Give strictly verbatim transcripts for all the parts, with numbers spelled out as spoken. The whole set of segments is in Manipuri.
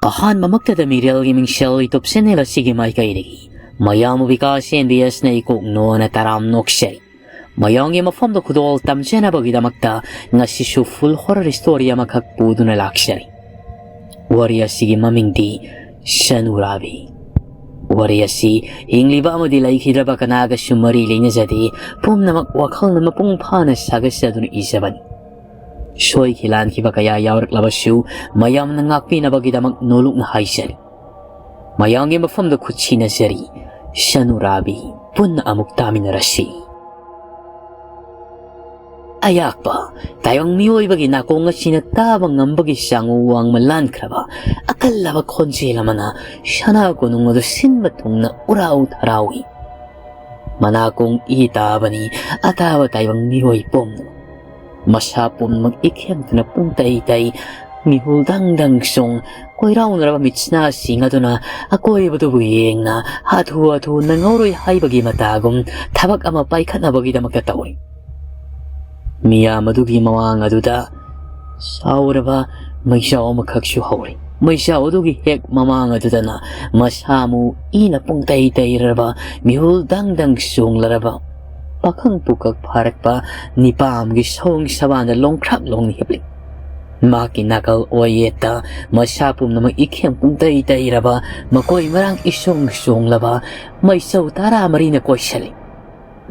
ꯑꯍꯥꯟꯕꯃꯛꯇꯗ ꯃꯤꯔꯦꯜꯒꯤ ꯃꯤꯡꯁꯦꯜ YouTube channel ꯑꯁꯤꯒꯤ ꯃꯥꯏꯀꯩꯗꯒꯤ ꯃꯌꯥꯝꯕꯨ ꯕꯤꯀꯥꯁ ꯑꯦꯟ ꯕꯤ ꯑꯦꯁꯅ ꯏꯀꯣꯛ ꯅꯣꯅ ꯇꯔꯥꯝ ꯅꯣꯛꯆꯔꯤ꯫ ꯃꯌꯥꯝꯒꯤ ꯃꯐꯝꯗ ꯈꯨꯗꯣꯜ ꯇꯝꯖꯅꯕꯒꯤꯗꯃꯛꯇ ꯉꯁꯤꯁꯨ full horror story ꯑꯃꯈꯛ ꯄꯨꯗꯨꯅ ꯂꯥꯛꯆꯔꯤ꯫ ꯋꯥꯔꯤ ꯑꯁꯤꯒꯤ ꯃꯃꯤꯡꯗꯤ ꯁꯅꯨꯔꯥꯕꯤ꯫ ꯋꯥꯔꯤ ꯑꯁꯤ ꯍꯤꯡꯂꯤꯕ ꯑꯃꯗꯤ ꯂꯩꯈꯤꯗ꯭ꯔꯕ ꯀꯅꯥꯒꯁꯨ ꯃꯔꯤ ꯂꯩꯅꯖꯗꯦ, ꯄꯨꯝꯅꯃꯛ ꯋꯥꯈꯜꯅ ꯃꯄꯨꯡ ꯐꯥꯅ ꯁꯥꯒꯠꯆꯗꯨꯅ ꯏꯖꯕꯅꯤ꯫ ꯁꯣꯏꯈꯤ ꯂꯥꯟꯈꯤꯕ ꯀꯌꯥ ꯌꯥꯎꯔꯛꯂꯕꯁꯨ ꯃꯌꯥꯝꯅ ꯉꯥꯛꯄꯤꯅꯕꯒꯤꯗꯃꯛ ꯅꯣꯂꯨꯛꯅ ꯍꯥꯏꯖꯔꯤ꯫ ꯃꯌꯥꯝꯒꯤ ꯃꯐꯝꯗ ꯈꯨꯠ ꯁꯤꯟꯅꯖꯔꯤ꯫ ꯁꯅꯨꯔꯥꯕꯤ, ꯄꯨꯟꯅ ꯑꯃꯨꯛ ꯇꯥꯃꯤꯟꯅꯔꯁꯤ꯫ ꯑꯌꯥꯛꯄ ꯇꯥꯏꯕꯪ ꯃꯤꯑꯣꯏꯕꯒꯤ ꯅꯥꯀꯣꯡ ꯑꯁꯤꯅ ꯇꯥꯕ ꯉꯝꯕꯒꯤ ꯆꯥꯡ ꯋꯥꯡꯃ ꯂꯥꯟꯈ꯭ꯔꯕ ꯑꯀꯜꯂꯕ ꯈꯣꯟꯖꯦꯜ ꯑꯃꯅ ꯁꯅꯥ ꯀꯣꯅꯨꯡ ꯑꯗꯨ ꯁꯤꯟꯕ ꯊꯨꯡꯅ ꯎꯔꯥꯎ ꯊꯔꯥꯎꯏ꯫ ꯃꯅꯥꯀꯣꯡ ꯏ ꯇꯥꯕꯅꯤ ꯑꯇꯥꯕ ꯇꯥꯏꯕꯪ ꯃꯤꯑꯣꯏ ꯄꯨꯝꯅꯃꯛ꯫ ꯃꯁꯥ ꯄꯨꯝꯅꯃꯛ ꯏꯈꯦꯝꯗꯨꯅ ꯄꯨꯡꯇꯩ ꯇꯩ, ꯃꯤꯍꯨꯜ ꯗꯪ ꯗꯪ ꯆꯣꯡ, ꯀꯣꯏꯔꯥꯎꯅꯔꯕ ꯃꯤꯠꯁꯤꯅꯥꯁꯤꯡ ꯑꯗꯨꯅ ꯑꯀꯣꯏꯕꯗꯨꯕꯨ ꯌꯦꯡꯅ ꯍꯥꯊꯨ ꯍꯥꯊꯨ ꯅꯪꯍꯧꯔꯣꯏ ꯍꯥꯏꯕꯒꯤ ꯃꯇꯥꯒꯨꯝ ꯊꯕꯛ ꯑꯃ ꯄꯥꯏꯈꯠꯅꯕꯒꯤꯗꯃꯛꯇ ꯇꯧꯔꯤ꯫ ꯃꯤꯌꯥꯝ ꯑꯗꯨꯒꯤ ꯃꯃꯥꯡ ꯑꯗꯨꯗ ꯁꯥꯎꯔꯕ ꯃꯩꯁꯥꯎ ꯑꯃꯈꯛꯁꯨ ꯍꯧꯔꯤ꯫ ꯃꯩꯁꯥꯎ ꯑꯗꯨꯒꯤ ꯍꯦꯛ ꯃꯃꯥꯡ ꯑꯗꯨꯗꯅ ꯃꯁꯥꯃꯨ ꯏꯅ ꯄꯨꯡꯇꯩ ꯇꯩꯔꯕ ꯃꯤꯍꯨꯜ ꯗꯪ ꯗꯪ ꯆꯣꯡꯂꯔꯕ ꯄꯥꯈꯪ ꯄꯨꯀꯛ ꯐꯥꯔꯛꯄ ꯅꯤꯄꯥ ꯑꯃꯒꯤ ꯁꯑꯣꯡ ꯁꯕꯥꯟꯗ ꯂꯣꯡꯈ꯭ꯔꯥꯛ ꯂꯣꯡꯅ ꯍꯤꯞꯂꯤ꯫ ꯃꯍꯥꯛꯀꯤ ꯅꯥꯀꯜ ꯑꯣꯏꯌꯦꯠꯇ ꯃꯁꯥ ꯄꯨꯝꯅꯃꯛ ꯏꯈꯦꯝ ꯄꯨꯡꯇꯩ ꯇꯩꯔꯕ, ꯃꯀꯣꯏ ꯃꯔꯥꯡ ꯏꯁꯣꯡ ꯁꯣꯡꯂꯕ ꯃꯩꯁꯧ ꯇꯔꯥꯃꯔꯤꯅ ꯀꯣꯏꯁꯜꯂꯤ꯫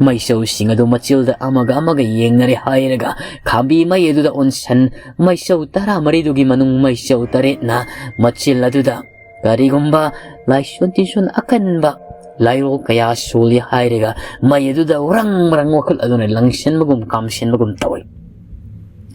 ꯃꯩꯁꯧꯁꯤꯡ ꯑꯗꯨ ꯃꯆꯤꯜꯗ ꯑꯃꯒ ꯑꯃꯒ ꯌꯦꯡꯅꯔꯦ ꯍꯥꯏꯔꯒ ꯈꯥꯝꯕꯤ ꯃꯩ ꯑꯗꯨꯗ ꯑꯣꯟꯁꯟ, ꯃꯩꯁꯧ ꯇꯔꯥꯃꯔꯤꯗꯨꯒꯤ ꯃꯅꯨꯡ ꯃꯩꯁꯧ ꯇꯔꯦꯠꯅ ꯃꯆꯤꯜ ꯑꯗꯨꯗ ꯀꯔꯤꯒꯨꯝꯕ ꯂꯥꯏꯁꯣꯟ ꯇꯤꯟꯁꯣꯟ ꯑꯀꯟꯕ ꯂꯥꯏꯔꯣꯜ ꯀꯌꯥ ꯁꯣꯜꯂꯤ ꯍꯥꯏꯔꯒ ꯃꯩ ꯑꯗꯨꯗ ꯎꯔꯪ ꯃꯔꯪ ꯋꯥꯈꯜ ꯑꯗꯨꯅ ꯂꯪꯁꯤꯟꯕꯒꯨꯝ ꯀꯥꯝꯁꯤꯟꯕꯒꯨꯝ ꯇꯧꯏ꯫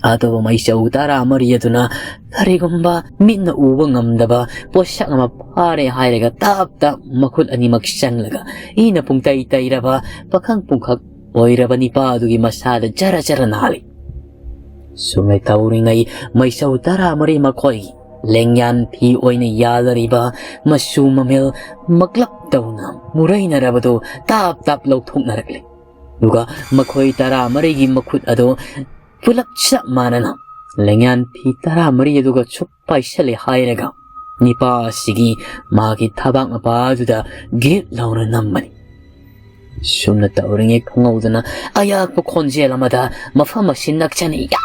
ꯑꯗꯨꯕꯨ ꯃꯩꯁꯧ ꯇꯔꯥꯃꯔꯤ ꯑꯗꯨꯅ ꯀꯔꯤꯒꯨꯝꯕ ꯃꯤꯠꯅ ꯎꯕ ꯉꯝꯗꯕ ꯄꯣꯠꯁꯛ ꯑꯃ ꯐꯥꯔꯦ ꯍꯥꯏꯔꯒ ꯇꯞ ꯇꯞ ꯃꯈꯨꯠ ꯑꯅꯤꯃꯛ ꯆꯪꯂꯒ ꯏꯅ ꯄꯨꯡꯇꯩ ꯇꯩꯔꯕ ꯄꯥꯈꯪ ꯄꯨꯡꯈꯛ ꯑꯣꯏꯔꯕ ꯅꯤꯄꯥ ꯑꯗꯨꯒꯤ ꯃꯁꯥꯗ ꯖꯔ ꯖꯔ ꯅꯥꯜꯂꯤ꯫ ꯁꯨꯝꯅ ꯇꯧꯔꯤꯉꯩ ꯃꯩꯁꯧ ꯇꯔꯥꯃꯔꯤ ꯃꯈꯣꯏ ꯂꯦꯡꯌꯥꯟ ꯐꯤ ꯑꯣꯏꯅ ꯌꯥꯜꯂꯔꯤꯕ ꯃꯆꯨ ꯃꯃꯦꯜ ꯃꯛꯂꯞ ꯇꯧꯅ ꯃꯨꯔꯩꯅꯔꯕꯗꯨ ꯇꯥꯞ ꯇꯥꯞ ꯂꯧꯊꯣꯛꯅꯔꯛꯂꯤ꯫ ꯑꯗꯨꯒ ꯃꯈꯣꯏ ꯇꯔꯥꯃꯔꯤꯒꯤ ꯃꯈꯨꯠ ꯑꯗꯨ ꯄꯨꯂꯞ ꯆꯞ ꯃꯥꯟꯅꯅ ꯂꯦꯡꯌꯥꯟ ꯐꯤ ꯇꯔꯥꯃꯔꯤ ꯑꯗꯨꯒ ꯁꯨꯛ ꯄꯥꯏꯁꯜꯂꯦ ꯍꯥꯏꯔꯒ ꯅꯤꯄꯥ ꯑꯁꯤꯒꯤ ꯃꯥꯒꯤ ꯊꯕꯥꯛ ꯃꯄꯥꯗꯨꯗ ꯒꯤꯠ ꯂꯥꯎꯅ ꯅꯝꯕꯅꯤ꯫ ꯁꯨꯝꯅ ꯇꯧꯔꯤꯉꯩ ꯈꯪꯍꯧꯗꯅ ꯑꯌꯥꯛꯄ ꯈꯣꯟꯖꯦꯜ ꯑꯃꯗ ꯃꯐꯝ ꯑꯁꯤ ꯅꯛꯁꯅꯤ ꯌꯥ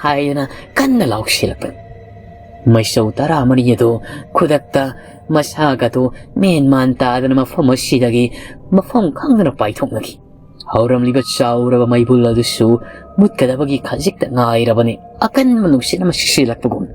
ꯍꯥꯏꯗꯨꯅ ꯀꯟꯅ ꯂꯥꯎꯁꯤꯜꯂꯛꯄꯅꯤ꯫ ꯃꯩꯁꯧ ꯇꯔꯥꯃꯔꯤ ꯑꯗꯨ ꯈꯨꯗꯛꯇ ꯃꯁꯥꯒꯗꯨ ꯃꯦꯟ ꯃꯥꯟ ꯇꯥꯗꯅ ꯃꯐꯝ ꯑꯁꯤꯗꯒꯤ ꯃꯐꯝ ꯈꯪꯗꯅ ꯄꯥꯏꯊꯣꯛꯅꯈꯤ꯫ ꯍꯧꯔꯝꯂꯤꯕ ꯆꯥꯎꯔꯕ ꯃꯩꯕꯨꯜ ꯑꯗꯨꯁꯨ ꯃꯨꯠꯀꯗꯕꯒꯤ ꯈꯖꯤꯛꯇ ꯉꯥꯏꯔꯕꯅꯤ, ꯑꯀꯟꯕ ꯅꯨꯡꯁꯤꯠ ꯑꯃ ꯁꯤꯠꯁꯤꯜꯂꯛꯄꯒꯨꯝ꯫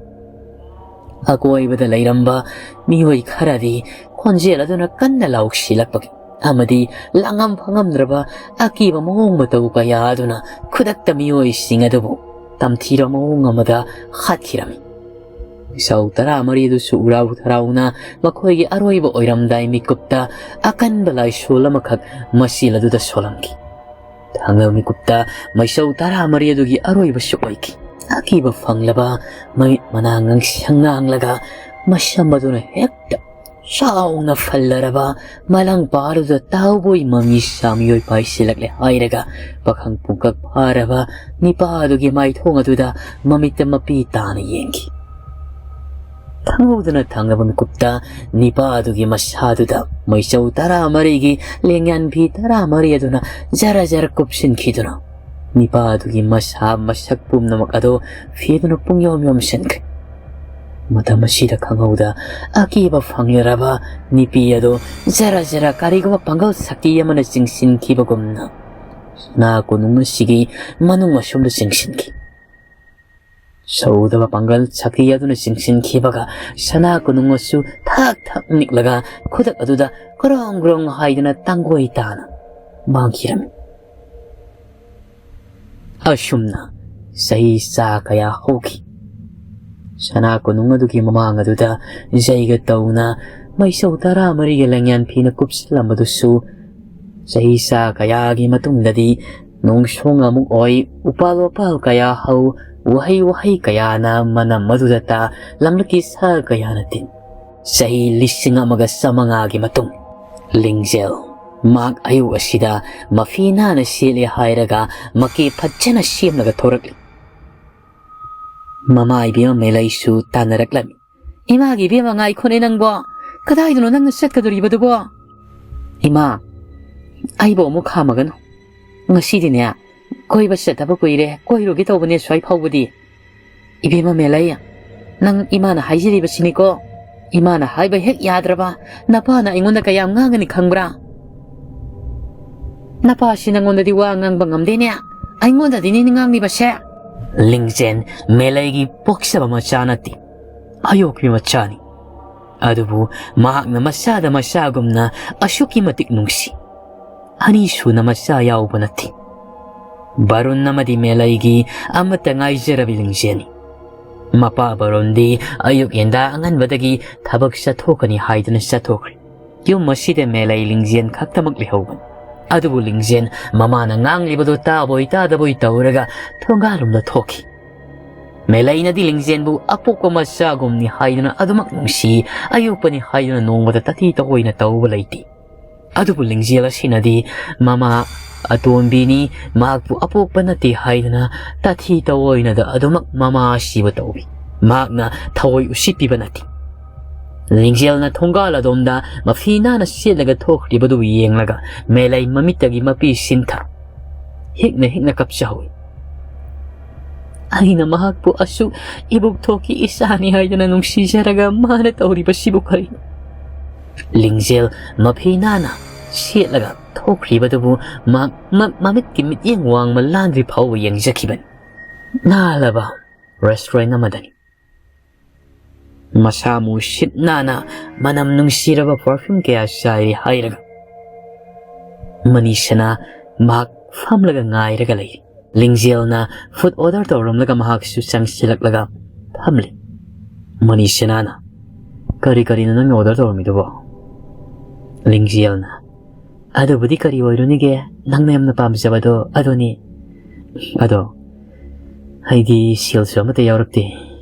ꯑꯀꯣꯏꯕꯗ ꯂꯩꯔꯝꯕ ꯃꯤꯑꯣꯏ ꯈꯔꯗꯤ ꯈꯣꯟꯖꯦꯜ ꯑꯗꯨꯅ ꯀꯟꯅ ꯂꯥꯎꯁꯤꯜꯂꯛꯄꯒꯤ ꯑꯃꯗꯤ ꯂꯥꯡꯉꯝ ꯐꯪꯉꯝꯗ꯭ꯔꯕ ꯑꯀꯤꯕ ꯃꯑꯣꯡ ꯃꯇꯧ ꯀꯌꯥ ꯑꯗꯨꯅ ꯈꯨꯗꯛꯇ ꯃꯤꯑꯣꯏꯁꯤꯡ ꯑꯗꯨꯕꯨ ꯇꯝꯊꯤꯔꯕ ꯃꯑꯣꯡ ꯑꯃꯗ ꯍꯥꯠꯈꯤꯔꯝꯃꯤ꯫ ꯏꯁꯧ ꯇꯔꯥꯃꯔꯤ ꯑꯗꯨꯁꯨ ꯎꯔꯥꯎ ꯊꯔꯥꯎꯅ ꯃꯈꯣꯏꯒꯤ ꯑꯔꯣꯏꯕ ꯑꯣꯏꯔꯝꯗꯥꯏ ꯃꯤꯀꯨꯞꯇ ꯑꯀꯟꯕ ꯂꯥꯏꯁꯣꯜ ꯑꯃꯈꯛ ꯃꯆꯤꯜ ꯑꯗꯨꯗ ꯁꯣꯜꯂꯝꯈꯤ꯫ ꯊꯥꯡꯒ ꯃꯤꯀꯨꯞꯇ ꯃꯩꯁꯧ ꯇꯔꯥꯃꯔꯤ ꯑꯗꯨꯒꯤ ꯑꯔꯣꯏꯕꯁꯨ ꯑꯣꯏꯈꯤ꯫ ꯑꯀꯤꯕ ꯐꯪꯂꯕ ꯃꯃꯤꯠ ꯃꯅꯥ ꯉꯥꯡꯁꯪ ꯉꯥꯡꯂꯒ ꯃꯁꯝ ꯑꯗꯨꯅ ꯍꯦꯛꯇ ꯆꯥꯎꯅ ꯐꯜꯂꯔꯕ ꯃꯂꯪ ꯄꯥꯔꯨꯗ ꯇꯥꯎꯕꯣꯏ ꯃꯃꯤ ꯁꯥꯃꯤꯑꯣꯏ ꯄꯥꯏꯁꯤꯜꯂꯛꯂꯦ ꯍꯥꯏꯔꯒ ꯄꯥꯈꯪ ꯄꯨꯡꯀꯛ ꯐꯥꯔꯕ ꯅꯤꯄꯥ ꯑꯗꯨꯒꯤ ꯃꯥꯏꯊꯣꯡ ꯑꯗꯨꯗ ꯃꯃꯤꯠꯇ ꯃꯄꯤ ꯇꯥꯅ ꯌꯦꯡꯈꯤ꯫ ꯈꯪꯍꯧꯗꯅ ꯊꯪꯅꯕ ꯃꯤꯀꯨꯞꯇ ꯅꯤꯄꯥ ꯑꯗꯨꯒꯤ ꯃꯁꯥꯗꯨꯗ ꯃꯩꯆꯧ ꯇꯔꯥꯃꯔꯤꯒꯤ ꯂꯦꯡꯌꯥꯟ ꯐꯤ ꯇꯔꯥꯃꯔꯤ ꯑꯗꯨꯅ ꯖꯔ ꯖꯔ ꯀꯨꯞꯁꯤꯟꯈꯤꯗꯨꯅ ꯅꯤꯄꯥ ꯑꯗꯨꯒꯤ ꯃꯁꯥ ꯃꯁꯛ ꯄꯨꯝꯅꯃꯛ ꯑꯗꯨ ꯐꯤꯗꯨꯅ ꯄꯨꯡꯌꯣꯝ ꯌꯣꯝꯁꯤꯟꯈ꯭ꯔꯦ꯫ ꯃꯇꯝ ꯑꯁꯤꯗ ꯈꯪꯍꯧꯗ ꯑꯀꯤꯕ ꯐꯪꯂꯔꯕ ꯅꯤꯄꯤ ꯑꯗꯨ ꯖꯔ ꯖꯔ ꯀꯔꯤꯒꯨꯝꯕ ꯄꯥꯡꯒꯜ ꯁꯛꯇꯤ ꯑꯃꯅ ꯆꯤꯡꯁꯤꯟꯈꯤꯕꯒꯨꯝꯅ ꯁꯅꯥ ꯀꯣꯅꯨꯡ ꯑꯁꯤꯒꯤ ꯃꯅꯨꯡ ꯑꯁꯣꯝꯗ ꯆꯤꯡꯁꯤꯟꯈꯤ꯫ ꯁꯧꯗꯕ ꯄꯥꯡꯒꯜ ꯁꯛꯇꯤ ꯑꯗꯨꯅ ꯆꯤꯡꯁꯤꯟꯈꯤꯕꯒ ꯁꯅꯥ ꯀꯣꯅꯨꯡ ꯑꯁꯨ ꯊꯛ ꯊꯛ ꯅꯤꯛꯂꯒ ꯈꯨꯗꯛ ꯑꯗꯨꯗ ꯒ꯭ꯔꯣꯡ ꯒ꯭ꯔꯣꯡ ꯍꯥꯏꯗꯨꯅ ꯇꯥꯡꯒꯣꯏ ꯇꯥꯅ ꯃꯥꯡꯈꯤꯔꯝꯃꯤ꯫ ꯑꯁꯨꯝꯅ ꯆꯍꯤ ꯆꯥ ꯀꯌꯥ ꯍꯧꯈꯤ꯫ ꯁꯅꯥ ꯀꯣꯅꯨꯡ ꯑꯗꯨꯒꯤ ꯃꯃꯥꯡ ꯑꯗꯨꯗ ꯖꯩꯒ ꯇꯧꯅ ꯃꯩꯁꯧ ꯇꯔꯥꯃꯔꯤꯒ ꯂꯦꯡꯌꯥꯟ ꯐꯤꯅ ꯀꯨꯞꯁꯤꯜꯂꯝꯕꯗꯨꯁꯨ ꯆꯍꯤ ꯆꯥ ꯀꯌꯥꯒꯤ ꯃꯇꯨꯡꯗꯗꯤ ꯅꯣꯡꯁꯣꯡ ꯑꯃꯨꯛ ꯑꯣꯏ, ꯎꯄꯥꯜ ꯋꯥꯄꯥꯜ ꯀꯌꯥ ꯍꯧ, ꯎꯍꯩ ꯋꯥꯍꯩ ꯀꯌꯥꯅ ꯃꯅꯝ ꯑꯗꯨꯗ ꯇꯥ, ꯂꯪꯂꯛꯀꯤ ꯁꯥ ꯀꯌꯥꯅ ꯇꯤꯟ꯫ ꯆꯍꯤ ꯂꯤꯁꯤꯡ ꯑꯃꯒ ꯆꯥꯃꯉꯥꯒꯤ ꯃꯇꯨꯡ ꯂꯤꯡꯖꯦꯜ ꯃꯥꯛ ꯑꯌꯨꯛ ꯑꯁꯤꯗ ꯃꯐꯤ ꯅꯥꯟꯅ ꯁꯦꯠꯂꯦ ꯍꯥꯏꯔꯒ ꯃꯀꯦ ꯐꯖꯅ ꯁꯦꯝꯂꯒ ꯊꯣꯔꯛꯂꯤ꯫ ꯃꯃꯥ ꯏꯕꯦꯝꯃ ꯃꯦꯂꯩꯁꯨ ꯇꯥꯟꯅꯔꯛꯂꯝꯃꯤ꯫ ꯏꯃꯥꯒꯤ ꯏꯕꯦꯝꯃ, ꯉꯥꯏꯈꯣꯅꯦ ꯅꯪꯕꯣ꯫ ꯀꯗꯥꯏꯗꯅꯣ ꯅꯪꯅ ꯆꯠꯀꯗꯣꯔꯤꯕꯗꯨꯕꯣ? ꯏꯃꯥ, ꯑꯩꯕꯨ ꯑꯃꯨꯛ ꯈꯥꯝꯃꯒꯅꯨ꯫ ꯉꯁꯤꯗꯤꯅꯦ, ꯀꯣꯏꯕ ꯆꯠꯇꯕ ꯀꯨꯏꯔꯦ, ꯀꯣꯏꯔꯨꯒꯦ ꯇꯧꯕꯅꯦ ꯁ꯭ꯋꯥꯏ ꯐꯥꯎꯕꯗꯤ꯫ ꯏꯕꯦꯝꯃ ꯃꯦꯂꯩ, ꯅꯪ ꯏꯃꯥꯅ ꯍꯥꯏꯖꯔꯤꯕꯁꯤꯅꯤꯀꯣ꯫ ꯏꯃꯥꯅ ꯍꯥꯏꯕ ꯍꯦꯛ ꯌꯥꯗ꯭ꯔꯕ ꯅꯄꯥꯅ ꯑꯩꯉꯣꯟꯗ ꯀꯌꯥꯝ ꯉꯥꯡꯒꯅꯤ ꯈꯪꯕ꯭ꯔꯥ? ꯅꯄꯥꯁꯤ ꯅꯪꯉꯣꯟꯗꯗꯤ ꯋꯥ ꯉꯥꯡꯕ ꯉꯝꯗꯦꯅꯦ, ꯑꯩꯉꯣꯟꯗꯗꯤꯅꯦ ꯉꯥꯡꯂꯤꯕꯁꯦ꯫ ꯂꯤꯡꯖꯦꯟ ꯃꯦꯂꯩꯒꯤ ꯄꯣꯛꯆꯕ ꯃꯆꯥ ꯅꯠꯇꯦ, ꯑꯌꯣꯛꯄꯤ ꯃꯆꯥꯅꯤ꯫ ꯑꯗꯨꯕꯨ ꯃꯍꯥꯛꯅ ꯃꯆꯥꯗ ꯃꯆꯥꯒꯨꯝꯅ ꯑꯁꯨꯛꯀꯤ ꯃꯇꯤꯛ ꯅꯨꯡꯁꯤ꯫ ꯑꯅꯤꯁꯨꯅ ꯃꯆꯥ ꯌꯥꯎꯕ ꯅꯠꯇꯦ꯫ ꯕꯔꯨꯟ ꯑꯃꯗꯤ ꯃꯦꯂꯩꯒꯤ ꯑꯃꯠꯇ ꯉꯥꯏꯖꯔꯕꯤ ꯂꯤꯡꯖꯦꯜꯅꯤ꯫ ꯃꯄꯥ ꯕꯔꯨꯟꯗꯤ ꯑꯌꯨꯛ ꯉꯟꯇꯥ ꯑꯉꯟꯕꯗꯒꯤ ꯊꯕꯛ ꯆꯠꯊꯣꯛꯀꯅꯤ ꯍꯥꯏꯗꯨꯅ ꯆꯠꯊꯣꯛꯈ꯭ꯔꯦ꯫ ꯌꯨꯝ ꯑꯁꯤꯗ ꯃꯦꯂꯩ ꯂꯤꯡꯖꯦꯜ ꯈꯛꯇꯃꯛ ꯂꯩꯍꯧꯕꯅꯤ꯫ ꯑꯗꯨꯕꯨ ꯂꯤꯡꯖꯦꯜ ꯃꯃꯥꯅ ꯉꯥꯡꯂꯤꯕꯗꯨ ꯇꯥꯕꯣꯏ ꯇꯥꯗꯕꯣꯏ ꯇꯧꯔꯒ ꯊꯣꯡꯒꯥꯜꯂꯣꯝꯗ ꯊꯣꯛꯈꯤ꯫ ꯃꯦꯂꯩꯅꯗꯤ ꯂꯤꯡꯖꯦꯜꯕꯨ ꯑꯄꯣꯛꯄ ꯃꯆꯥꯒꯨꯝꯅꯤ ꯍꯥꯏꯗꯨꯅ ꯑꯗꯨꯃꯛ ꯅꯨꯡꯁꯤ, ꯑꯌꯣꯛꯄꯅꯤ ꯍꯥꯏꯗꯨꯅ ꯅꯣꯡꯃꯗ ꯇꯊꯤ ꯇꯑꯣꯏꯅ ꯇꯧꯕ ꯂꯩꯇꯦ꯫ ꯑꯗꯨꯕꯨ ꯂꯤꯡꯖꯦꯜ ꯑꯁꯤꯅꯗꯤ ꯃꯃꯥ ꯑꯇꯣꯝꯕꯤꯅꯤ, ꯃꯍꯥꯛꯄꯨ ꯑꯄꯣꯛꯄ ꯅꯠꯇꯦ ꯍꯥꯏꯗꯨꯅ ꯇꯊꯤ ꯇꯑꯣꯏꯅꯗ ꯑꯗꯨꯃꯛ ꯃꯃꯥ ꯑꯁꯤꯕꯨ ꯇꯧꯏ꯫ ꯃꯍꯥꯛꯅ ꯊꯑꯣꯏ ꯎꯁꯤꯠꯄꯤꯕ ꯅꯠꯇꯦ꯫ ꯂꯤꯡꯖꯦꯜꯅ ꯊꯣꯡꯒꯥꯜ ꯑꯗꯣꯝꯗ ꯃꯐꯤ ꯅꯥꯟꯅ ꯁꯦꯠꯂꯒ ꯊꯣꯛꯈ꯭ꯔꯤꯕꯗꯨ ꯌꯦꯡꯂꯒ ꯃꯦꯂꯩ ꯃꯃꯤꯠꯇꯒꯤ ꯃꯄꯤ ꯁꯤꯟꯊ ꯍꯤꯛꯅ ꯍꯤꯛꯅ ꯀꯞꯆꯍꯧꯏ꯫ ꯑꯩꯅ ꯃꯍꯥꯛꯄꯨ ꯑꯁꯨꯛ ꯏꯕꯨꯛ ꯊꯣꯛꯀꯤ ꯏꯆꯥꯅꯤ ꯍꯥꯏꯗꯅ ꯅꯨꯡꯁꯤꯖꯔꯒ ꯃꯥꯅ ꯇꯧꯔꯤꯕꯁꯤꯕꯨ ꯀꯔꯤꯅꯣ? ꯂꯤꯡꯖꯦꯜ ꯃꯐꯤ ꯅꯥꯟꯅ ꯁꯦꯠꯂꯒ ꯊꯣꯛꯈ꯭ꯔꯤꯕꯗꯨꯕꯨ ꯃꯍꯥꯛ ꯃ-, ꯃꯃꯤꯠꯀꯤ ꯃꯤꯠꯌꯦꯡ ꯋꯥꯡꯃ ꯂꯥꯟꯗ꯭ꯔꯤ ꯐꯥꯎꯕ ꯌꯦꯡꯖꯈꯤꯕꯅꯤ꯫ ꯅꯥꯜꯂꯕ restaurant ꯑꯃꯗꯅꯤ꯫ ꯃꯁꯥ ꯃꯨꯁꯤꯠ ꯅꯥꯟꯅ ꯃꯅꯝ ꯅꯨꯡꯁꯤꯔꯕ perfume ꯀꯌꯥ ꯆꯥꯏꯔꯤ ꯍꯥꯏꯔꯒ ꯃꯅꯤꯁꯅꯥ ꯃꯍꯥꯛ ꯐꯝꯂꯒ ꯉꯥꯏꯔꯒ ꯂꯩꯔꯤ꯫ ꯂꯤꯡꯖꯦꯜꯅ food order ꯇꯧꯔꯝꯂꯒ ꯃꯍꯥꯛꯁꯨ ꯆꯪꯁꯤꯜꯂꯛꯂꯒ ꯐꯝꯂꯤ꯫ ꯃꯅꯤꯁꯅꯥꯅ, "ꯀꯔꯤ ꯀꯔꯤꯅꯣ ꯅꯪꯅ order ꯇꯧꯔꯝꯃꯤꯗꯨꯕꯣ?" ꯂꯤꯡꯖꯦꯜꯅ, "ꯑꯗꯨꯕꯨꯗꯤ ꯀꯔꯤ ꯑꯣꯏꯔꯨꯅꯤꯒꯦ, ꯅꯪꯅ ꯌꯥꯝꯅ ꯄꯥꯝꯖꯕꯗꯣ ꯑꯗꯨꯅꯤ꯫ ꯑꯗꯣ ꯑꯩꯗꯤ ꯁꯦꯜꯁꯨ ꯑꯃꯠꯇ ꯌꯥꯎꯔꯛꯇꯦ꯫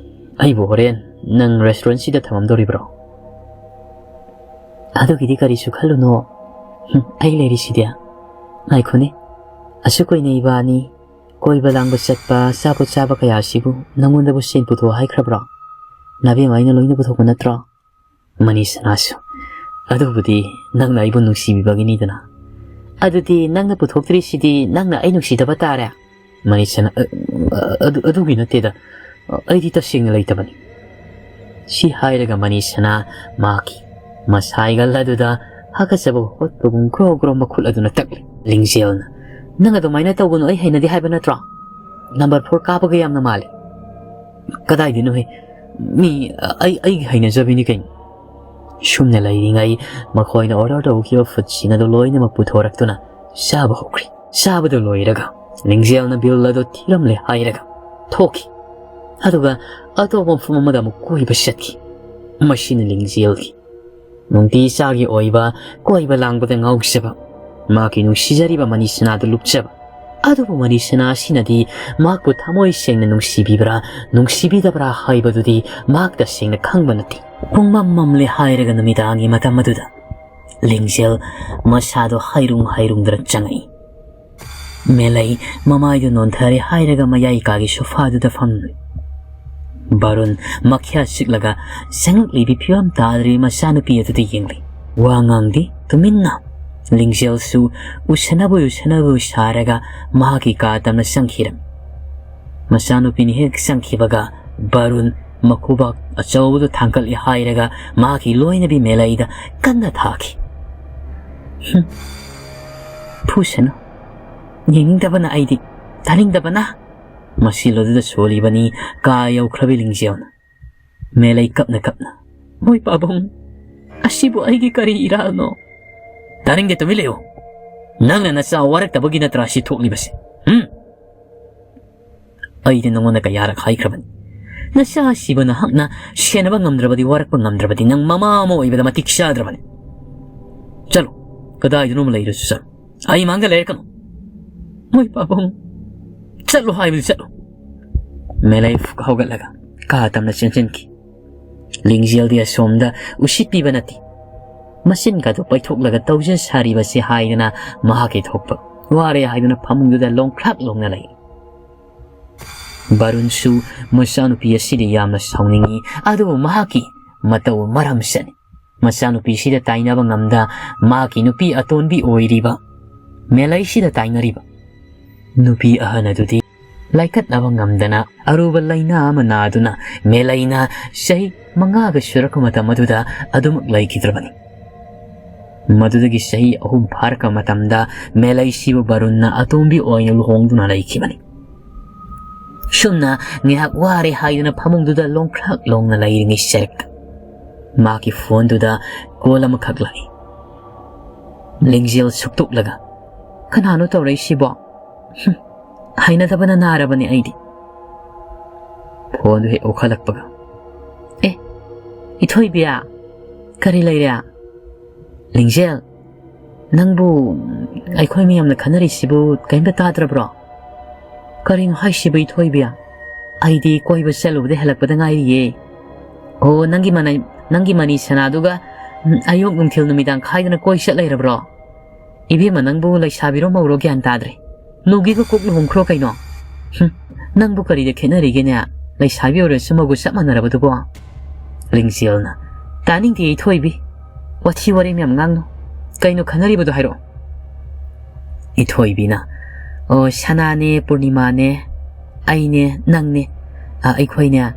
ꯑꯩꯕꯨ ꯍꯣꯔꯦꯟ ꯅꯪ restaurantꯁꯤꯗ ꯊꯝꯃꯝꯗꯣꯔꯤꯕ꯭ꯔꯣ?" "ꯑꯗꯨꯒꯤꯗꯤ ꯀꯔꯤꯁꯨ ꯈꯜꯂꯨꯅꯣ꯫ ꯍꯨꯝ, ꯑꯩ ꯂꯩꯔꯤꯁꯤꯗꯤ꯫ ꯉꯥꯏꯈꯣꯅꯦ, ꯑꯁꯨꯛ ꯀꯨꯏꯅ ꯏꯕꯥꯅꯤ ꯀꯣꯏꯕ ꯂꯥꯡꯕ ꯆꯠꯄ, ꯑꯆꯥꯄꯣꯠ ꯆꯥꯕ ꯀꯌꯥꯁꯤꯕꯨ ꯅꯪꯉꯣꯟꯗꯕꯨ ꯁꯦꯟ ꯄꯨꯊꯣꯛ ꯍꯥꯏꯈ꯭ꯔꯕ꯭ꯔꯣ? ꯅꯥꯕꯦꯝꯃ ꯑꯩꯅ ꯂꯣꯏꯅ ꯄꯨꯊꯣꯛꯄ ꯅꯠꯇ꯭ꯔꯣ? ꯃꯅꯤꯁꯅꯥꯁꯨ, "ꯑꯗꯨꯕꯨꯗꯤ ꯅꯪꯅ ꯑꯩꯕꯨ ꯅꯨꯡꯁꯤꯕꯤꯕꯒꯤꯅꯤꯗꯅ꯫ ꯑꯗꯨꯗꯤ ꯅꯪꯅ ꯄꯨꯊꯣꯛꯇ꯭ꯔꯤꯁꯤꯗꯤ ꯅꯪꯅ ꯑꯩ ꯅꯨꯡꯁꯤꯗꯕ ꯇꯥꯔꯦ?" ꯃꯅꯤꯁꯅꯥ, "ꯑ, ꯑ, ꯑꯗꯨ, ꯑꯗꯨꯒꯤ ꯅꯠꯇꯦꯗ꯫ ꯑꯩꯗꯤ ꯇꯁꯦꯡꯅ ꯂꯩꯇꯕꯅꯤ꯫" ꯁꯤ ꯍꯥꯏꯔꯒ ꯃꯅꯤꯁꯅꯥ ꯃꯍꯥꯛꯀꯤ ꯃꯁꯥꯏꯒꯜ ꯑꯗꯨꯗ ꯍꯥꯀꯠꯆꯕ ꯍꯣꯠꯄꯒꯨꯝ ꯒ꯭ꯔꯣ ꯒ꯭ꯔꯣ ꯃꯈꯨꯠ ꯑꯗꯨꯅ ꯇꯛꯂꯤ꯫ ꯂꯤꯡꯖꯦꯜꯅ, "ꯅꯪ ꯑꯗꯨꯃꯥꯏꯅ ꯇꯧꯒꯅꯨ, ꯑꯩ ꯍꯩꯅꯗꯦ ꯍꯥꯏꯕ ꯅꯠꯇ꯭ꯔꯣ? ꯅꯝꯕꯔ ꯐꯣꯔ ꯀꯥꯞꯄꯒ ꯌꯥꯝꯅ ꯃꯥꯜꯂꯤ꯫" "ꯀꯗꯥꯏꯗꯩꯅꯣꯍꯦ? ꯃꯤ, ꯑꯩ, ꯑꯩꯒꯤ ꯍꯩꯅꯖꯕꯤꯅꯤ ꯀꯩꯅꯣ꯫" ꯁꯨꯝꯅ ꯂꯩꯔꯤꯉꯩ ꯃꯈꯣꯏꯅ ꯑꯣꯔꯗꯔ ꯇꯧꯈꯤꯕ ꯐꯨꯗꯁꯤꯡ ꯑꯗꯨ ꯂꯣꯏꯅꯃꯛ ꯄꯨꯊꯣꯔꯛꯇꯨꯅ ꯆꯥꯕ ꯍꯧꯈ꯭ꯔꯦ꯫ ꯆꯥꯕꯗꯨ ꯂꯣꯏꯔꯒ ꯂꯤꯡꯖꯦꯜꯅ ꯕꯤꯜ ꯑꯗꯨ ꯊꯤꯔꯝꯂꯦ ꯍꯥꯏꯔꯒ ꯊꯣꯛꯈꯤ꯫ ꯑꯗꯨꯒ ꯑꯇꯣꯞꯄ ꯃꯐꯝ ꯑꯃꯗ ꯑꯃꯨꯛ ꯀꯣꯏꯕ ꯆꯠꯈꯤ꯫ ꯃꯁꯤꯅ ꯂꯤꯡꯖꯦꯜꯒꯤ ꯅꯨꯡꯇꯤ ꯆꯥꯒꯤ ꯑꯣꯏꯕ ꯀꯣꯏꯕ ꯂꯥꯡꯕꯗ ꯉꯥꯎꯖꯕ, ꯃꯍꯥꯛꯀꯤ ꯅꯨꯡꯁꯤꯖꯔꯤꯕ ꯃꯅꯤꯁꯅꯥꯗꯨ ꯂꯨꯞꯆꯕ꯫ ꯑꯗꯨꯕꯨ ꯃꯅꯤꯁꯅꯥ ꯑꯁꯤꯅꯗꯤ ꯃꯍꯥꯛꯄꯨ ꯊꯃꯣꯏ ꯁꯦꯡꯅ ꯅꯨꯡꯁꯤꯕꯤꯕ꯭ꯔꯥ, ꯅꯨꯡꯁꯤꯕꯤꯗꯕ꯭ꯔꯥ ꯍꯥꯏꯕꯗꯨꯗꯤ ꯃꯍꯥꯛ ꯇꯁꯦꯡꯅ ꯈꯪꯕ ꯅꯠꯇꯦ꯫ ꯄꯨꯡꯃꯝ ꯃꯝꯂꯦ ꯍꯥꯏꯔꯒ ꯅꯨꯃꯤꯗꯥꯡꯒꯤ ꯃꯇꯝ ꯑꯗꯨꯗ ꯂꯤꯡꯖꯦꯜ ꯃꯁꯥꯗꯣ ꯍꯥꯏꯔꯨꯡ ꯍꯥꯏꯔꯨꯡꯗꯅ ꯆꯪꯉꯛꯏ꯫ ꯃꯦꯂꯩ ꯃꯃꯥꯏꯗꯨ ꯅꯣꯟꯊꯔꯦ ꯍꯥꯏꯔꯒ ꯃꯌꯥꯏ ꯀꯥꯒꯤ ꯁꯣꯐꯥꯗꯨꯗ ꯐꯝꯂꯨꯏ꯫ ꯕꯥꯔꯨꯟ ꯃꯈ꯭ꯌꯥ ꯆꯤꯛꯂꯒ ꯆꯪꯂꯛꯂꯤꯕꯤ ꯐꯤꯕꯝ ꯇꯥꯗ꯭ꯔꯤꯕꯤ ꯃꯆꯥꯅꯨꯄꯤ ꯑꯗꯨꯗ ꯌꯦꯡꯂꯤ꯫ ꯋꯥ ꯉꯥꯡꯗꯦ, ꯇꯨꯃꯤꯟꯅ꯫ ꯂꯤꯡꯖꯦꯜꯁꯨ ꯎꯁꯟꯅꯕꯣꯏ ꯎꯁꯟꯅꯕꯣꯏ ꯁꯥꯔꯒ ꯃꯍꯥꯛꯀꯤ ꯀꯥ ꯇꯝꯅ ꯆꯪꯈꯤꯔꯝꯃꯤ꯫ ꯃꯆꯥꯅꯨꯄꯤꯅ ꯍꯦꯛ ꯆꯪꯈꯤꯕꯒ ꯕꯥꯔꯨꯟ ꯃꯈꯨꯕꯥꯛ ꯑꯆꯧꯕꯗꯨ ꯊꯥꯡꯒꯠꯂꯤ ꯍꯥꯏꯔꯒ ꯃꯍꯥꯛꯀꯤ ꯂꯣꯏꯅꯕꯤ ꯃꯦꯂꯩꯗ ꯀꯟꯅ ꯊꯥꯈꯤ꯫ "ꯍꯨꯝ, ꯐꯨꯁꯅꯨ꯫ ꯌꯦꯡꯅꯤꯡꯗꯕꯅ ꯑꯩꯗꯤ, ꯇꯥꯅꯤꯡꯗꯕꯅ꯫" ꯃꯁꯤꯜ ꯑꯗꯨꯗ ꯁꯣꯜꯂꯤꯕꯅꯤ ꯀꯥ ꯌꯧꯈ꯭ꯔꯕꯤ ꯂꯤꯡꯖꯦꯜꯅ꯫ ꯃꯦꯂꯩ ꯀꯞꯅ ꯀꯞꯅ, "ꯃꯣꯏ ꯄꯥꯕꯨꯡ, ꯑꯁꯤꯕꯨ ꯑꯩꯒꯤ ꯀꯔꯤ ꯏꯔꯥꯜꯅꯣ?" "ꯇꯥꯅꯤꯡꯗꯦ, ꯇꯨꯃꯤꯟ ꯂꯩꯌꯨ꯫ ꯅꯪꯅ ꯅꯆꯥ ꯋꯥꯔꯛꯇꯕꯒꯤ ꯅꯠꯇ꯭ꯔꯥ ꯁꯤ ꯊꯣꯛꯂꯤꯕꯁꯦ? ꯍꯨꯝ?" "ꯑꯩꯗꯤ ꯅꯉꯣꯟꯗ ꯀꯌꯥꯔꯛ ꯍꯥꯏꯈ꯭ꯔꯕꯅꯤ, ꯅꯆꯥ ꯑꯁꯤꯕꯨ ꯅꯍꯥꯛꯅ ꯁꯦꯟꯅꯕ ꯉꯝꯗ꯭ꯔꯕꯗꯤ, ꯋꯥꯔꯛꯄ ꯉꯝꯗ꯭ꯔꯕꯗꯤ, ꯅꯪ ꯃꯃꯥ ꯑꯃ ꯑꯣꯏꯕꯗ ꯃꯇꯤꯛ ꯆꯥꯗ꯭ꯔꯕꯅꯤ꯫ ꯆꯠꯂꯣ, ꯀꯗꯥꯏꯗꯅꯣ ꯑꯃ ꯂꯩꯔꯁꯨ ꯆꯠꯂꯣ꯫ ꯑꯩ ꯃꯥꯡꯗ ꯂꯩꯔꯛꯀꯅꯨ꯫" "ꯃꯣꯏ ꯄꯥꯕꯨꯡ, ꯆꯠꯂꯣ ꯍꯥꯏꯕꯗꯤ ꯆꯠꯂꯣ꯫" ꯃꯦꯂꯩ ꯐꯨꯛ ꯍꯧꯒꯠꯂꯒ ꯀꯥ ꯇꯝꯅ ꯆꯦꯟꯁꯤꯟꯈꯤ꯫ ꯂꯤꯡꯖꯦꯜꯗꯤ ꯑꯁꯣꯝꯗ ꯎꯁꯤꯠꯄꯤꯕ ꯅꯠꯇꯦ꯫ ꯃꯆꯤꯟꯒꯗꯨ ꯄꯩꯊꯣꯛꯂꯒ ꯇꯧꯖ ꯁꯥꯔꯤꯕꯁꯤ ꯍꯥꯏꯗꯅ ꯃꯍꯥꯛꯀꯤ ꯊꯣꯛꯄ ꯋꯥꯔꯦ ꯍꯥꯏꯗꯨꯅ ꯐꯃꯨꯡꯗꯨꯗ ꯂꯣꯡꯈ꯭ꯔꯥꯛ ꯂꯣꯡꯅ ꯂꯩ꯫ ꯕꯔꯨꯟꯁꯨ ꯃꯆꯥꯅꯨꯄꯤ ꯑꯁꯤꯗ ꯌꯥꯝꯅ ꯁꯥꯎꯅꯤꯡꯏ, ꯑꯗꯨꯕꯨ ꯃꯍꯥꯛꯀꯤ ꯃꯇꯧ ꯃꯔꯝ ꯆꯠꯅꯤ꯫ ꯃꯆꯥꯅꯨꯄꯤꯁꯤꯗ ꯇꯥꯏꯅꯕ ꯉꯝꯗ ꯃꯍꯥꯛꯀꯤ ꯅꯨꯄꯤ ꯑꯇꯣꯟꯕꯤ ꯑꯣꯏꯔꯤꯕ ꯃꯦꯂꯩꯁꯤꯗ ꯇꯥꯏꯅꯔꯤꯕ ꯅꯨꯄꯤ ꯑꯍꯟ ꯑꯗꯨꯗꯤ ꯂꯥꯏꯀꯠꯅꯕ ꯉꯝꯗꯅ ꯑꯔꯨꯕ ꯂꯥꯏꯅꯥ ꯑꯃ ꯅꯥꯗꯨꯅ ꯃꯦꯂꯩꯅ ꯆꯍꯤ ꯃꯉꯥꯒ ꯁꯨꯔꯛꯄ ꯃꯇꯝ ꯑꯗꯨꯗ ꯑꯗꯨꯃꯛ ꯂꯩꯈꯤꯗ꯭ꯔꯕꯅꯤ꯫ ꯃꯗꯨꯗꯒꯤ ꯆꯍꯤ ꯑꯍꯨꯝ ꯐꯥꯔꯛꯄ ꯃꯇꯝꯗ ꯃꯦꯂꯩꯁꯤꯕꯨ ꯕꯔꯨꯟꯅ ꯑꯇꯣꯝꯕꯤ ꯑꯣꯏꯅ ꯂꯨꯍꯣꯡꯗꯨꯅ ꯂꯩꯈꯤꯕꯅꯤ꯫ ꯁꯨꯝꯅ ꯉꯥꯏꯍꯥꯛ ꯋꯥꯔꯦ ꯍꯥꯏꯗꯨꯅ ꯐꯃꯨꯡꯗꯨꯗ ꯂꯣꯡꯈ꯭ꯔꯛ ꯂꯣꯡꯅ ꯂꯩꯔꯤꯉꯩ ꯁꯔꯛꯇ ꯃꯍꯥꯛꯀꯤ ꯐꯣꯟꯗꯨꯗ ꯀꯣꯜ ꯑꯃꯈꯛ ꯂꯥꯛꯏ꯫ ꯂꯤꯡꯖꯦꯜ ꯁꯨꯛꯇꯣꯛꯂꯒ, "ꯀꯅꯥꯅꯣ ꯇꯧꯔꯛꯏꯁꯤꯕꯣ? ꯍꯨꯝ, ꯍꯩꯅꯗꯕꯅ ꯅꯥꯔꯕꯅꯦ ꯑꯩꯗꯤ꯫" ꯐꯣꯟꯗꯨ ꯍꯦꯛ ꯑꯣꯛꯈꯠꯂꯛꯄꯒ, "ꯑꯦ, ꯏꯊꯣꯏꯕꯤ, ꯀꯔꯤ ꯂꯩꯔꯦ? ꯂꯤꯡꯖꯦꯜ, ꯅꯪꯕꯨ ꯑꯩꯈꯣꯏ ꯃꯌꯥꯝꯅ ꯈꯟꯅꯔꯤꯁꯤꯕꯨ ꯀꯔꯤꯝꯇ ꯇꯥꯗ꯭ꯔꯕ꯭ꯔꯣ?" "ꯀꯔꯤꯅꯣ ꯍꯥꯏꯁꯤꯕꯨ, ꯏꯊꯣꯏꯕꯤ? ꯑꯩꯗꯤ ꯀꯣꯏꯕ ꯆꯠꯂꯨꯕꯗ ꯍꯜꯂꯛꯄꯗ ꯉꯥꯏꯔꯤꯌꯦ꯫" "ꯑꯣ, ꯅꯪꯒꯤ ꯃꯅꯩ-, ꯅꯪꯒꯤ ꯃꯅꯤ ꯁꯅꯥꯗꯨꯒ, ꯎꯝ, ꯑꯌꯨꯛ ꯅꯨꯡꯊꯤꯜ ꯅꯨꯃꯤꯗꯥꯡ ꯈꯥꯏꯗꯅ ꯀꯣꯏ ꯆꯠ ꯂꯩꯔꯕ꯭ꯔꯣ? ꯏꯕꯦꯝꯃ, ꯅꯪꯕꯨ ꯂꯩꯁꯥꯕꯤꯔꯣ ꯃꯧꯔꯣ ꯒ꯭ꯌꯥꯟ ꯇꯥꯗ꯭ꯔꯦ꯫ ꯂꯨꯒꯤꯒ ꯀꯣꯛ ꯂꯨꯍꯣꯡꯈ꯭ꯔꯣ ꯀꯩꯅꯣ꯫ ꯍꯨꯝ, ꯅꯪꯕꯨ ꯀꯔꯤꯗ ꯈꯦꯠꯅꯔꯤꯒꯦꯅꯦ? ꯂꯩꯁꯥꯕꯤ ꯑꯣꯏꯔꯁꯨ ꯃꯧꯒ ꯆꯞ ꯃꯥꯟꯅꯔꯕꯗꯨꯕꯣ?" ꯂꯤꯡꯖꯦꯜꯅ, "ꯇꯥꯅꯤꯡꯗꯦ ꯏꯊꯣꯏꯕꯤ꯫ ꯋꯥꯊꯤ ꯋꯥꯔꯦꯝ ꯌꯥꯝ ꯉꯥꯡꯅꯨ꯫ ꯀꯩꯅꯣ ꯈꯟꯅꯔꯤꯕꯗꯣ ꯍꯥꯏꯔꯛꯑꯣ꯫" ꯏꯊꯣꯏꯕꯤꯅ, "ꯑꯣ, ꯁꯅꯥꯅꯦ, ꯄꯨꯔꯅꯤꯃꯥꯅꯦ, ꯑꯩꯅꯦ, ꯅꯪꯅꯦ, ꯑ, ꯑꯩꯈꯣꯏꯅꯦ,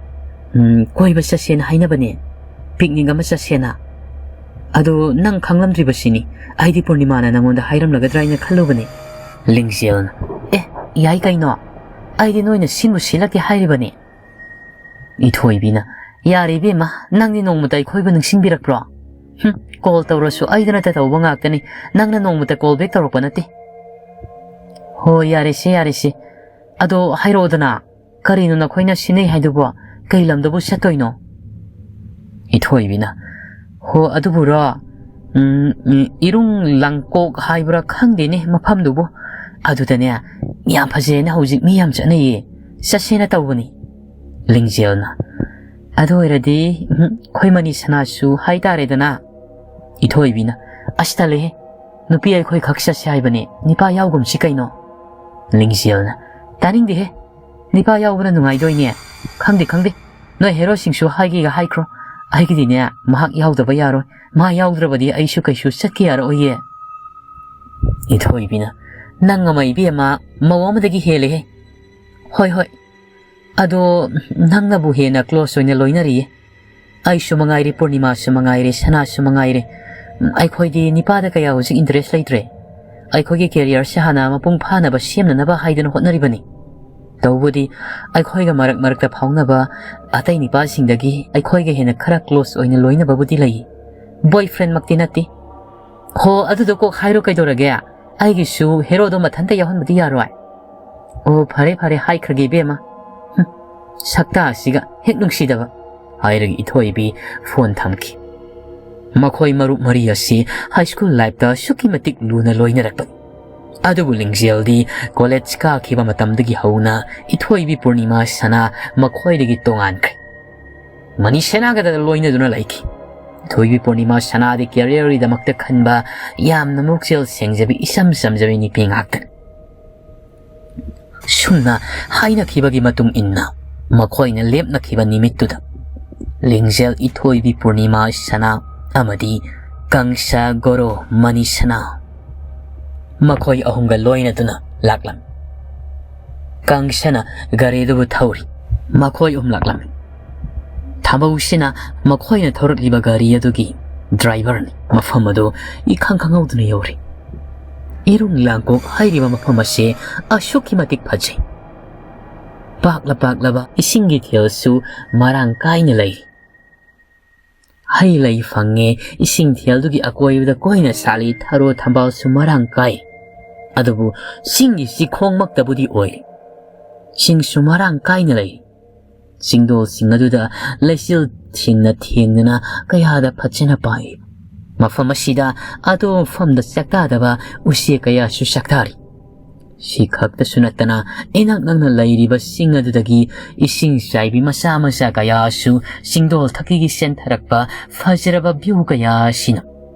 ꯎꯝ, ꯀꯣꯏꯕ ꯆꯠꯁꯦꯅ ꯍꯥꯏꯅꯕꯅꯦ, ꯄꯤꯛꯅꯤꯛ ꯑꯃ ꯆꯠꯁꯦꯅ꯫ ꯑꯗꯣ ꯅꯪ ꯈꯪꯂꯝꯗ꯭ꯔꯤꯕꯁꯤꯅꯤ, ꯑꯩꯗꯤ ꯄꯨꯔꯅꯤꯃꯥꯅ ꯅꯪꯉꯣꯟꯗ ꯍꯥꯏꯔꯝꯂꯒꯗ꯭ꯔꯥ ꯍꯥꯏꯅ ꯈꯜꯂꯨꯕꯅꯤ꯫" ꯂꯤꯡꯖꯦꯜꯅ, "ꯑꯦ, ꯌꯥꯏ ꯀꯩꯅꯣ, ꯑꯩꯗꯤ ꯅꯣꯏꯅ ꯁꯤꯟꯕꯨ ꯁꯤꯜꯂꯛꯇꯦ ꯍꯥꯏꯔꯤꯕꯅꯤ꯫" ꯏꯊꯣꯏꯕꯤꯅ, "ꯌꯥꯔꯦ ꯏꯕꯦꯝꯃ, ꯅꯪꯗꯤ ꯅꯣꯡꯃꯇ ꯑꯩꯈꯣꯏꯕꯨ ꯅꯤꯡꯁꯤꯡꯕꯤꯔꯛꯄ꯭ꯔꯣ? ꯍꯨꯝ, ꯀꯣꯜ ꯇꯧꯔꯁꯨ ꯑꯩꯗ ꯅꯠꯇ ꯇꯧꯕ ꯉꯥꯛꯇꯅꯤ, ꯅꯪꯅ ꯅꯣꯡꯃꯇ ꯀꯣꯜ ꯕꯦꯛ ꯇꯧꯔꯛꯄ ꯅꯠꯇꯦ꯫" "ꯍꯣꯏ, ꯌꯥꯔꯦꯁꯦ, ꯌꯥꯔꯦꯁꯦ, ꯑꯗꯣ ꯍꯥꯏꯔꯛꯑꯣꯗꯅ, ꯀꯔꯤꯅꯣ ꯅꯈꯣꯏꯅ ꯁꯤꯟꯅꯩ ꯍꯥꯏꯗꯨꯕꯣ? ꯀꯩ ꯂꯝꯗꯕꯨ ꯆꯠꯇꯣꯏꯅꯣ?" ꯏꯊꯣꯏꯕꯤꯅ, "ꯍꯣ, ꯑꯗꯨꯕꯨꯔꯣ, ꯎꯝ, ꯎꯝ, ꯏꯔꯨꯡ ꯂꯥꯡꯀꯣꯛ ꯍꯥꯏꯕ꯭ꯔꯥ ꯈꯪꯗꯦꯅꯦ ꯃꯐꯝꯗꯨꯕꯨ꯫ ꯑꯗꯨꯗꯅꯦ, ꯌꯥꯝ ꯐꯖꯩꯅ ꯍꯧꯖꯤꯛ ꯃꯤ ꯌꯥꯝ ꯆꯠꯅꯩꯌꯦ, ꯆꯠꯁꯦꯅ ꯇꯧꯕꯅꯤ꯫" ꯂꯤꯡꯖꯦꯜꯅ, "ꯑꯗꯨ ꯑꯣꯏꯔꯗꯤ, ꯎꯝ, ꯑꯩꯈꯣꯏ ꯃꯅꯤ ꯁꯅꯥꯁꯨ ꯍꯥꯏꯇꯥꯔꯦꯗꯅ꯫" ꯏꯊꯣꯏꯕꯤꯅ, "ꯑꯁ, ꯇꯜꯂꯦꯍꯦ, ꯅꯨꯄꯤ ꯑꯩꯈꯣꯏ ꯈꯛ ꯆꯠꯁꯦ ꯍꯥꯏꯕꯅꯦ, ꯅꯤꯄꯥ ꯌꯥꯎꯒꯨꯝꯁꯤ ꯀꯩꯅꯣ꯫" ꯂꯤꯡꯖꯦꯜꯅ, "ꯇꯥꯅꯤꯡꯗꯦꯍꯦ, ꯅꯤꯄꯥ ꯌꯥꯎꯕꯅ ꯅꯨꯡꯉꯥꯏꯗꯣꯏꯅꯦ꯫ ꯈꯪꯗꯦ, ꯈꯪꯗꯦ꯫ ꯅꯣꯏ ꯍꯦꯔꯣꯁꯤꯡꯁꯨ ꯍꯥꯏꯒꯦꯒ ꯍꯥꯏꯈ꯭ꯔꯣ꯫ ꯑꯩꯒꯤꯗꯤꯅꯦ, ꯃꯍꯥꯛ ꯌꯥꯎꯗꯕ ꯌꯥꯔꯣꯏ꯫ ꯃꯥ ꯌꯥꯎꯗ꯭ꯔꯕꯗꯤ ꯑꯩꯁꯨ ꯀꯩꯁꯨ ꯆꯠꯀꯦ ꯌꯥꯔꯛꯑꯣꯏꯌꯦ꯫ ꯏꯊꯣꯏꯕꯤꯅ, "ꯅꯪ ꯑꯃ ꯏꯕꯦꯝꯃ, ꯃꯧ ꯑꯃꯗꯒꯤ ꯍꯦꯜꯂꯦꯍꯦ꯫ ꯍꯣꯏ, ꯍꯣꯏ꯫ ꯑꯗꯣ ꯅꯪꯅꯕꯨ ꯍꯦꯟꯅ close ꯑꯣꯏꯅ ꯂꯣꯏꯅꯔꯤꯌꯦ꯫ ꯑꯩꯁꯨ ꯃꯉꯥꯏꯔꯦ, ꯄꯨꯔꯅꯤꯃꯥꯁꯨ ꯃꯉꯥꯏꯔꯦ, ꯁꯅꯥꯁꯨ ꯃꯉꯥꯏꯔꯦ꯫ ꯎꯝ, ꯑꯩꯈꯣꯏꯗꯤ ꯅꯤꯄꯥꯗ ꯀꯌꯥ ꯍꯧꯖꯤꯛ interest ꯂꯩꯇ꯭ꯔꯦ꯫ ꯑꯩꯈꯣꯏꯒꯤ careerꯁꯦ ꯍꯥꯟꯅ ꯃꯄꯨꯡ ꯐꯥꯅꯕ ꯁꯦꯝꯅꯅꯕ ꯍꯥꯏꯗꯨꯅ ꯍꯣꯠꯅꯔꯤꯕꯅꯤ꯫ ꯇꯧꯕꯗꯤ ꯑꯩꯈꯣꯏꯒ ꯃꯔꯛ ꯃꯔꯛꯇ ꯐꯥꯎꯅꯕ ꯑꯇꯩ ꯅꯤꯄꯥꯁꯤꯡꯗꯒꯤ ꯑꯩꯈꯣꯏꯒ ꯍꯦꯟꯅ ꯈꯔ close ꯑꯣꯏꯅ ꯂꯣꯏꯅꯕꯕꯨꯗꯤ ꯂꯩ꯫ Boyfriendꯃꯛꯇꯤ ꯅꯠꯇꯦ꯫" "ꯍꯣ, ꯑꯗꯨꯗꯣ ꯀꯣꯛ ꯍꯥꯏꯔꯣ ꯀꯩꯗꯧꯔꯒꯦ? ꯑꯩꯒꯤꯁꯨ ꯍꯦꯔꯣꯗꯣ ꯃꯊꯟꯇ ꯌꯥꯎꯍꯟꯕꯗꯤ ꯌꯥꯔꯣꯏ?" "ꯑꯣ, ꯐꯔꯦ, ꯐꯔꯦ, ꯍꯥꯏꯈ꯭ꯔꯒꯦ ꯏꯕꯦꯝꯃ꯫ ꯍꯨꯝ, ꯁꯛꯇꯥꯁꯤꯒ ꯍꯦꯛ ꯅꯨꯡꯁꯤꯗꯕ꯫" ꯍꯥꯏꯔꯒ ꯏꯊꯣꯏꯕꯤ phone ꯊꯝꯈꯤ꯫ ꯃꯈꯣꯏ ꯃꯔꯨꯞ ꯃꯔꯤ ꯑꯁꯤ high school lifeꯇ ꯑꯁꯨꯛꯀꯤ ꯃꯇꯤꯛ ꯂꯨꯅ ꯂꯣꯏꯅꯔꯛꯄꯅꯤ꯫ ꯑꯗꯨꯕꯨ ꯂꯤꯡꯖꯦꯜꯗꯤ college ꯀꯥꯈꯤꯕ ꯃꯇꯝꯗꯒꯤ ꯍꯧꯅ ꯏꯊꯣꯏꯕꯤ ꯄꯨꯔꯅꯤꯃꯥ ꯁꯅꯥ ꯃꯈꯣꯏꯗꯒꯤ ꯇꯣꯉꯥꯟꯈ꯭ꯔꯦ꯫ ꯃꯅꯤ ꯁꯅꯥꯒꯗ ꯂꯣꯏꯅꯗꯨꯅ ꯂꯩꯈꯤ꯫ ꯏꯊꯣꯏꯕꯤ ꯄꯨꯔꯅꯤꯃꯥ ꯁꯅꯥꯗꯤ careerꯒꯤꯗꯃꯛꯇ ꯈꯟꯕ ꯌꯥꯝꯅ ꯃꯨꯛꯆꯦꯜ ꯁꯦꯡꯖꯕꯤ, ꯏꯆꯝ ꯆꯝꯖꯕꯤ ꯅꯨꯄꯤ ꯉꯥꯛꯇꯅꯤ꯫ ꯁꯨꯝꯅ ꯍꯥꯏꯅꯈꯤꯕꯒꯤ ꯃꯇꯨꯡ ꯏꯟꯅ ꯃꯈꯣꯏꯅ ꯂꯦꯞꯅꯈꯤꯕ ꯅꯨꯃꯤꯠꯇꯨꯗ ꯂꯤꯡꯖꯦꯜ, ꯏꯊꯣꯏꯕꯤ ꯄꯨꯔꯅꯤꯃꯥ ꯁꯅꯥ ꯑꯃꯗꯤ ꯀꯪꯁ ꯒꯣꯔꯣ ꯃꯅꯤ ꯁꯅꯥ ꯃꯈꯣꯏ ꯑꯍꯨꯝꯒ ꯂꯣꯏꯅꯗꯨꯅ ꯂꯥꯛꯂꯝꯃꯤ꯫ ꯀꯪꯁꯅ ꯒꯥꯔꯤꯗꯨꯕꯨ ꯊꯧꯔꯤ꯫ ꯃꯈꯣꯏ ꯑꯍꯨꯝ ꯂꯥꯛꯂꯝꯃꯤ꯫ ꯊꯥꯃꯧꯁꯤꯅ ꯃꯈꯣꯏꯅ ꯊꯧꯔꯛꯂꯤꯕ ꯒꯥꯔꯤ ꯑꯗꯨꯒꯤ driverꯅꯤ꯫ ꯃꯐꯝ ꯑꯗꯨ ꯏꯈꯪ ꯈꯪꯍꯧꯗꯅ ꯌꯧꯔꯦ꯫ ꯏꯔꯨꯡ ꯂꯥꯡꯀꯣꯛ ꯍꯥꯏꯔꯤꯕ ꯃꯐꯝ ꯑꯁꯤ ꯑꯁꯨꯛꯀꯤ ꯃꯇꯤꯛ ꯐꯖꯩ꯫ ꯄꯥꯛꯂ ꯄꯥꯛꯂꯕ ꯏꯁꯤꯡꯒꯤ ꯊꯦꯜꯁꯨ ꯃꯔꯥꯡ ꯀꯥꯏꯅ ꯂꯩ꯫ ꯍꯩ ꯂꯩ ꯐꯪꯉꯦ꯫ ꯏꯁꯤꯡ ꯊꯦꯜꯗꯨꯒꯤ ꯑꯀꯣꯏꯕꯗ ꯀꯣꯏꯅ ꯁꯥꯠꯂꯤ ꯊꯔꯣ ꯊꯝꯕꯥꯜꯁꯨ ꯃꯔꯥꯡ ꯀꯥꯏ꯫ ꯑꯗꯨꯕꯨ ꯆꯤꯡꯒꯤ ꯆꯤꯡꯈꯣꯡꯃꯛꯇꯕꯨꯗꯤ ꯑꯣꯏ꯫ ꯆꯤꯡꯁꯨ ꯃꯔꯥꯡ ꯀꯥꯏꯅ ꯂꯩ꯫ ꯆꯤꯡꯗꯣꯜꯁꯤꯡ ꯑꯗꯨꯗ ꯂꯩꯆꯤꯜ ꯊꯦꯡꯅ ꯊꯦꯡꯗꯅ ꯀꯌꯥꯗ ꯐꯖꯅ ꯄꯥꯏ꯫ ꯃꯐꯝ ꯑꯁꯤꯗ ꯑꯇꯣꯞꯄ ꯃꯐꯝꯗ ꯆꯥꯛꯇꯥꯗꯕ ꯎꯆꯦꯛ ꯀꯌꯥꯁꯨ ꯆꯥꯛꯇꯥꯔꯤ꯫ ꯁꯤ ꯈꯛꯇꯁꯨ ꯅꯠꯇꯅ ꯏꯅꯛ ꯅꯛꯅ ꯂꯩꯔꯤꯕ ꯆꯤꯡ ꯑꯗꯨꯗꯒꯤ ꯏꯁꯤꯡ ꯆꯥꯏꯕꯤ ꯃꯆꯥ ꯃꯆꯥ ꯀꯌꯥꯁꯨ ꯆꯤꯡꯗꯣꯜ ꯊꯛꯀꯤꯒꯤ ꯆꯦꯟꯊꯔꯛꯄ ꯐꯖꯔꯕ view ꯀꯌꯥ ꯑꯁꯤꯅ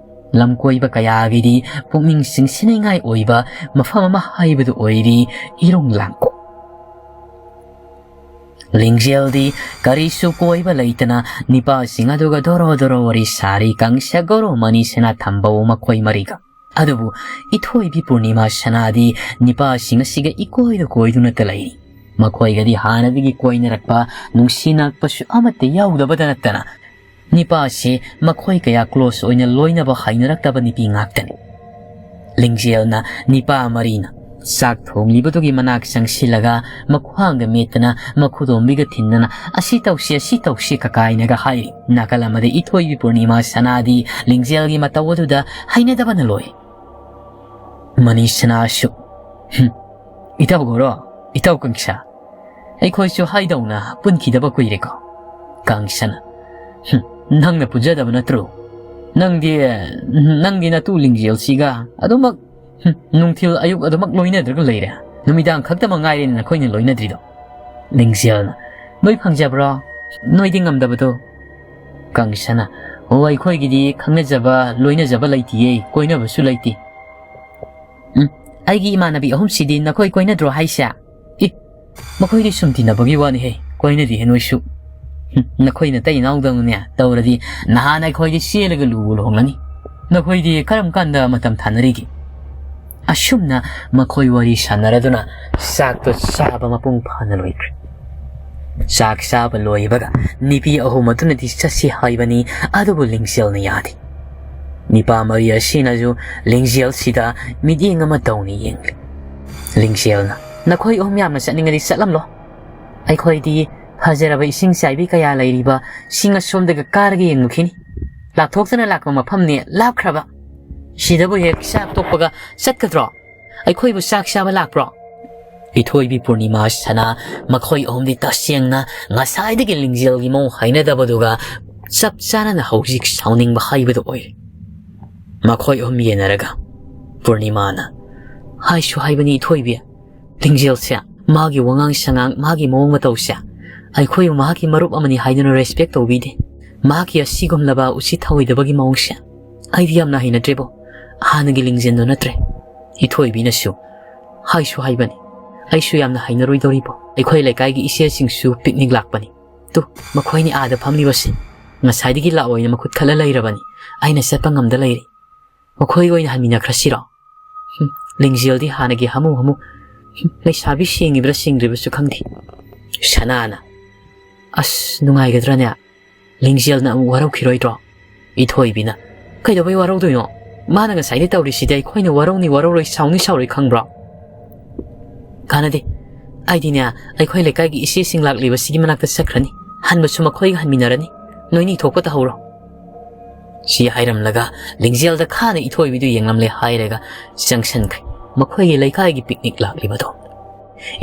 ꯂꯝꯀꯣꯏꯕ ꯀꯌꯥꯒꯤꯗꯤ ꯄꯨꯛꯅꯤꯡ ꯆꯤꯡꯁꯤꯟꯅꯤꯡꯉꯥꯏ ꯑꯣꯏꯕ ꯃꯐꯝ ꯑꯃ ꯍꯥꯏꯕꯗꯨ ꯑꯣꯏꯔꯤ ꯏꯔꯨꯡ ꯂꯥꯡꯀꯣꯛ꯫ ꯂꯤꯡꯖꯦꯜꯗꯤ ꯀꯔꯤꯁꯨ ꯀꯣꯏꯕ ꯂꯩꯇꯅ ꯅꯤꯄꯥꯁꯤꯡ ꯑꯗꯨꯒ ꯗꯣꯔꯣ ꯗꯣꯔꯣ ꯋꯥꯔꯤ ꯁꯥꯔꯤ, ꯀꯪꯁ, ꯒꯣꯔꯣ, ꯃꯅꯤ, ꯁꯅꯥ, ꯊꯝꯕꯧ ꯃꯈꯣꯏ ꯃꯔꯤꯒ꯫ ꯑꯗꯨꯕꯨ ꯏꯊꯣꯏꯕꯤ ꯄꯨꯔꯅꯤꯃꯥ ꯁꯅꯥꯗꯤ ꯅꯤꯄꯥꯁꯤꯡ ꯑꯁꯤꯒ ꯏꯀꯣꯏꯗ ꯀꯣꯏꯗꯨꯅꯇ ꯂꯩꯔꯤ꯫ ꯃꯈꯣꯏꯒꯗꯤ ꯍꯥꯟꯅꯗꯒꯤ ꯀꯣꯏꯅꯔꯛꯄ, ꯅꯨꯡꯁꯤ ꯅꯛꯄꯁꯨ ꯑꯃꯠꯇ ꯌꯥꯎꯗꯕꯗ ꯅꯠꯇꯅ, ꯅꯤꯄꯥꯁꯤ ꯃꯈꯣꯏ ꯀꯌꯥ close ꯑꯣꯏꯅ ꯂꯣꯏꯅꯕ ꯍꯩꯅꯔꯛꯇꯕ ꯅꯨꯄꯤ ꯉꯥꯛꯇꯅꯤ꯫ ꯂꯤꯡꯖꯦꯜꯅ ꯅꯤꯄꯥ ꯃꯔꯤꯅ ꯆꯥꯛ ꯊꯣꯡꯂꯤꯕꯗꯨꯒꯤ ꯃꯅꯥꯛ ꯆꯪꯁꯤꯜꯂꯒ ꯃꯈ꯭ꯋꯥꯡꯗ ꯃꯦꯠꯇꯅ ꯃꯈꯨꯗꯣꯝꯕꯤꯒ ꯊꯤꯟꯗꯅ "ꯑꯁꯤ ꯇꯧꯁꯤ, ꯑꯁꯤ ꯇꯧꯁꯤ" ꯀꯀꯥꯏꯅꯒ ꯍꯥꯏꯔꯤ꯫ ꯅꯥꯀꯜ ꯑꯃꯗ ꯏꯊꯣꯏꯕꯤ ꯄꯨꯔꯅꯤꯃꯥ ꯁꯅꯥꯗꯤ ꯂꯤꯡꯖꯦꯜꯒꯤ ꯃꯇꯧ ꯑꯗꯨꯗ ꯍꯩꯅꯗꯕꯅ ꯂꯣꯏ꯫ ꯃꯅꯤ ꯁꯅꯥꯁꯨ, "ꯍꯨꯝ, ꯏꯇꯥꯎ ꯒꯣꯔꯣ, ꯏꯇꯥꯎ ꯀꯪꯁꯥ, ꯑꯩꯈꯣꯏꯁꯨ ꯍꯥꯏꯗꯧꯅ ꯄꯨꯟꯈꯤꯗꯕ ꯀꯨꯏꯔꯦꯀꯣ?" ꯀꯪꯁꯅ, "ꯍꯨꯝ, ꯅꯪꯅ ꯄꯨꯖꯗꯕ ꯅꯠꯇ꯭ꯔꯣ? ꯅꯪꯗꯤ, ꯅꯪꯗꯤ ꯅꯇꯨ ꯂꯤꯡꯖꯦꯜꯁꯤꯒ ꯑꯗꯨꯃꯛ, ꯍꯨꯝ, ꯅꯨꯡꯊꯤꯜ ꯑꯌꯨꯛ ꯑꯗꯨꯃꯛ ꯂꯣꯏꯅꯗ꯭ꯔꯒ ꯂꯩꯔꯦ꯫ ꯅꯨꯃꯤꯗꯥꯡ ꯈꯛꯇꯃꯛ ꯉꯥꯏꯔꯦꯅꯦ ꯅꯈꯣꯏꯅ ꯂꯣꯏꯅꯗ꯭ꯔꯤꯗꯣ꯫" ꯂꯤꯡꯖꯦꯜꯅ, "ꯅꯣꯏ ꯐꯪꯖꯕ꯭ꯔꯣ? ꯅꯣꯏꯗꯤ ꯉꯝꯗꯕꯗꯣ?" ꯀꯪꯁꯅ, "ꯑꯣ, ꯑꯩꯈꯣꯏꯒꯤꯗꯤ ꯈꯪꯅꯖꯕ, ꯂꯣꯏꯅꯖꯕ ꯂꯩꯇꯤꯌꯦ, ꯀꯣꯏꯅꯕꯁꯨ ꯂꯩꯇꯦ꯫" "ꯎꯝ, ꯑꯩꯒꯤ ꯏꯃꯥꯟꯅꯕꯤ ꯑꯍꯨꯝꯁꯤꯗꯤ ꯅꯈꯣꯏ ꯀꯣꯏꯅꯗ꯭ꯔꯣ ꯍꯥꯏꯁꯦ?" "ꯏ, ꯃꯈꯣꯏꯗꯤ ꯁꯨꯝ ꯇꯤꯟꯅꯕꯒꯤ ꯋꯥꯅꯤꯍꯦ, ꯀꯣꯏꯅꯗꯤꯍꯦ ꯅꯣꯏꯁꯨ꯫ ꯍꯨꯝ, ꯅꯈꯣꯏ ꯅꯇꯩ ꯏꯅꯥꯎꯗꯧꯅꯅꯦ ꯇꯧꯔꯗꯤ ꯅꯍꯥꯟ ꯑꯩꯈꯣꯏꯗꯤ ꯆꯦꯜꯂꯒ ꯂꯨꯕꯨ ꯂꯨꯍꯣꯡꯂꯅꯤ꯫ ꯅꯈꯣꯏꯗꯤ ꯀꯔꯝ ꯀꯥꯟꯗ ꯃꯇꯝ ꯊꯥꯅꯔꯤꯒꯦ?" ꯑꯁꯨꯝꯅ ꯃꯈꯣꯏ ꯋꯥꯔꯤ ꯁꯥꯟꯅꯔꯗꯨꯅ ꯆꯥꯛꯇꯣ ꯆꯥꯕ ꯃꯄꯨꯡ ꯐꯥꯅ ꯂꯣꯏꯈ꯭ꯔꯦ꯫ ꯆꯥꯛ ꯆꯥꯕ ꯂꯣꯏꯕꯒ ꯅꯨꯄꯤ ꯑꯍꯨꯝ ꯑꯗꯨꯅꯗꯤ ꯆꯠꯁꯤ ꯍꯥꯏꯕꯅꯤ, ꯑꯗꯨꯕꯨ ꯂꯤꯡꯖꯦꯜꯅ ꯌꯥꯗꯦ꯫ ꯅꯤꯄꯥ ꯃꯔꯤ ꯑꯁꯤꯅꯁꯨ ꯂꯤꯡꯖꯦꯜꯁꯤꯗ ꯃꯤꯠꯌꯦꯡ ꯑꯃ ꯇꯧꯅ ꯌꯦꯡꯂꯤ꯫ ꯂꯤꯡꯖꯦꯜꯅ, "ꯅꯈꯣꯏ ꯑꯍꯨꯝ ꯌꯥꯝꯅ ꯆꯠꯅꯤꯡꯉꯗꯤ ꯆꯠꯂꯝꯂꯣ꯫ ꯑꯩꯈꯣꯏꯗꯤ ꯐꯖꯔꯕ ꯏꯁꯤꯡ ꯆꯥꯏꯕꯤ ꯀꯌꯥ ꯂꯩꯔꯤꯕ ꯆꯤꯡ ꯑꯁꯣꯝꯗꯒ ꯀꯥꯔꯒ ꯌꯦꯡꯉꯨꯈꯤꯅꯤ꯫ ꯂꯥꯞꯊꯣꯛꯇꯅ ꯂꯥꯛꯄ ꯃꯐꯝꯅꯤ, ꯂꯥꯞꯈ꯭ꯔꯕ꯫ ꯁꯤꯗꯕꯨ ꯍꯦꯛ ꯆꯥꯛ ꯇꯣꯛꯄꯒ ꯆꯠꯀꯗ꯭ꯔꯣ? ꯑꯩꯈꯣꯏꯕꯨ ꯆꯥꯛ ꯆꯥꯕ ꯂꯥꯛꯄ꯭ꯔꯣ?" ꯏꯊꯣꯏꯕꯤ ꯄꯨꯔꯅꯤꯃꯥ ꯁꯅꯥ ꯃꯈꯣꯏ ꯑꯍꯨꯝꯗꯤ ꯇꯁꯦꯡꯅ ꯉꯁꯥꯏꯗꯒꯤ ꯂꯤꯡꯖꯦꯜꯒꯤ ꯃꯑꯣꯡ ꯍꯩꯅꯗꯕꯗꯨꯒ ꯆꯞ ꯆꯥꯅꯅ ꯍꯧꯖꯤꯛ ꯁꯥꯎꯅꯤꯡꯕ ꯍꯥꯏꯕꯗꯨ ꯑꯣꯏꯔꯦ꯫ ꯃꯈꯣꯏ ꯑꯍꯨꯝ ꯌꯦꯟꯅꯔꯒ ꯄꯨꯔꯅꯤꯃꯥꯅ, "ꯍꯥꯏꯁꯨ ꯍꯥꯏꯕꯅꯤ ꯏꯊꯣꯏꯕꯤ, ꯂꯤꯡꯖꯦꯜꯁꯦ, ꯃꯥꯒꯤ ꯋꯥꯉꯥꯡ ꯁꯉꯥꯡ, ꯃꯥꯒꯤ ꯃꯑꯣꯡ ꯃꯇꯧꯁꯦ ꯑꯩꯈꯣꯏꯕꯨ ꯃꯍꯥꯛꯀꯤ ꯃꯔꯨꯞ ꯑꯃꯅꯤ ꯍꯥꯏꯗꯨꯅ respect ꯇꯧꯕꯤꯗꯦ꯫ ꯃꯍꯥꯛꯀꯤ ꯑꯁꯤꯒꯨꯝꯂꯕ ꯎꯁꯤꯠ ꯊꯑꯣꯏꯗꯕꯒꯤ ꯃꯑꯣꯡꯁꯦ ꯑꯩꯗꯤ ꯌꯥꯝꯅ ꯍꯩꯅꯗ꯭ꯔꯦꯕꯣ꯫ ꯍꯥꯟꯅꯒꯤ ꯂꯤꯡꯖꯦꯜꯗꯣ ꯅꯠꯇ꯭ꯔꯦ꯫" ꯏꯊꯣꯏꯕꯤꯅꯁꯨ, "ꯍꯥꯏꯁꯨ ꯍꯥꯏꯕꯅꯤ, ꯑꯩꯁꯨ ꯌꯥꯝꯅ ꯍꯩꯅꯔꯣꯏꯗꯧꯔꯤꯕꯣ꯫ ꯑꯩꯈꯣꯏ ꯂꯩꯀꯥꯏꯒꯤ ꯏꯆꯦꯁꯤꯡꯁꯨ ꯄꯤꯛꯅꯤꯛ ꯂꯥꯛꯄꯅꯤ꯫ ꯇꯨ, ꯃꯈꯣꯏꯅꯤ ꯑꯥꯗ ꯐꯝꯂꯤꯕꯁꯤ꯫ ꯉꯁꯥꯏꯗꯒꯤ ꯂꯥꯛꯑꯣꯏꯅ ꯃꯈꯨꯠ ꯈꯠꯂ ꯂꯩꯔꯕꯅꯤ꯫ ꯑꯩꯅ ꯆꯠꯄ ꯉꯝꯗ ꯂꯩꯔꯤ꯫ ꯃꯈꯣꯏꯒ ꯑꯣꯏꯅ ꯍꯟꯃꯤꯟꯅꯈ꯭ꯔꯁꯤꯔꯣ? ꯍꯨꯝ, ꯂꯤꯡꯖꯦꯜꯗꯤ ꯍꯥꯟꯅꯒꯤ ꯍꯥꯃꯨ ꯍꯥꯃꯨ꯫ ꯍꯨꯝ, ꯂꯩꯁꯥꯕꯤ ꯁꯦꯡꯉꯤꯕ꯭ꯔꯥ ꯁꯦꯡꯗ꯭ꯔꯤꯕꯁꯨ ꯈꯪꯗꯦ꯫ ꯁꯅꯥꯅ, "ꯑꯁ, ꯅꯨꯡꯉꯥꯏꯒꯗ꯭ꯔꯅꯦ? ꯂꯤꯡꯖꯦꯜꯅ ꯑꯃꯨꯛ ꯋꯥꯔꯧꯈꯤꯔꯣꯏꯗ꯭ꯔꯣ?" ꯏꯊꯣꯏꯕꯤꯅ, "ꯀꯩꯗꯧꯕꯩ ꯋꯥꯔꯧꯗꯣꯏꯅꯣ? ꯃꯥꯅ ꯉꯁꯥꯏꯗꯩ ꯇꯧꯔꯤꯁꯤꯗꯤ ꯑꯩꯈꯣꯏꯅ ꯋꯥꯔꯧꯅꯤ ꯋꯥꯔꯧꯔꯣꯏ ꯁꯥꯎꯅꯤ ꯁꯥꯎꯔꯣꯏ ꯈꯪꯕ꯭ꯔꯣ?" "ꯀꯥꯟꯅꯗꯦ꯫ ꯑꯩꯗꯤꯅꯦ, ꯑꯩꯈꯣꯏ ꯂꯩꯀꯥꯏꯒꯤ ꯏꯆꯦꯁꯤꯡ ꯂꯥꯛꯂꯤꯕꯁꯤꯒꯤ ꯃꯅꯥꯛꯇ ꯆꯠꯈ꯭ꯔꯅꯤ꯫ ꯍꯟꯕꯁꯨ ꯃꯈꯣꯏꯒ ꯍꯟꯃꯤꯟꯅꯔꯅꯤ꯫ ꯅꯣꯏꯅꯤ ꯊꯣꯛꯄ ꯇꯧꯍꯧꯔꯣ꯫" ꯁꯤ ꯍꯥꯏꯔꯝꯂꯒ ꯂꯤꯡꯖꯦꯜꯗ ꯈꯥꯅ ꯏꯊꯣꯏꯕꯤꯗꯨ ꯌꯦꯡꯂꯝꯂꯦ ꯍꯥꯏꯔꯒ ꯆꯪꯁꯟꯈ꯭ꯔꯦ꯫ ꯃꯈꯣꯏꯒꯤ ꯂꯩꯀꯥꯏꯒꯤ ꯄꯤꯛꯅꯤꯛ ꯂꯥꯛꯂꯤꯕꯗꯣ꯫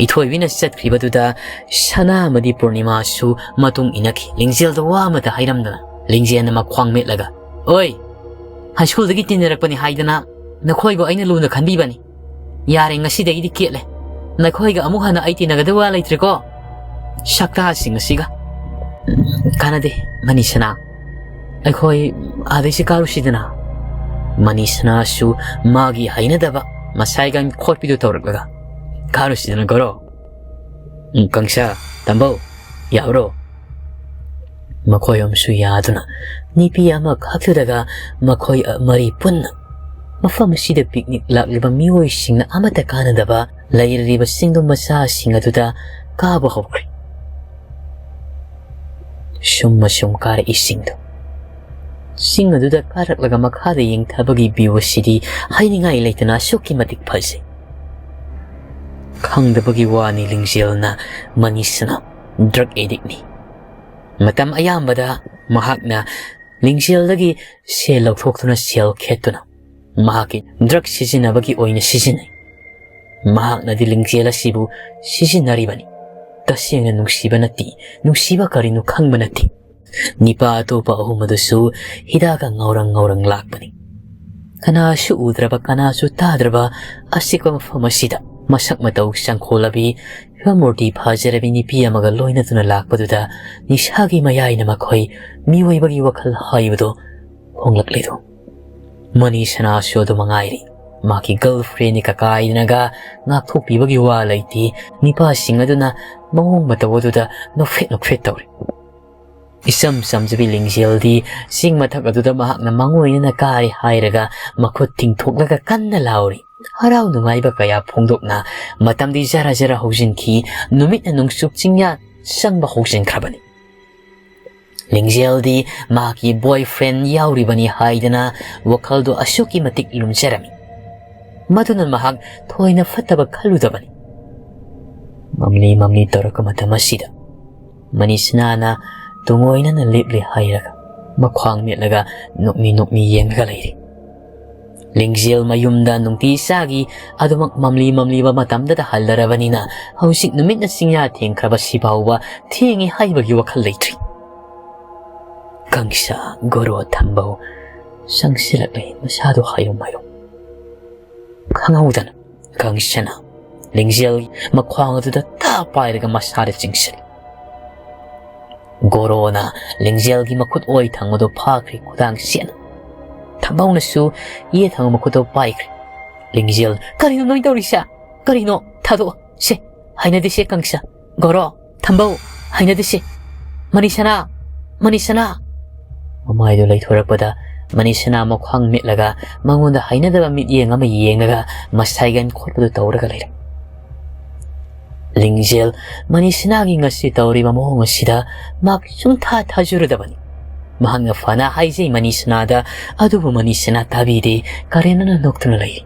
ꯏꯊꯣꯏꯕꯤꯅ ꯆꯠꯈ꯭ꯔꯤꯕꯗꯨꯗ ꯁꯅꯥ ꯑꯃꯗꯤ ꯄꯨꯔꯅꯤꯃꯥꯁꯨ ꯃꯇꯨꯡ ꯏꯟꯅꯈꯤ꯫ ꯂꯤꯡꯖꯦꯜꯗ ꯋꯥ ꯑꯃꯇ ꯍꯥꯏꯔꯝꯗꯅ ꯂꯤꯡꯖꯦꯜꯅ ꯃꯈ꯭ꯋꯥꯡ ꯃꯦꯠꯂꯒ, "ꯑꯣꯏ! ꯍꯥꯏ ꯁ꯭ꯀꯨꯜꯗꯒꯤ ꯇꯤꯟꯅꯔꯛꯄꯅꯤ ꯍꯥꯏꯗꯅ ꯅꯈꯣꯏꯕꯨ ꯑꯩꯅ ꯂꯨꯅ ꯈꯟꯕꯤꯕꯅꯤ꯫ ꯌꯥꯔꯦ, ꯉꯁꯤꯗꯒꯤꯗꯤ ꯀꯦꯠꯂꯦ꯫ ꯅꯈꯣꯏꯒ ꯑꯃꯨꯛ ꯍꯟꯅ ꯑꯩ ꯇꯤꯟꯅꯒꯗꯕ ꯋꯥ ꯂꯩꯇ꯭ꯔꯦꯀꯣ꯫ ꯁꯛꯇꯥꯁꯤꯡ ꯑꯁꯤꯒ꯫ ꯀꯥꯟꯅꯗꯦ, ꯃꯅꯤꯁꯅꯥ꯫ ꯑꯩꯈꯣꯏ ꯑꯥꯗꯩꯁꯤ ꯀꯥꯔꯨꯁꯤꯗꯅ꯫" ꯃꯅꯤꯁꯅꯥꯁꯨ ꯃꯥꯒꯤ ꯍꯩꯅꯗꯕ ꯃꯁꯥꯏꯒꯟ ꯈꯣꯠꯄꯤꯗꯨ ꯇꯧꯔꯛꯂꯒ, "ꯀꯥꯔꯨꯁꯤꯗꯅ, ꯒꯣꯔꯣ꯫ ꯎꯝ, ꯀꯪꯁꯥ, ꯇꯝꯕꯧ, ꯌꯥꯕ꯭ꯔꯣ?" ꯃꯈꯣꯏ ꯑꯍꯨꯝꯁꯨ ꯌꯥꯗꯨꯅ ꯅꯨꯄꯤ ꯑꯃꯈꯛꯇꯨꯗꯒ ꯃꯈꯣꯏ ꯃꯔꯤ ꯄꯨꯟꯅ ꯃꯐꯝ ꯑꯁꯤꯗ ꯄꯤꯛꯅꯤꯛ ꯂꯥꯛꯂꯤꯕ ꯃꯤꯑꯣꯏꯁꯤꯡꯅ ꯑꯃꯠꯇ ꯀꯥꯟꯅꯗꯕ ꯂꯩꯔꯤꯕ ꯆꯤꯡꯗꯨꯝ ꯃꯆꯥꯁꯤꯡ ꯑꯗꯨꯗ ꯀꯥꯕ ꯍꯧꯈ꯭ꯔꯦ꯫ ꯁꯨꯝ ꯑꯁꯨꯝ ꯀꯥꯔꯛꯏꯁꯤꯡꯗꯨ꯫ ꯆꯤꯡ ꯑꯗꯨꯗ ꯀꯥꯔꯛꯂꯒ ꯃꯈꯥꯗ ꯌꯦꯡꯊꯕꯒꯤ view ꯑꯁꯤꯗꯤ ꯍꯥꯏꯅꯤꯡꯉꯥꯏ ꯂꯩꯇꯅ ꯑꯁꯨꯛꯀꯤ ꯃꯇꯤꯛ ꯐꯖꯩ꯫ ꯈꯪꯗꯕꯒꯤ ꯋꯥꯅꯤ, ꯂꯤꯡꯖꯦꯜꯅ ꯃꯅꯤꯁꯅ drug addictꯅꯤ꯫ ꯃꯇꯝ ꯑꯌꯥꯝꯕꯗ ꯃꯍꯥꯛꯅ ꯂꯤꯡꯖꯦꯜꯗꯒꯤ ꯁꯦꯜ ꯂꯧꯊꯣꯛꯇꯨꯅ ꯁꯦꯜ ꯈꯦꯠꯇꯨꯅ ꯃꯍꯥꯛꯀꯤ drug ꯁꯤꯖꯤꯟꯅꯕꯒꯤ ꯑꯣꯏꯅ ꯁꯤꯖꯤꯟꯅꯩ꯫ ꯃꯍꯥꯛꯅꯗꯤ ꯂꯤꯡꯖꯦꯜ ꯑꯁꯤꯕꯨ ꯁꯤꯖꯤꯟꯅꯔꯤꯕꯅꯤ꯫ ꯇꯁꯦꯡꯅ ꯅꯨꯡꯁꯤꯕ ꯅꯠꯇꯦ, ꯅꯨꯡꯁꯤꯕ ꯀꯔꯤꯅꯣ ꯈꯪꯕ ꯅꯠꯇꯦ꯫ ꯅꯤꯄꯥ ꯑꯇꯣꯞꯄ ꯑꯍꯨꯝ ꯑꯗꯨꯁꯨ ꯍꯤꯗꯥꯛꯀ ꯉꯧꯔꯪ ꯉꯧꯔꯪ ꯂꯥꯛꯄꯅꯤ꯫ ꯀꯅꯥꯁꯨ ꯎꯗ꯭ꯔꯕ, ꯀꯅꯥꯁꯨ ꯇꯥꯗ꯭ꯔꯕ ꯑꯆꯤꯛꯄ ꯃꯐꯝ ꯑꯁꯤꯗ ꯃꯁꯛ ꯃꯇꯧ ꯆꯪꯈꯣꯜꯂꯕꯤ, ꯐꯤꯕꯝ ꯃꯨꯔꯇꯤ ꯐꯖꯔꯕꯤ ꯅꯨꯄꯤ ꯑꯃꯒ ꯂꯣꯏꯅꯗꯨꯅ ꯂꯥꯛꯄꯗꯨꯗ ꯅꯤꯁꯥꯒꯤ ꯃꯌꯥꯏꯅ ꯃꯈꯣꯏ ꯃꯤꯑꯣꯏꯕꯒꯤ ꯋꯥꯈꯜ ꯍꯥꯏꯕꯗꯣ ꯍꯣꯡꯂꯛꯂꯤꯗꯣ꯫ ꯃꯅꯤ ꯁꯅꯥꯁꯨ ꯑꯗꯨ ꯃꯉꯥꯏꯔꯤ꯫ ꯃꯍꯥꯛꯀꯤ ꯒꯔꯜ ꯐ꯭ꯔꯦꯟꯅꯤ ꯀꯀꯥꯏꯗꯅꯒ ꯉꯥꯛꯊꯣꯛꯄꯤꯕꯒꯤ ꯋꯥ ꯂꯩꯇꯦ꯫ ꯅꯤꯄꯥꯁꯤꯡ ꯑꯗꯨꯅ ꯃꯑꯣꯡ ꯃꯇꯧ ꯑꯗꯨꯗ ꯅꯣꯛꯐꯦꯠ ꯅꯣꯛꯐꯦꯠ ꯇꯧꯔꯤ꯫ ꯏꯆꯝ ꯆꯝꯖꯕꯤ ꯂꯤꯡꯖꯦꯜꯗꯤ ꯆꯤꯡ ꯃꯊꯛ ꯑꯗꯨꯗ ꯃꯍꯥꯛꯅ ꯃꯥꯡꯑꯣꯏꯅꯅ ꯀꯥꯔꯦ ꯍꯥꯏꯔꯒ ꯃꯈꯨꯠ ꯇꯤꯡꯊꯣꯛꯂꯒ ꯀꯟꯅ ꯂꯥꯎꯔꯤ꯫ ꯍꯔꯥꯎ ꯅꯨꯡꯉꯥꯏꯕ ꯀꯌꯥ ꯐꯣꯡꯗꯣꯛꯅ ꯃꯇꯝꯗꯤ ꯖꯔ ꯖꯔ ꯍꯧꯖꯤꯟꯈꯤ꯫ ꯅꯨꯃꯤꯠꯅ ꯅꯣꯡꯆꯨꯞ ꯆꯤꯡꯌꯥ ꯆꯪꯕ ꯍꯧꯖꯤꯟꯈ꯭ꯔꯕꯅꯤ꯫ ꯂꯤꯡꯖꯦꯜꯗꯤ ꯃꯍꯥꯛꯀꯤ ꯕꯣꯏ ꯐ꯭ꯔꯦꯟ ꯌꯥꯎꯔꯤꯕꯅꯤ ꯍꯥꯏꯗꯅ ꯋꯥꯈꯜꯗꯣ ꯑꯁꯨꯛꯀꯤ ꯃꯇꯤꯛ ꯂꯨꯝꯖꯔꯝꯃꯤ꯫ ꯃꯗꯨꯅ ꯃꯍꯥꯛ ꯊꯣꯏꯅ ꯐꯠꯇꯕ ꯈꯜꯂꯨꯗꯕꯅꯤ꯫ ꯃꯝꯂꯤ ꯃꯝꯂꯤ ꯇꯧꯔꯛꯄ ꯃꯇꯝ ꯑꯁꯤꯗ ꯃꯅꯤꯁꯅꯥꯅ ꯇꯨꯡꯑꯣꯏꯅꯅ ꯂꯦꯞꯂꯦ ꯍꯥꯏꯔꯒ ꯃꯈ꯭ꯋꯥꯡ ꯃꯦꯠꯂꯒ ꯅꯣꯛꯃꯤ ꯅꯣꯛꯃꯤ ꯌꯦꯡꯂꯒ ꯂꯩꯔꯤ꯫ ꯂꯤꯡꯖꯦꯜ ꯃꯌꯨꯝꯗ ꯅꯨꯡꯇꯤ ꯆꯥꯒꯤ ꯑꯗꯨꯃꯛ ꯃꯝꯂꯤ ꯃꯝꯂꯤꯕ ꯃꯇꯝꯗꯗ ꯍꯜꯂꯔꯕꯅꯤꯅ ꯍꯧꯖꯤꯛ ꯅꯨꯃꯤꯠꯅ ꯆꯤꯡꯌꯥ ꯊꯦꯡꯈ꯭ꯔꯕꯁꯤ ꯐꯥꯎꯕ ꯊꯦꯡꯉꯤ ꯍꯥꯏꯕꯒꯤ ꯋꯥꯈꯜ ꯂꯩꯇ꯭ꯔꯤ꯫ ꯀꯪꯁꯥ, ꯒꯣꯔꯣ, ꯊꯝꯕꯧ ꯆꯪꯁꯤꯜꯂꯛꯂꯦ, ꯃꯁꯥꯗꯣ ꯍꯥꯏꯔꯨꯝ ꯍꯥꯏꯔꯨꯝ꯫ ꯈꯪꯍꯧꯗꯅ ꯀꯪꯁꯅ ꯂꯤꯡꯖꯦꯜ ꯃꯈ꯭ꯋꯥꯡ ꯑꯗꯨꯗ ꯇꯥ ꯄꯥꯏꯔꯒ ꯃꯁꯥꯗ ꯆꯤꯡꯁꯤꯜꯂꯤ꯫ ꯒꯣꯔꯣꯅ ꯂꯤꯡꯖꯦꯜꯒꯤ ꯃꯈꯨꯠ ꯑꯣꯏ ꯊꯪꯕꯗꯨ ꯐꯥꯈ꯭ꯔꯦ ꯈꯨꯗꯥꯡ ꯁꯦꯠꯅ꯫ ꯊꯝꯕꯧꯅꯁꯨ ꯌꯦꯠ ꯊꯪꯕ ꯃꯈꯨꯠꯇꯨ ꯄꯥꯏꯈ꯭ꯔꯦ꯫ ꯂꯤꯡꯖꯦꯜ, "ꯀꯔꯤꯅꯣ ꯅꯣꯏ ꯇꯧꯔꯤꯁꯦ? ꯀꯔꯤꯅꯣ? ꯊꯥꯗꯣꯛꯑꯣ꯫ ꯁꯦ, ꯍꯩꯅꯗꯦꯁꯦ ꯀꯪꯁ꯫ ꯒꯣꯔꯣ, ꯊꯝꯕꯧ, ꯍꯩꯅꯗꯦꯁꯦ꯫ ꯃꯅꯤꯁꯅꯥ, ꯃꯅꯤꯁꯅꯥ!" ꯃꯃꯥꯏꯗꯨ ꯂꯩꯊꯣꯔꯛꯄꯗ ꯃꯅꯤꯁꯅꯥ ꯃꯈ꯭ꯋꯥꯡ ꯃꯦꯠꯂꯒ ꯃꯉꯣꯟꯗ ꯍꯩꯅꯗꯕ ꯃꯤꯠꯌꯦꯡ ꯑꯃ ꯌꯦꯡꯂꯒ ꯃꯁꯥꯏꯒꯟ ꯈꯣꯠꯄꯗꯨ ꯇꯧꯔꯒ ꯂꯩꯔꯦ꯫ ꯂꯤꯡꯖꯦꯜ ꯃꯅꯤꯁꯅꯥꯒꯤ ꯉꯁꯤ ꯇꯧꯔꯤꯕ ꯃꯑꯣꯡ ꯑꯁꯤꯗ ꯃꯍꯥꯛ ꯁꯨꯡꯊꯥ ꯊꯥꯖꯔꯨꯗꯕꯅꯤ꯫ ꯃꯍꯥꯛꯅ ꯐꯅ ꯍꯥꯏꯖꯩ ꯃꯅꯤꯁꯅꯥꯗ, ꯑꯗꯨꯕꯨ ꯃꯅꯤꯁꯅꯥ ꯇꯥꯕꯤꯗꯦ, ꯀꯔꯦꯟꯅꯅ ꯅꯣꯛꯇꯨꯅ ꯂꯩ꯫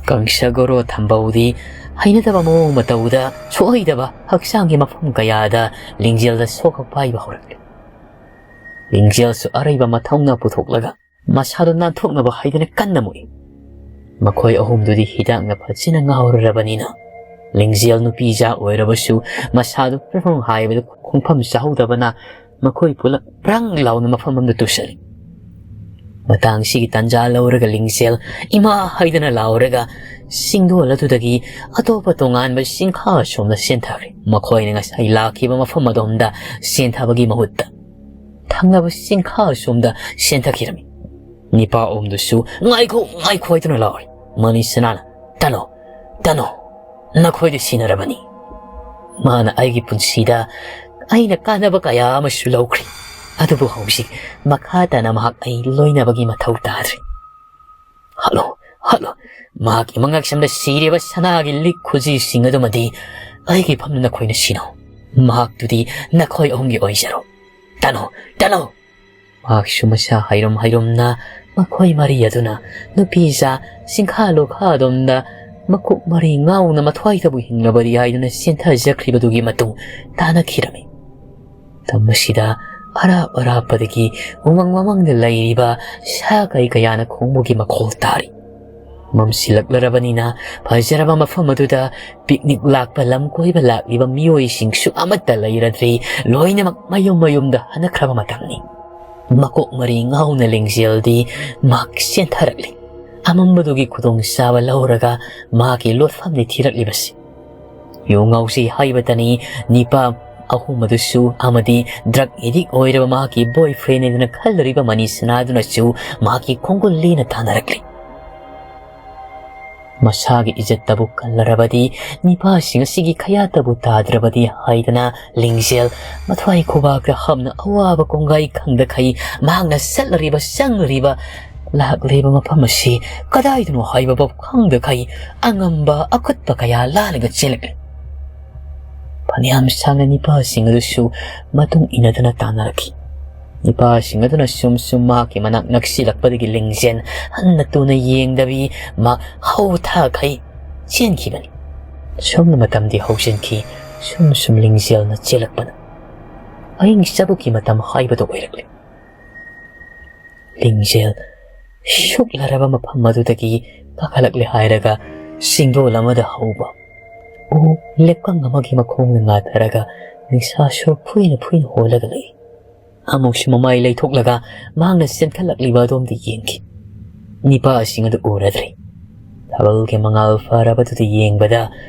ꯀꯪꯁ, ꯒꯣꯔꯣ, ꯊꯝꯕꯧꯗꯤ ꯍꯩꯅꯗꯕ ꯃꯑꯣꯡ ꯃꯇꯧꯗ ꯁꯣꯛꯍꯩꯗꯕ ꯍꯛꯆꯥꯡꯒꯤ ꯃꯐꯝ ꯀꯌꯥꯗ ꯂꯤꯡꯖꯦꯜꯗ ꯁꯣꯛꯄ ꯄꯥꯏꯕ ꯍꯧꯔꯛꯂꯤ꯫ ꯂꯤꯡꯖꯦꯜꯁꯨ ꯑꯔꯩꯕ ꯃꯊꯧꯅ ꯄꯨꯊꯣꯛꯂꯒ ꯃꯁꯥꯗꯨ ꯅꯥꯟꯊꯣꯛꯅꯕ ꯍꯥꯏꯗꯨꯅ ꯀꯟꯅ ꯃꯨꯛꯏ꯫ ꯃꯈꯣꯏ ꯑꯍꯨꯝꯗꯨꯗꯤ ꯍꯤꯗꯥꯛꯅ ꯐꯖꯅ ꯉꯥꯎꯔꯔꯕꯅꯤꯅ ꯂꯤꯡꯖꯦꯜ ꯅꯨꯄꯤꯖꯥ ꯑꯣꯏꯔꯕꯁꯨ ꯃꯁꯥꯗꯨ ꯐꯤꯐꯝ ꯍꯥꯏꯕꯗꯨ ꯈꯣꯡꯐꯝ ꯆꯥꯍꯧꯗꯕꯅ ꯃꯈꯣꯏ ꯄꯨꯂꯞ ꯔꯪ ꯂꯥꯎꯅ ꯃꯐꯝ ꯑꯃꯗ ꯇꯨꯁꯜꯂꯤ꯫ ꯃꯇꯥꯡꯁꯤꯒꯤ ꯇꯥꯟꯖꯥ ꯂꯧꯔꯒ ꯂꯤꯡꯖꯦꯜ ꯏꯃꯥ ꯍꯥꯏꯗꯅ ꯂꯥꯎꯔꯒ ꯆꯤꯡꯗꯣꯜ ꯑꯗꯨꯗꯒꯤ ꯑꯇꯣꯞꯄ ꯇꯣꯉꯥꯟꯕ ꯆꯤꯡꯈꯥ ꯑꯁꯣꯝꯗ ꯆꯦꯟꯊꯈ꯭ꯔꯦ꯫ ꯃꯈꯣꯏꯅ ꯉꯁꯥꯏ ꯂꯥꯛꯈꯤꯕ ꯃꯐꯝ ꯑꯗꯣꯝꯗ ꯆꯦꯟꯊꯕꯒꯤ ꯃꯍꯨꯠꯇ ꯊꯪꯅꯕ ꯆꯤꯡꯈꯥ ꯑꯁꯣꯝꯗ ꯆꯦꯟꯊꯈꯤꯔꯝꯃꯤ꯫ ꯅꯤꯄꯥ ꯑꯍꯨꯝꯗꯨꯁꯨ "ꯉꯥꯏꯈꯣ, ꯉꯥꯏꯈꯣ" ꯍꯥꯏꯗꯨꯅ ꯂꯥꯎꯔꯤ꯫ ꯃꯅꯤ ꯁꯅꯥꯅ "ꯇꯅꯣ, ꯇꯅꯣ, ꯅꯈꯣꯏꯗꯤ ꯁꯤꯟꯅꯔꯕꯅꯤ꯫ ꯃꯍꯥꯛꯅ ꯑꯩꯒꯤ ꯄꯨꯟꯁꯤꯗ ꯑꯩꯅ ꯀꯥꯟꯅꯕ ꯀꯌꯥ ꯑꯃꯁꯨ ꯂꯧꯈ꯭ꯔꯦ꯫ ꯑꯗꯨꯕꯨ ꯍꯧꯖꯤꯛ ꯃꯈꯥ ꯇꯥꯅ ꯃꯍꯥꯛ ꯑꯩ ꯂꯣꯏꯅꯕꯒꯤ ꯃꯊꯧ ꯇꯥꯗ꯭ꯔꯦ꯫ Hello, hello. ꯃꯍꯥꯛꯀꯤ ꯃꯉꯛꯁꯝꯗ ꯁꯤꯔꯤꯕ ꯁꯅꯥꯒꯤ ꯂꯤꯛ ꯈꯨꯖꯤꯁꯤꯡ ꯑꯗꯨꯃꯗꯤ ꯑꯩꯒꯤ ꯐꯝꯗ ꯅꯈꯣꯏꯅ ꯁꯤꯅꯧ꯫ ꯃꯍꯥꯛꯇꯨꯗꯤ ꯅꯈꯣꯏ ꯑꯍꯨꯝꯒꯤ ꯑꯣꯏꯖꯔꯣ꯫ ꯇꯅꯣ, ꯇꯅꯣ!" ꯃꯍꯥꯛꯁꯨ ꯃꯁꯥ ꯍꯩꯔꯨꯝ ꯍꯩꯔꯨꯝꯅ ꯃꯈꯣꯏ ꯃꯔꯤ ꯑꯗꯨꯅ ꯅꯨꯄꯤꯖꯥ ꯆꯤꯡꯈꯥ ꯂꯨꯈꯥ ꯑꯗꯣꯝꯗ ꯃꯀꯣꯛ ꯃꯔꯤ ꯉꯥꯎꯅ ꯃꯊ꯭ꯋꯥꯏꯗꯕꯨ ꯍꯤꯡꯂꯕꯗꯤ ꯍꯥꯏꯗꯨꯅ ꯆꯦꯟꯊꯖꯈ꯭ꯔꯤꯕꯗꯨꯒꯤ ꯃꯇꯨꯡ ꯇꯥꯅꯈꯤꯔꯝꯃꯤ꯫ ꯃꯇꯝ ꯑꯁꯤꯗ ꯑꯔꯥꯞ ꯑꯔꯥꯞꯄꯗꯒꯤ ꯎꯃꯪ ꯃꯃꯥꯡꯗ ꯂꯩꯔꯤꯕ ꯁꯥ ꯀꯩ ꯀꯌꯥꯅ ꯈꯣꯡꯕꯒꯤ ꯃꯈꯣꯜ ꯇꯥꯔꯤ꯫ ꯃꯝꯁꯤꯜꯂꯛꯂꯔꯕꯅꯤꯅ ꯐꯖꯔꯕ ꯃꯐꯝ ꯑꯗꯨꯗ ꯄꯤꯛꯅꯤꯛ ꯂꯥꯛꯄ ꯂꯝ ꯀꯣꯏꯕ ꯂꯥꯛꯂꯤꯕ ꯃꯤꯑꯣꯏꯁꯤꯡꯁꯨ ꯑꯃꯠꯇ ꯂꯩꯔꯗ꯭ꯔꯤ, ꯂꯣꯏꯅꯃꯛ ꯃꯌꯨꯝ ꯃꯌꯨꯝꯗ ꯍꯟꯅꯈ꯭ꯔꯕ ꯃꯇꯝꯅꯤ꯫ ꯃꯀꯣꯛ ꯃꯔꯤ ꯉꯥꯎꯅ ꯂꯤꯡꯖꯦꯜꯗꯤ ꯃꯍꯥꯛ ꯆꯦꯟꯊꯔꯛꯂꯤ꯫ ꯑꯃꯝꯕꯗꯨꯒꯤ ꯈꯨꯗꯣꯡꯆꯥꯕ ꯂꯧꯔꯒ ꯃꯍꯥꯛꯀꯤ ꯂꯣꯠꯐꯝꯗꯤ ꯊꯤꯔꯛꯂꯤꯕꯁꯤ꯫ ꯌꯨ ꯉꯥꯎꯖꯩ ꯍꯥꯏꯕꯇꯅꯤ, ꯅꯤꯄꯥ ꯑꯍꯨꯝ ꯑꯗꯨꯁꯨ ꯑꯃꯗꯤ ꯗ꯭ꯔꯒ ꯑꯦꯗꯤꯛ ꯑꯣꯏꯔꯕ ꯃꯍꯥꯛꯀꯤ ꯕꯣꯏ ꯐ꯭ꯔꯦꯟ ꯍꯥꯏꯗꯨꯅ ꯈꯜꯂꯨꯔꯤꯕ ꯃꯅꯤ ꯁꯅꯥꯗꯨꯅꯁꯨ ꯃꯍꯥꯛꯀꯤ ꯈꯣꯡꯒꯨꯜ ꯂꯦꯟꯅ ꯇꯥꯟꯅꯔꯛꯂꯤ꯫ ꯃꯁꯥꯒꯤ ꯏꯖꯠꯇꯕꯨ ꯀꯜꯂꯔꯕꯗꯤ, ꯅꯤꯄꯥꯁꯤꯡ ꯑꯁꯤꯒꯤ ꯈꯌꯥꯠꯇꯕꯨ ꯇꯥꯗ꯭ꯔꯕꯗꯤ ꯍꯥꯏꯗꯅ ꯂꯤꯡꯖꯦꯜ ꯃꯊ꯭ꯋꯥꯏ ꯈꯨꯕꯥꯛꯇ ꯍꯥꯞꯅ ꯑꯋꯥꯕ ꯀꯣꯡꯒꯥꯏ ꯈꯪꯗꯈꯩ ꯃꯍꯥꯛꯅ ꯆꯠꯂꯔꯤꯕ ꯆꯪꯂꯔꯤꯕ ꯂꯥꯛꯂꯤꯕ ꯃꯐꯝ ꯑꯁꯤ ꯀꯗꯥꯏꯗꯅꯣ ꯍꯥꯏꯕꯐꯥꯎ ꯈꯪꯗꯈꯩ ꯑꯉꯝꯕ ꯑꯀꯨꯠꯄ ꯀꯌꯥ ꯂꯥꯜꯂꯒ ꯆꯦꯜꯂꯛꯂꯤ꯫ ꯐꯅꯌꯥꯝ ꯁꯥꯡꯅ ꯅꯤꯄꯥꯁꯤꯡ ꯑꯗꯨꯁꯨ ꯃꯇꯨꯡ ꯏꯟꯅꯗꯨꯅ ꯇꯥꯟꯅꯔꯛꯈꯤ꯫ ꯅꯤꯄꯥꯁꯤꯡ ꯑꯗꯨꯅ ꯁꯨꯝ ꯁꯨꯝ ꯃꯍꯥꯛꯀꯤ ꯃꯅꯥꯛ ꯅꯛꯁꯤꯜꯂꯛꯄꯗꯒꯤ ꯂꯤꯡꯖꯦꯜ ꯍꯟꯅ ꯇꯨꯅ ꯌꯦꯡꯗꯕꯤ ꯃꯍꯥꯛ ꯍꯧ ꯊꯥꯈꯩ ꯆꯦꯟꯈꯤꯕꯅꯤ꯫ ꯁꯨꯝꯅ ꯃꯇꯝꯗꯤ ꯍꯧꯖꯤꯟꯈꯤ꯫ ꯁꯨꯝ ꯁꯨꯝ ꯂꯤꯡꯖꯦꯜꯅ ꯆꯦꯜꯂꯛꯄꯅ ꯑꯍꯤꯡ ꯆꯕꯨꯛꯀꯤ ꯃꯇꯝ ꯍꯥꯏꯕꯗꯨ ꯑꯣꯏꯔꯛꯂꯦ꯫ ꯂꯤꯡꯖꯦꯜ ꯁꯨꯛꯂꯔꯕ ꯃꯐꯝ ꯑꯗꯨꯗꯒꯤ ꯀꯥꯈꯠꯂꯛꯂꯦ ꯍꯥꯏꯔꯒ ꯆꯤꯡꯗꯣꯜ ꯑꯃꯗ ꯍꯧꯕ ꯎ ꯂꯦꯞꯀꯪ ꯑꯃꯒꯤ ꯃꯈꯣꯡꯗ ꯉꯥꯊꯔꯒ ꯅꯤꯡꯁꯥꯁꯨ ꯐꯨꯏꯅ ꯐꯨꯏꯅ ꯍꯣꯜꯂꯒ ꯂꯩ꯫ ꯑꯃꯨꯛꯁꯨ ꯃꯃꯥꯏ ꯂꯩꯊꯣꯛꯂꯒ ꯃꯍꯥꯛꯅ ꯆꯦꯟꯈꯠꯂꯛꯂꯤꯕ ꯑꯗꯣꯝꯗ ꯌꯦꯡꯈꯤ꯫ ꯅꯤꯄꯥꯁꯤꯡ ꯑꯗꯨ ꯎꯔꯗ꯭ꯔꯦ꯫ ꯊꯥꯕꯜꯒꯤ ꯃꯉꯥꯜ ꯐꯔꯕꯗꯨꯗ ꯌꯦꯡꯕꯗ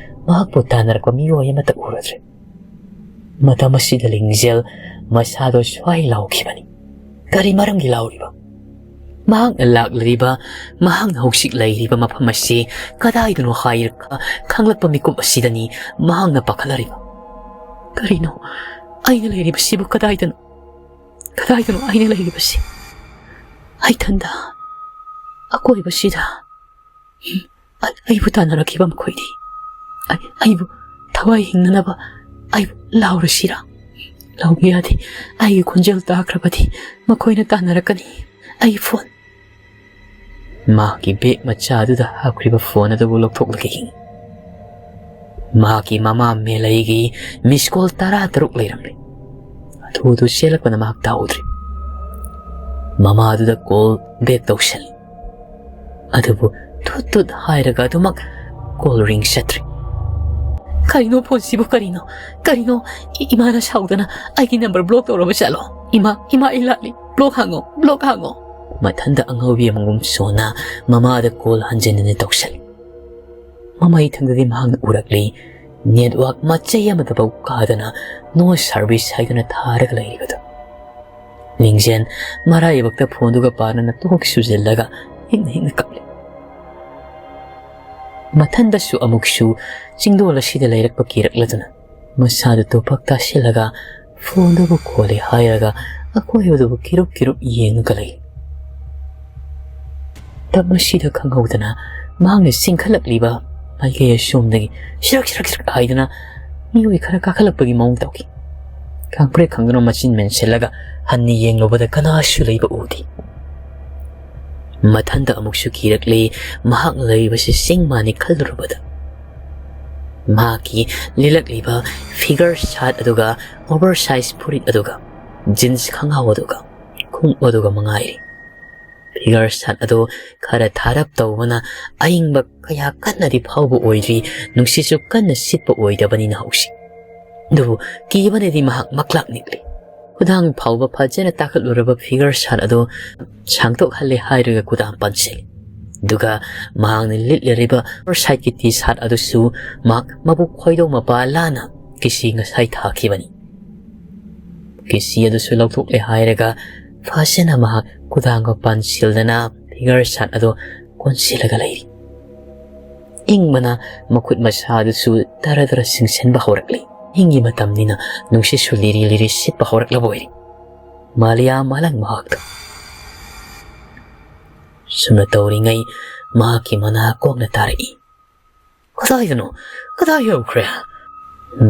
ꯃꯍꯥꯛꯄꯨ ꯇꯥꯟꯅꯔꯛꯄ ꯃꯤꯑꯣꯏ ꯑꯃꯠꯇ ꯎꯔꯗ꯭ꯔꯦ꯫ ꯃꯇꯝ ꯑꯁꯤꯗ ꯂꯤꯡꯖꯦꯜ ꯃꯁꯥꯗꯣ ꯁ꯭ꯋꯥꯏ ꯂꯥꯎꯈꯤꯕꯅꯤ꯫ ꯀꯔꯤ ꯃꯔꯝꯒꯤ ꯂꯥꯎꯔꯤꯕ? ꯃꯍꯥꯛꯅ ꯂꯥꯛꯂꯤꯕ, ꯃꯍꯥꯛꯅ ꯍꯧꯖꯤꯛ ꯂꯩꯔꯤꯕ ꯃꯐꯝ ꯑꯁꯤ ꯀꯗꯥꯏꯗꯅꯣ ꯍꯥꯏꯔꯒ ꯈꯪꯂꯛꯄ ꯃꯤꯀꯨꯞ ꯑꯁꯤꯗꯅꯤ ꯃꯍꯥꯛꯅ ꯄꯥꯈꯠꯂꯔꯤꯕ꯫ "ꯀꯔꯤꯅꯣ ꯑꯩꯅ ꯂꯩꯔꯤꯕꯁꯤꯕꯨ? ꯀꯗꯥꯏꯗꯅꯣ, ꯀꯗꯥꯏꯗꯅꯣ ꯑꯩꯅ ꯂꯩꯔꯤꯕꯁꯤ? ꯑꯩꯊꯟꯗ, ꯑꯀꯣꯏꯕꯁꯤꯗ ꯑꯩ-, ꯑꯩꯕꯨ ꯇꯥꯟꯅꯔꯛꯈꯤꯕ ꯃꯈꯣꯏꯗꯤ꯫ ꯑꯩ-, ꯑꯩꯕꯨ ꯊꯋꯥꯏ ꯍꯤꯡꯅꯅꯕ ꯑꯩꯕꯨ ꯂꯥꯎꯔꯁꯤꯔꯥ? ꯂꯥꯎꯕ ꯌꯥꯗꯦ꯫ ꯑꯩꯒꯤ ꯈꯣꯟꯖꯦꯜ ꯇꯥꯈ꯭ꯔꯕꯗꯤ ꯃꯈꯣꯏꯅ ꯇꯥꯟꯅꯔꯛꯀꯅꯤ꯫ ꯑꯩꯒꯤ ꯐꯣꯟ꯫" ꯃꯍꯥꯛꯀꯤ ꯕꯦꯒ ꯃꯆꯥ ꯑꯗꯨꯗ ꯍꯥꯞꯈ꯭ꯔꯤꯕ ꯐꯣꯟ ꯑꯗꯨꯕꯨ ꯂꯧꯊꯣꯛꯂꯒ ꯌꯦꯡꯉꯤ꯫ ꯃꯍꯥꯛꯀꯤ ꯃꯃꯥ ꯃꯦꯂꯩꯒꯤ ꯃꯤꯁ ꯀꯣꯜ ꯇꯔꯥ ꯇꯔꯨꯛ ꯂꯩꯔꯝꯂꯦ꯫ ꯑꯗꯨ ꯑꯗꯨ ꯆꯦꯜꯂꯛꯄꯅ ꯃꯍꯥꯛ ꯇꯥꯍꯧꯗ꯭ꯔꯦ꯫ ꯃꯃꯥ ꯑꯗꯨꯗ ꯀꯣꯜ ꯕꯦꯛ ꯇꯧꯁꯜꯂꯤ꯫ ꯑꯗꯨꯕꯨ ꯊꯨꯠ ꯊꯨꯠ ꯍꯥꯏꯔꯒ ꯑꯗꯨꯃꯛ ꯀꯣꯜ ꯔꯤꯡ ꯆꯠꯇ꯭ꯔꯤ꯫ "ꯀꯔꯤꯅꯣ ꯐꯣꯟꯁꯤꯕꯨ? ꯀꯔꯤꯅꯣ? ꯀꯔꯤꯅꯣ? ꯏ-, ꯏꯃꯥꯅ ꯁꯥꯎꯗꯅ ꯑꯩꯒꯤ ꯅꯝꯕꯔ ꯕ꯭ꯂꯣꯛ ꯇꯧꯔꯕ ꯖꯥꯠꯂꯣ? ꯏꯃꯥ, ꯏꯃꯥ, ꯑꯩ ꯂꯥꯛꯂꯤ꯫ ꯕ꯭ꯂꯣꯛ ꯍꯥꯡꯉꯣ, ꯕ꯭ꯂꯣꯛ ꯍꯥꯡꯉꯣ!" ꯃꯊꯟꯗ ꯑꯉꯥꯎꯕꯤ ꯑꯃꯒꯨꯝ ꯁꯣꯟꯅ ꯃꯃꯥꯗ ꯀꯣꯜ ꯍꯟꯖꯤꯟ ꯍꯟꯖꯤꯟ ꯇꯧꯁꯜꯂꯤ꯫ ꯃꯃꯩ ꯊꯪꯗꯗꯤ ꯃꯍꯥꯛꯅ ꯎꯔꯛꯂꯤ, ꯅꯦꯠꯋꯥꯛ ꯃꯆꯩ ꯑꯃꯗꯐꯥꯎ ꯀꯥꯗꯅ "ꯅꯣ ꯁꯥꯔꯚꯤꯁ" ꯍꯥꯏꯗꯨꯅ ꯊꯥꯔꯒ ꯂꯩꯔꯤꯕꯗꯨ꯫ ꯂꯤꯡꯖꯦꯜ ꯃꯔꯥꯏꯕꯛꯇ ꯐꯣꯟꯗꯨꯒ ꯄꯥꯟꯅꯅ ꯇꯣꯛ ꯁꯨꯖꯤꯜꯂꯒ ꯍꯤꯡꯅ ꯍꯤꯡꯅ ꯀꯞꯂꯤ꯫ ꯃꯊꯟꯗꯁꯨ ꯑꯃꯨꯛꯁꯨ ꯆꯤꯡꯗꯣꯜ ꯑꯁꯤꯗ ꯂꯩꯔꯛꯄ ꯀꯤꯔꯛꯂꯗꯨꯅ ꯃꯁꯥꯗꯨ ꯇꯣꯄꯛ ꯇꯥꯁꯤꯜꯂꯒ ꯐꯣꯟꯗꯨꯕꯨ ꯈꯣꯜꯂꯤ ꯍꯥꯏꯔꯒ ꯑꯀꯣꯏꯕꯗꯨꯕꯨ ꯀꯤꯔꯨꯞ ꯀꯤꯔꯨꯞ ꯌꯦꯡꯉꯒ ꯂꯩ꯫ ꯇꯞꯅ ꯁꯤꯗ ꯈꯪꯍꯧꯗꯅ ꯃꯍꯥꯛꯅ ꯆꯤꯡꯈꯠꯂꯛꯂꯤꯕ ꯃꯥꯏꯀꯩ ꯑꯁꯣꯝꯗꯒꯤ ꯁꯤꯔꯛ ꯁꯤꯔꯛ ꯁꯤꯔꯛ ꯍꯥꯏꯗꯨꯅ ꯃꯤꯑꯣꯏ ꯈꯔ ꯀꯥꯈꯠꯂꯛꯄꯒꯤ ꯃꯑꯣꯡ ꯇꯧꯈꯤ꯫ ꯈꯪꯄ꯭ꯔꯦꯛ ꯈꯪꯗꯨꯅ ꯃꯆꯤꯟ ꯃꯦꯟꯁꯤꯜꯂꯒ ꯍꯟꯅ ꯌꯦꯡꯂꯨꯕꯗ ꯀꯅꯥꯁꯨ ꯂꯩꯕ ꯎꯗꯦ꯫ ꯃꯊꯟꯗ ꯑꯃꯨꯛꯁꯨ ꯀꯤꯔꯛꯂꯦ꯫ ꯃꯍꯥꯛꯅ ꯂꯩꯔꯤꯕꯁꯤ ꯆꯤꯡ ꯃꯥꯅꯤ ꯈꯜꯂꯨꯔꯕꯗ ꯃꯍꯥꯛꯀꯤ ꯂꯤꯠꯂꯛꯂꯤꯕ ꯐꯤꯒꯔ ꯁꯥꯔꯠ ꯑꯗꯨꯒ ꯑꯣꯚꯔ ꯁꯥꯏꯖ ꯐꯨꯔꯤꯠ ꯑꯗꯨꯒ ꯖꯤꯟꯁ ꯈꯪꯒꯥꯎ ꯑꯗꯨꯒ ꯈꯣꯡꯎꯞ ꯑꯗꯨꯒ ꯃꯉꯥꯏꯔꯦ꯫ ꯐꯤꯒꯔ ꯁꯥꯔꯠ ꯑꯗꯨ ꯈꯔ ꯊꯥꯔꯞ ꯇꯧꯕꯅ ꯑꯏꯪꯕ ꯀꯌꯥ ꯀꯟꯅꯗꯤ ꯐꯥꯎꯕ ꯑꯣꯏꯗ꯭ꯔꯤ, ꯅꯨꯡꯁꯤꯠꯁꯨ ꯀꯟꯅ ꯁꯤꯠꯄ ꯑꯣꯏꯗꯕꯅꯤꯅ ꯍꯧꯖꯤꯛ꯫ ꯑꯗꯨꯕꯨ ꯀꯤꯕꯅꯗꯤ ꯃꯍꯥꯛ ꯃꯛꯂꯥꯛ ꯅꯤꯛꯂꯤ꯫ ꯈꯨꯗꯥꯡ ꯐꯥꯎꯕ ꯐꯖꯅ ꯇꯥꯈꯠꯂꯨꯔꯕ ꯐꯤꯒꯔ ꯁꯥꯔꯠ ꯑꯗꯨ ꯁꯥꯡꯗꯣꯛꯍꯜꯂꯦ ꯍꯥꯏꯔꯒ ꯈꯨꯗꯥꯡ ꯄꯥꯟꯁꯤꯜꯂꯤ꯫ ꯑꯗꯨꯒ ꯃꯍꯥꯛꯅ ꯂꯤꯠꯂꯤꯕ ꯑꯣꯚꯔ ꯁꯥꯏꯖꯀꯤ ꯇꯤ ꯁꯥꯔꯠ ꯑꯗꯨꯁꯨ ꯃꯍꯥꯛ ꯃꯕꯨꯛ ꯈꯣꯏꯗꯧ ꯃꯄꯥ ꯂꯥꯅ ꯀꯤꯁꯤ ꯉꯁꯥꯏ ꯊꯥꯈꯤꯕꯅꯤ꯫ ꯀꯤꯁꯤ ꯑꯗꯨꯁꯨ ꯂꯧꯊꯣꯛꯂꯦ ꯍꯥꯏꯔꯒ ꯐꯖꯅ ꯃꯍꯥꯛ ꯈꯨꯗꯥꯡꯒ ꯄꯥꯟꯁꯤꯜꯗꯅ figure ꯁꯥꯠ ꯑꯗꯣ ꯀꯣꯟꯁꯤꯜꯂꯒ ꯂꯩꯔꯤ꯫ ꯏꯪꯕꯅ ꯃꯈꯨꯠ ꯃꯁꯥꯗꯨꯁꯨ ꯇꯔ ꯇꯔ ꯁꯤꯡꯁꯤꯟꯕ ꯍꯧꯔꯛꯂꯤ꯫ ꯏꯪꯒꯤ ꯃꯇꯝꯅꯤꯅ ꯅꯨꯡꯁꯤꯠꯁꯨ ꯂꯤꯔꯤ ꯂꯤꯔꯤ ꯁꯤꯠꯄ ꯍꯧꯔꯛꯂꯕ ꯑꯣꯏꯔꯤ꯫ ꯃꯥꯂꯤꯌꯥ ꯃꯥꯂꯪ ꯃꯍꯥꯛꯇ ꯁꯨꯝꯅ ꯇꯧꯔꯤꯉꯩ ꯃꯍꯥꯛꯀꯤ ꯃꯅꯥ ꯀꯣꯛꯅ ꯇꯥꯔꯛꯏ꯫ "ꯀꯗꯥꯏꯗꯅꯣ? ꯀꯗꯥꯏ ꯌꯧꯈ꯭ꯔꯦ?"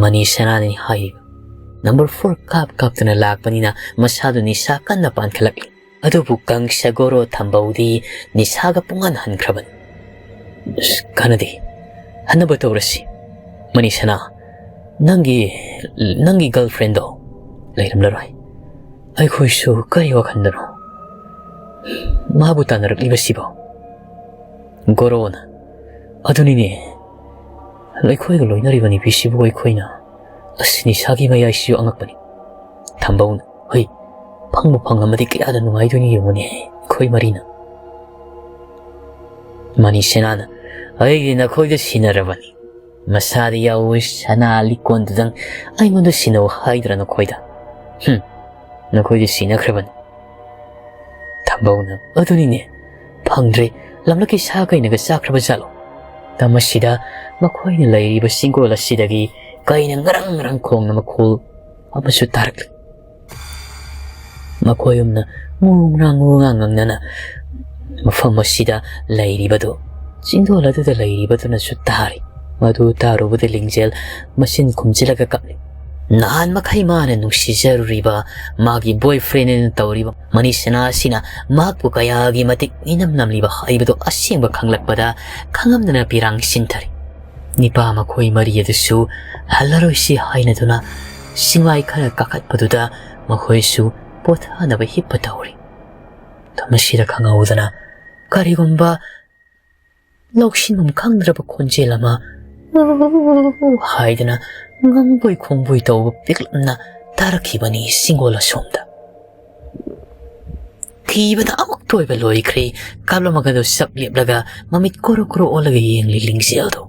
ꯃꯅꯤ ꯁꯅꯥꯅꯤ ꯍꯥꯏꯔꯤꯕ꯫ "ꯅꯝꯕꯔ ꯐꯣꯔ ꯀꯥꯞ ꯀꯥꯞꯇꯨꯅ ꯂꯥꯛꯄꯅꯤꯅ ꯃꯁꯥꯗꯨ ꯅꯤꯁꯥ ꯀꯟꯅ ꯄꯥꯟꯈꯠꯂꯛꯂꯤ꯫ ꯑꯗꯨꯕꯨ ꯀꯪꯁ ꯒꯣꯔꯣ ꯊꯝꯕꯧꯗꯤ ꯅꯤꯁꯥꯒ ꯄꯨꯡꯍꯟ ꯍꯟꯈ꯭ꯔꯕꯅꯤ꯫" "ꯑꯁ, ꯀꯥꯟꯅꯗꯦ꯫ ꯍꯟꯅꯕ ꯇꯧꯔꯁꯤ꯫ ꯃꯅꯤ ꯁꯅꯥ, ꯅꯪꯒꯤ, ꯅꯪꯒꯤ ꯒꯔꯜꯐ꯭ꯔꯦꯟꯗꯣ ꯂꯩꯔꯝꯂꯔꯣꯏ꯫ ꯑꯩꯈꯣꯏꯁꯨ ꯀꯔꯤ ꯋꯥꯈꯜꯗꯅꯣ ꯃꯥꯕꯨ ꯇꯥꯟꯅꯔꯛꯂꯤꯕꯁꯤꯕꯣ?" ꯒꯣꯔꯣꯅ, "ꯑꯗꯨꯅꯤꯅꯦ, ꯑꯩꯈꯣꯏꯒ ꯂꯣꯏꯅꯔꯤꯕ ꯅꯨꯄꯤꯁꯤꯕꯨ ꯑꯩꯈꯣꯏꯅ, ꯑꯁ, ꯅꯤꯁꯥꯒꯤ ꯃꯌꯥꯏꯁꯤꯁꯨ ꯑꯉꯛꯄꯅꯤ꯫" ꯊꯝꯕꯧꯅ, "ꯍꯣꯏ, ꯐꯪꯕꯨ ꯐꯪꯂꯝꯃꯗꯤ ꯀꯌꯥꯗ ꯅꯨꯡꯉꯥꯏꯗꯣꯏꯅꯤ ꯌꯦꯡꯉꯨꯅꯦ, ꯑꯩꯈꯣꯏ ꯃꯔꯤꯅ꯫" ꯃꯅꯤ ꯁꯦꯅꯥꯅ, "ꯑꯩꯗꯤ ꯅꯈꯣꯏꯗ ꯁꯤꯟꯅꯔꯕꯅꯤ꯫ ꯃꯁꯥꯗ ꯌꯥꯎꯕ ꯁꯅꯥ ꯂꯤꯛꯀꯣꯟꯗꯨꯗꯪ ꯑꯩꯉꯣꯟꯗ ꯁꯤꯟꯅꯧ ꯍꯥꯏꯗ꯭ꯔꯥ ꯅꯈꯣꯏꯗ? ꯍꯨꯝ, ꯅꯈꯣꯏꯗꯤ ꯁꯤꯟꯅꯈ꯭ꯔꯕꯅꯤ꯫" ꯊꯝꯕꯧꯅ, "ꯑꯗꯨꯅꯤꯅꯦ, ꯐꯪꯗ꯭ꯔꯦ꯫ ꯂꯝꯂꯛꯀꯤ ꯁꯥ ꯀꯩꯅꯒ ꯆꯥꯈ꯭ꯔꯕ ꯖꯥꯠꯂꯣ?" ꯃꯁꯤꯗ ꯃꯈꯣꯏꯅ ꯂꯩꯔꯤꯕ ꯆꯤꯡꯒꯣꯜ ꯑꯁꯤꯗꯒꯤ ꯀꯩꯅ ꯉꯔꯪ ꯉꯔꯪ ꯈꯣꯡꯅ ꯃꯈꯣꯜ ꯑꯃꯁꯨ ꯇꯥꯔꯛꯂꯤ꯫ ꯃꯈꯣꯏ ꯑꯍꯨꯝꯅ ꯉꯨ ꯉꯥ ꯉꯨ ꯉꯥ ꯉꯪꯅꯅ ꯃꯐꯝ ꯑꯁꯤꯗ ꯂꯩꯔꯤꯕꯗꯨ ꯆꯤꯡꯗꯣꯜ ꯑꯗꯨꯗ ꯂꯩꯔꯤꯕꯗꯨꯅꯁꯨ ꯇꯥꯔꯤ꯫ ꯃꯗꯨ ꯇꯥꯔꯨꯕꯗ ꯂꯤꯡꯖꯦꯜ ꯃꯆꯤꯟ ꯈꯨꯝꯖꯤꯜꯂꯒ ꯀꯞꯂꯤ꯫ ꯅꯍꯥꯟ ꯃꯈꯩ ꯃꯥꯅ ꯅꯨꯡꯁꯤꯖꯔꯨꯔꯤꯕ ꯃꯥꯒꯤ boyfriend ꯑꯅ ꯇꯧꯔꯤꯕ ꯃꯅꯤꯁꯅꯥ ꯑꯁꯤꯅ ꯃꯍꯥꯛꯄꯨ ꯀꯌꯥꯒꯤ ꯃꯇꯤꯛ ꯃꯤꯅꯝ ꯅꯝꯂꯤꯕ ꯍꯥꯏꯕꯗꯨ ꯑꯁꯦꯡꯕ ꯈꯪꯂꯛꯄꯗ ꯈꯪꯉꯝꯗꯅ ꯄꯤꯔꯥꯡ ꯁꯤꯟꯊꯔꯤ꯫ ꯅꯤꯄꯥ ꯃꯈꯣꯏ ꯃꯔꯤ ꯑꯗꯨꯁꯨ ꯍꯜꯂꯔꯣꯏꯁꯤ ꯍꯥꯏꯅꯗꯨꯅ ꯆꯤꯡꯃꯥꯏ ꯈꯔ ꯀꯥꯈꯠꯄꯗꯨꯗ ꯃꯈꯣꯏꯁꯨ ꯄꯣꯊꯥꯅꯕ ꯍꯤꯞꯄ ꯇꯧꯔꯤ꯫ ꯃꯁꯤꯗ ꯈꯪꯍꯧꯗꯅ ꯀꯔꯤꯒꯨꯝꯕ ꯂꯧꯁꯤꯟꯐꯝ ꯈꯪꯗ꯭ꯔꯕ ꯈꯣꯟꯖꯦꯜ ꯑꯃ "ꯎ" ꯍꯥꯏꯗꯅ ꯉꯪꯕꯣꯏ ꯈꯣꯡꯕꯣꯏ ꯇꯧꯕ ꯄꯤꯛꯂꯞꯅ ꯇꯥꯔꯛꯈꯤꯕꯅꯤ ꯆꯤꯡꯒꯣꯜ ꯑꯁꯣꯝꯗ꯫ ꯊꯤꯕꯗ ꯑꯃꯨꯛꯇ ꯑꯣꯏꯕ ꯂꯣꯏꯈ꯭ꯔꯦ꯫ ꯀꯥꯞꯂꯝꯃꯒꯗꯨ ꯆꯞ ꯂꯦꯞꯂꯒ ꯃꯃꯤꯠ ꯀꯣꯔꯣ ꯀꯣꯔꯣ ꯑꯣꯜꯂꯒ ꯌꯦꯡꯂꯤ ꯂꯤꯡꯖꯦꯜꯗꯨ꯫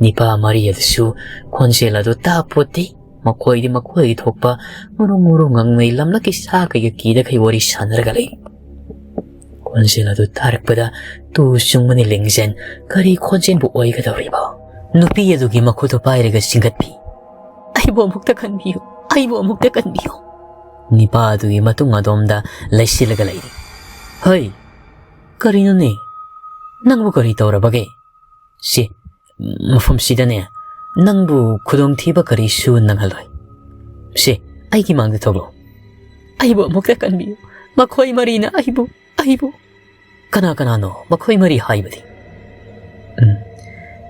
ꯅꯤꯄꯥ ꯃꯔꯤ ꯑꯗꯨꯁꯨ ꯈꯣꯟꯖꯦꯜ ꯑꯗꯨ ꯇꯥꯄꯣꯠꯇꯦ꯫ ꯃꯈꯣꯏꯗꯤ ꯃꯈꯣꯏꯒꯤ ꯊꯣꯛꯄ ꯉꯨꯔꯨ ꯉꯨꯔꯨ ꯉꯪꯅꯩ, ꯂꯝꯂꯛꯀꯤ ꯁꯥ ꯀꯩꯒ ꯀꯤꯗꯈꯩ ꯋꯥꯔꯤ ꯁꯥꯟꯅꯔꯒ ꯂꯩ꯫ ꯈꯣꯟꯖꯦꯜ ꯑꯗꯨ ꯇꯥꯔꯛꯄꯗ ꯇꯨ ꯆꯨꯡꯕꯅꯤ ꯂꯤꯡꯖꯦꯟ꯫ ꯀꯔꯤ ꯈꯣꯟꯖꯦꯜꯕꯨ ꯑꯣꯏꯒꯗꯧꯔꯤꯕ? ꯅꯨꯄꯤ ꯑꯗꯨꯒꯤ ꯃꯈꯨꯠꯇꯨ ꯄꯥꯏꯔꯒ ꯆꯤꯡꯈꯠꯄꯤ꯫ "ꯑꯩꯕꯨ ꯑꯃꯨꯛꯇ ꯀꯟꯕꯤꯌꯨ, ꯑꯩꯕꯨ ꯑꯃꯨꯛꯇ ꯀꯟꯕꯤꯌꯨ!" ꯅꯤꯄꯥ ꯑꯗꯨꯒꯤ ꯃꯇꯨꯡ ꯑꯗꯣꯝꯗ ꯂꯩꯁꯤꯜꯂꯒ ꯂꯩꯔꯤ꯫ "ꯍꯩ, ꯀꯔꯤꯅꯣꯅꯦ? ꯅꯪꯕꯨ ꯀꯔꯤ ꯇꯧꯔꯕꯒꯦ? ꯁꯤ, ꯃꯐꯝꯁꯤꯗꯅꯦ, ꯅꯪꯕꯨ ꯈꯨꯗꯣꯡꯊꯤꯕ ꯀꯔꯤꯁꯨ ꯅꯪꯍꯜꯂꯣꯏ꯫ ꯁꯤ, ꯑꯩꯒꯤ ꯃꯥꯡꯗ ꯊꯣꯛꯂꯛꯑꯣ꯫ ꯑꯩꯕꯨ ꯑꯃꯨꯛꯇ ꯀꯟꯕꯤꯌꯨ꯫ ꯃꯈꯣꯏ ꯃꯔꯤꯅ ꯑꯩꯕꯨ, ꯑꯩꯕꯨ..." "ꯀꯅꯥ ꯀꯅꯥꯅꯣ ꯃꯈꯣꯏ ꯃꯔꯤ ꯍꯥꯏꯕꯗꯤ?" ꯎꯝ,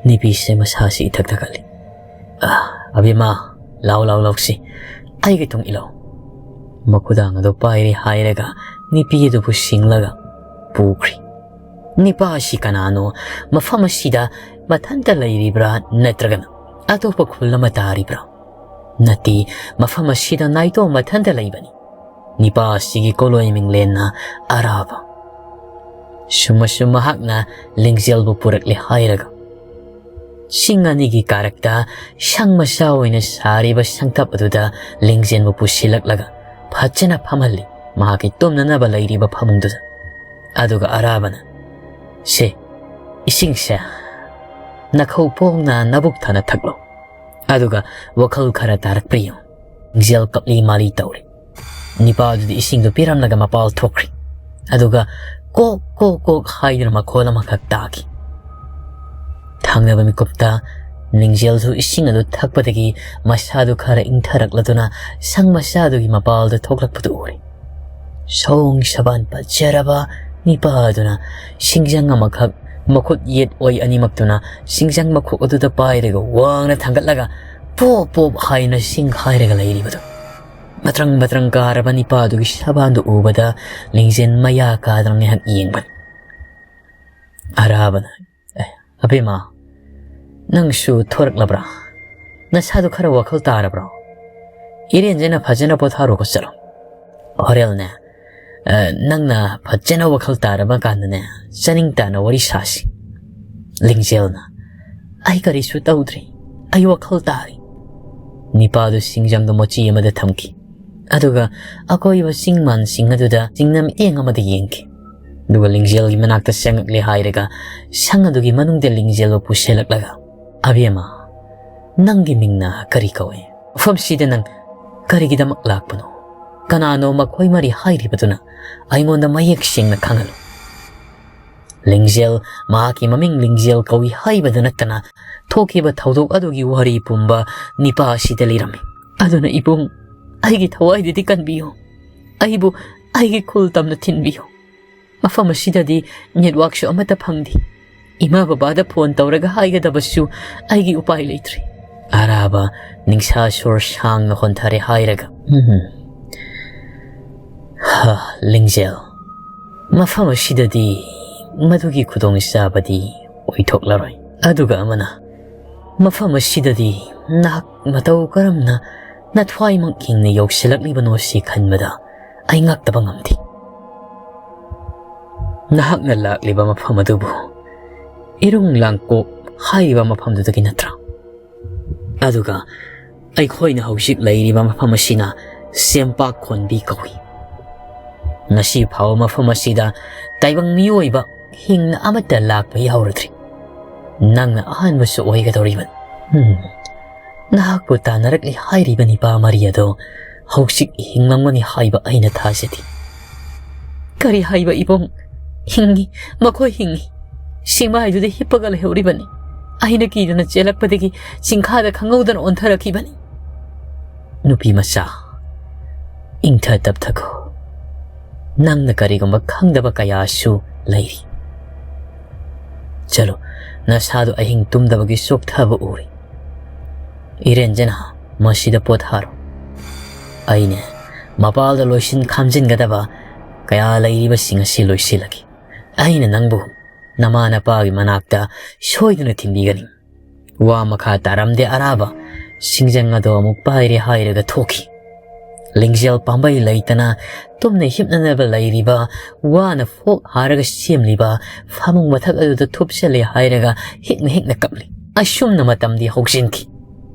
ꯅꯨꯄꯤꯁꯦ ꯃꯁꯥꯁꯤ ꯏꯊꯛ ꯊꯛꯀꯠꯂꯤ꯫ "ꯑꯥ, ꯑꯕꯦꯝꯃ, ꯂꯥꯎ, ꯂꯥꯎ, ꯂꯥꯎꯁꯤ꯫ ꯑꯩꯒꯤ ꯇꯨꯡ ꯏꯜꯂꯣ꯫" ꯃꯈꯨꯗꯥꯡ ꯑꯗꯨ ꯄꯥꯏꯔꯦ ꯍꯥꯏꯔꯒ ꯅꯨꯄꯤ ꯑꯗꯨꯕꯨ ꯁꯤꯡꯂꯒ ꯄꯨꯈ꯭ꯔꯤ꯫ ꯅꯤꯄꯥ ꯑꯁꯤ ꯀꯅꯥꯅꯣ? ꯃꯐꯝ ꯑꯁꯤꯗ ꯃꯊꯟꯇ ꯂꯩꯔꯤꯕ꯭ꯔꯥ, ꯅꯠꯇ꯭ꯔꯒꯅ ꯑꯇꯣꯞꯄ ꯈꯨꯜ ꯑꯃ ꯇꯥꯔꯤꯕ꯭ꯔꯥ? ꯅꯠꯇꯦ, ꯃꯐꯝ ꯑꯁꯤꯗ ꯅꯥꯏꯇꯣꯝ ꯃꯊꯟꯇ ꯂꯩꯕꯅꯤ꯫ ꯅꯤꯄꯥ ꯑꯁꯤꯒꯤ ꯀꯣꯂꯣꯏ ꯃꯤꯡꯂꯦꯟꯅ ꯑꯔꯥꯕ꯫ ꯁꯨꯝ ꯑꯁꯨꯝ ꯃꯍꯥꯛꯅ ꯂꯤꯡꯖꯦꯜꯕꯨ ꯄꯨꯔꯛꯂꯦ ꯍꯥꯏꯔꯒ, ꯆꯤꯡ ꯑꯅꯤꯒꯤ ꯀꯥꯔꯛꯇ ꯁꯪ ꯃꯆꯥ ꯑꯣꯏꯅ ꯁꯥꯔꯤꯕ ꯁꯪꯊꯞ ꯑꯗꯨꯗ ꯂꯤꯡꯖꯦꯜꯕꯨ ꯄꯨꯁꯤꯜꯂꯛꯂꯒ ꯐꯖꯅ ꯐꯝꯍꯜꯂꯤ꯫ ꯃꯍꯥꯛꯀꯤ ꯇꯨꯝꯅꯅꯕ ꯂꯩꯔꯤꯕ ꯐꯃꯨꯡꯗꯨꯗ꯫ ꯑꯗꯨꯒ ꯑꯔꯥꯕꯅ, "ꯁꯦ, ꯏꯁꯤꯡꯁꯦ ꯅꯈꯧ ꯄꯣꯡꯅ ꯅꯕꯨꯛ ꯊꯟꯅ ꯊꯛꯂꯣ꯫ ꯑꯗꯨꯒ ꯋꯥꯈꯜ ꯈꯔ ꯇꯥꯔꯛꯄ꯭ꯔꯥ ꯌꯦꯡꯉꯨ꯫" ꯂꯤꯡꯖꯦꯜ ꯀꯞꯂꯤ ꯃꯥꯂꯤ ꯇꯧꯔꯤ꯫ ꯅꯤꯄꯥ ꯑꯗꯨꯗꯤ ꯏꯁꯤꯡꯗꯨ ꯄꯤꯔꯝꯂꯒ ꯃꯄꯥꯜ ꯊꯣꯛꯈ꯭ꯔꯤ꯫ ꯑꯗꯨꯒ ꯀꯣꯛ ꯀꯣꯛ ꯀꯣꯛ ꯍꯥꯏꯗꯨꯅ ꯃꯈꯣꯜ ꯑꯃꯈꯛ ꯇꯥꯈꯤ꯫ ꯊꯪꯅꯕ ꯃꯤꯀꯨꯞꯇ ꯂꯤꯡꯖꯦꯜꯁꯨ ꯏꯁꯤꯡ ꯑꯗꯨ ꯊꯛꯄꯗꯒꯤ ꯃꯁꯥꯗꯨ ꯈꯔ ꯏꯪꯊꯔꯛꯂꯗꯨꯅ ꯁꯪ ꯃꯆꯥꯗꯨꯒꯤ ꯃꯄꯥꯜꯗ ꯊꯣꯛꯂꯛꯄꯗꯨ ꯎꯔꯦ꯫ ꯁꯑꯣꯡ ꯁꯕꯥꯟ ꯐꯖꯔꯕ ꯅꯤꯄꯥ ꯑꯗꯨꯅ ꯁꯤꯡꯖꯪ ꯑꯃꯈꯛ ꯃꯈꯨꯠ ꯌꯦꯠ ꯑꯣꯏ ꯑꯅꯤꯃꯛꯇꯨꯅ ꯁꯤꯡꯖꯪ ꯃꯈꯣꯛ ꯑꯗꯨꯗ ꯄꯥꯏꯔꯒ ꯋꯥꯡꯅ ꯊꯥꯡꯒꯠꯂꯒ ꯄꯣꯞ ꯄꯣꯞ ꯍꯥꯏꯅ ꯁꯤꯡ ꯍꯥꯏꯔꯒ ꯂꯩꯔꯤꯕꯗꯨ꯫ ꯃꯇ꯭ꯔꯪ ꯃꯇ꯭ꯔꯪ ꯀꯥꯔꯕ ꯅꯤꯄꯥꯗꯨꯒꯤ ꯁꯕꯥꯟꯗꯨ ꯎꯕꯗ ꯂꯤꯡꯖꯦꯜ ꯃꯌꯥ ꯀꯥꯗꯅ ꯉꯥꯏꯍꯥꯛ ꯌꯦꯡꯕꯅꯤ꯫ ꯑꯔꯥꯕꯅ, "ꯑꯦ, ꯑꯕꯦꯝꯃ, ꯅꯪꯁꯨ ꯊꯣꯔꯛꯂꯕ꯭ꯔꯥ? ꯅꯁꯥꯗꯨ ꯈꯔ ꯋꯥꯈꯜ ꯇꯥꯔꯕ꯭ꯔꯣ? ꯏꯔꯦꯟꯖꯅ ꯐꯖꯅ ꯄꯣꯊꯥꯔꯣꯀꯣ, ꯆꯠꯂꯣ꯫ ꯍꯣꯔꯦꯜꯅꯦ, ꯑ, ꯅꯪꯅ ꯐꯖꯅ ꯋꯥꯈꯜ ꯇꯥꯔꯕ ꯀꯥꯟꯗꯅꯦ, ꯆꯥꯅꯤꯡ ꯇꯥꯅ ꯋꯥꯔꯤ ꯁꯥꯁꯤ꯫" ꯂꯤꯡꯖꯦꯜꯅ, "ꯑꯩ ꯀꯔꯤꯁꯨ ꯇꯧꯗ꯭ꯔꯤ, ꯑꯩ ꯋꯥꯈꯜ ꯇꯥꯔꯤ꯫" ꯅꯤꯄꯥꯗꯨ ꯁꯤꯡꯖꯪꯗ ꯃꯣꯆꯤ ꯑꯃꯗ ꯊꯝꯈꯤ꯫ ꯑꯗꯨꯒ ꯑꯀꯣꯏꯕ ꯆꯤꯡ ꯃꯥꯟꯁꯤꯡ ꯑꯗꯨꯗ ꯆꯤꯡꯅ ꯃꯤꯠꯌꯦꯡ ꯑꯃꯗ ꯌꯦꯡꯈꯤ꯫ ꯑꯗꯨꯒ ꯂꯤꯡꯖꯦꯜꯒꯤ ꯃꯅꯥꯛꯇ ꯆꯪꯉꯛꯂꯦ ꯍꯥꯏꯔꯒ ꯁꯪ ꯑꯗꯨꯒꯤ ꯃꯅꯨꯡꯗ ꯂꯤꯡꯖꯦꯜꯕꯨ ꯄꯨꯁꯤꯜꯂꯛꯂꯒ, "ꯑꯕꯦꯝꯃ, ꯅꯪꯒꯤ ꯃꯤꯡꯅ ꯀꯔꯤ ꯀꯧꯏ? ꯃꯐꯝꯁꯤꯗ ꯅꯪ ꯀꯔꯤꯒꯤꯗꯃꯛ ꯂꯥꯛꯄꯅꯣ? ꯀꯅꯥꯅꯣ ꯃꯈꯣꯏ ꯃꯔꯤ ꯍꯥꯏꯔꯤꯕꯗꯨꯅ ꯑꯩꯉꯣꯟꯗ ꯃꯌꯦꯛ ꯁꯦꯡꯅ ꯈꯪꯍꯜꯂꯨ"꯫ ꯂꯤꯡꯖꯦꯜ, ꯃꯍꯥꯛꯀꯤ ꯃꯃꯤꯡ ꯂꯤꯡꯖꯦꯜ ꯀꯧꯏ ꯍꯥꯏꯕꯗ ꯅꯠꯇꯅ, ꯊꯣꯛꯈꯤꯕ ꯊꯧꯗꯣꯛ ꯑꯗꯨꯒꯤ ꯋꯥꯔꯤ ꯄꯨꯝꯕ ꯅꯤꯄꯥ ꯑꯁꯤꯗ ꯂꯤꯔꯝꯃꯤ꯫ ꯑꯗꯨꯅ ꯏꯕꯨꯡ, ꯑꯩꯒꯤ ꯊꯋꯥꯏꯗꯨꯗꯤ ꯀꯟꯕꯤꯌꯨ꯫ ꯑꯩꯕꯨ ꯑꯩꯒꯤ ꯈꯨꯜ ꯇꯝꯅ ꯊꯤꯟꯕꯤꯌꯨ꯫ ꯃꯐꯝ ꯑꯁꯤꯗꯗꯤ ꯅꯦꯠꯋꯥꯛꯁꯨ ꯑꯃꯠꯇ ꯐꯪꯗꯦ꯫ ꯏꯃꯥ ꯕꯕꯥꯗ ꯐꯣꯟ ꯇꯧꯔꯒ ꯍꯥꯏꯒꯗꯕꯁꯨ ꯑꯩꯒꯤ ꯎꯄꯥꯏ ꯂꯩꯇ꯭ꯔꯦ꯫ ꯑꯔꯥꯕ ꯅꯤꯡꯁꯥ ꯁꯣꯔ ꯁꯥꯡꯅ ꯍꯣꯟꯊꯔꯦ ꯍꯥꯏꯔꯒ, "ꯎꯝ, ꯍ, ꯂꯤꯡꯖꯦꯜ, ꯃꯐꯝ ꯑꯁꯤꯗꯗꯤ ꯃꯗꯨꯒꯤ ꯈꯨꯗꯣꯡꯆꯥꯕꯗꯤ ꯑꯣꯏꯊꯣꯛꯂꯔꯣꯏ꯫ ꯑꯗꯨꯒ ꯑꯃꯅ, ꯃꯐꯝ ꯑꯁꯤꯗꯗꯤ ꯅꯍꯥꯛ ꯃꯇꯧ ꯀꯔꯝꯅ ꯅꯊ꯭ꯋꯥꯏꯃꯛ ꯍꯤꯡꯅ ꯌꯧꯁꯤꯜꯂꯛꯂꯤꯕꯅꯣ ꯁꯤ ꯈꯟꯕꯗ ꯑꯩ ꯉꯛꯇꯕ ꯉꯝꯗꯦ꯫ ꯅꯍꯥꯛꯅ ꯂꯥꯛꯂꯤꯕ ꯃꯐꯝ ꯑꯗꯨꯕꯨ ꯏꯔꯨꯡ ꯂꯥꯡꯀꯣꯛ ꯍꯥꯏꯔꯤꯕ ꯃꯐꯝꯗꯨꯗꯒꯤ ꯅꯠꯇ꯭ꯔꯥ? ꯑꯗꯨꯒ ꯑꯩꯈꯣꯏꯅ ꯍꯧꯖꯤꯛ ꯂꯩꯔꯤꯕ ꯃꯐꯝ ꯑꯁꯤꯅ ꯁꯦꯝꯄꯥꯛ ꯈꯣꯟꯕꯤ ꯀꯧꯏ꯫ ꯉꯁꯤ ꯐꯥꯎꯕ ꯃꯐꯝ ꯑꯁꯤꯗ ꯇꯥꯏꯕꯪ ꯃꯤꯑꯣꯏꯕ ꯍꯤꯡꯅ ꯑꯃꯠꯇ ꯂꯥꯛꯄ ꯌꯥꯎꯔꯗ꯭ꯔꯤ꯫ ꯅꯪꯅ ꯑꯍꯥꯟꯕꯁꯨ ꯑꯣꯏꯒꯗꯧꯔꯤꯕꯅꯤ꯫ ꯎꯝ, ꯅꯍꯥꯛꯄꯨ ꯇꯥꯟꯅꯔꯛꯂꯤ ꯍꯥꯏꯔꯤꯕ ꯅꯤꯄꯥ ꯃꯔꯤ ꯑꯗꯣ ꯍꯧꯖꯤꯛ ꯍꯤꯡꯂꯝꯒꯅꯤ ꯍꯥꯏꯕ ꯑꯩꯅ ꯊꯥꯖꯗꯦ"꯫ "ꯀꯔꯤ ꯍꯥꯏꯕ ꯏꯕꯨꯡ? ꯍꯤꯡꯉꯤ, ꯃꯈꯣꯏ ꯍꯤꯡꯉꯤ꯫ ꯁꯤꯡꯃꯥꯏꯗꯨꯗ ꯍꯤꯞꯄꯒ ꯂꯩꯍꯧꯔꯤꯕꯅꯤ꯫ ꯑꯩꯅ ꯀꯤꯗꯅ ꯆꯦꯜꯂꯛꯄꯗꯒꯤ ꯆꯤꯡꯈꯥꯗ ꯈꯪꯍꯧꯗꯅ ꯑꯣꯟꯊꯔꯛꯈꯤꯕꯅꯤ"꯫ ꯅꯨꯄꯤ ꯃꯆꯥ, ꯏꯪꯊ ꯇꯞꯊꯈꯣ꯫ ꯅꯪꯅ ꯀꯔꯤꯒꯨꯝꯕ ꯈꯪꯗꯕ ꯀꯌꯥꯁꯨ ꯂꯩꯔꯤ꯫ ꯆꯠꯂꯣ, ꯅꯁꯥꯗꯨ ꯑꯍꯤꯡ ꯇꯨꯝꯗꯕꯒꯤ ꯆꯣꯛꯊꯕ ꯎꯔꯤ꯫ ꯏꯔꯦꯟꯖꯅ ꯃꯁꯤꯗ ꯄꯣꯊꯥꯔꯣ꯫ ꯑꯩꯅ ꯃꯄꯥꯜꯗ ꯂꯣꯏꯁꯤꯟ ꯈꯥꯝꯖꯤꯟꯒꯗꯕ ꯀꯌꯥ ꯂꯩꯔꯤꯕꯁꯤꯡ ꯑꯁꯤ ꯂꯣꯏꯁꯤꯜꯂꯒꯦ꯫ ꯑꯩꯅ ꯅꯪꯕꯨ ꯅꯃꯥ ꯅꯄꯥꯒꯤ ꯃꯅꯥꯛꯇ ꯁꯣꯏꯗꯅ ꯊꯤꯟꯕꯤꯒꯅꯤ꯫ ꯋꯥ ꯃꯈꯥ ꯇꯥꯔꯝꯗꯦ ꯑꯔꯥꯕ꯫ ꯁꯤꯡꯖꯪ ꯑꯗꯣ ꯑꯃꯨꯛ ꯄꯥꯏꯔꯦ ꯍꯥꯏꯔꯒ ꯊꯣꯛꯈꯤ꯫ ꯂꯤꯡꯖꯦꯜ ꯄꯥꯝꯕꯩ ꯂꯩꯇꯅ ꯇꯨꯝꯅ ꯍꯤꯞꯅꯅꯕ ꯂꯩꯔꯤꯕ, ꯋꯥꯅ ꯐꯣꯛ ꯍꯥꯏꯔꯒ ꯁꯦꯝꯂꯤꯕ ꯐꯃꯨꯡ ꯃꯊꯛ ꯑꯗꯨꯗ ꯊꯨꯞꯆꯜꯂꯦ ꯍꯥꯏꯔꯒ ꯍꯤꯛꯅ ꯍꯤꯛꯅ ꯀꯞꯂꯤ꯫ ꯑꯁꯨꯝꯅ ꯃꯇꯝꯗꯤ ꯍꯧꯖꯤꯟꯈꯤ꯫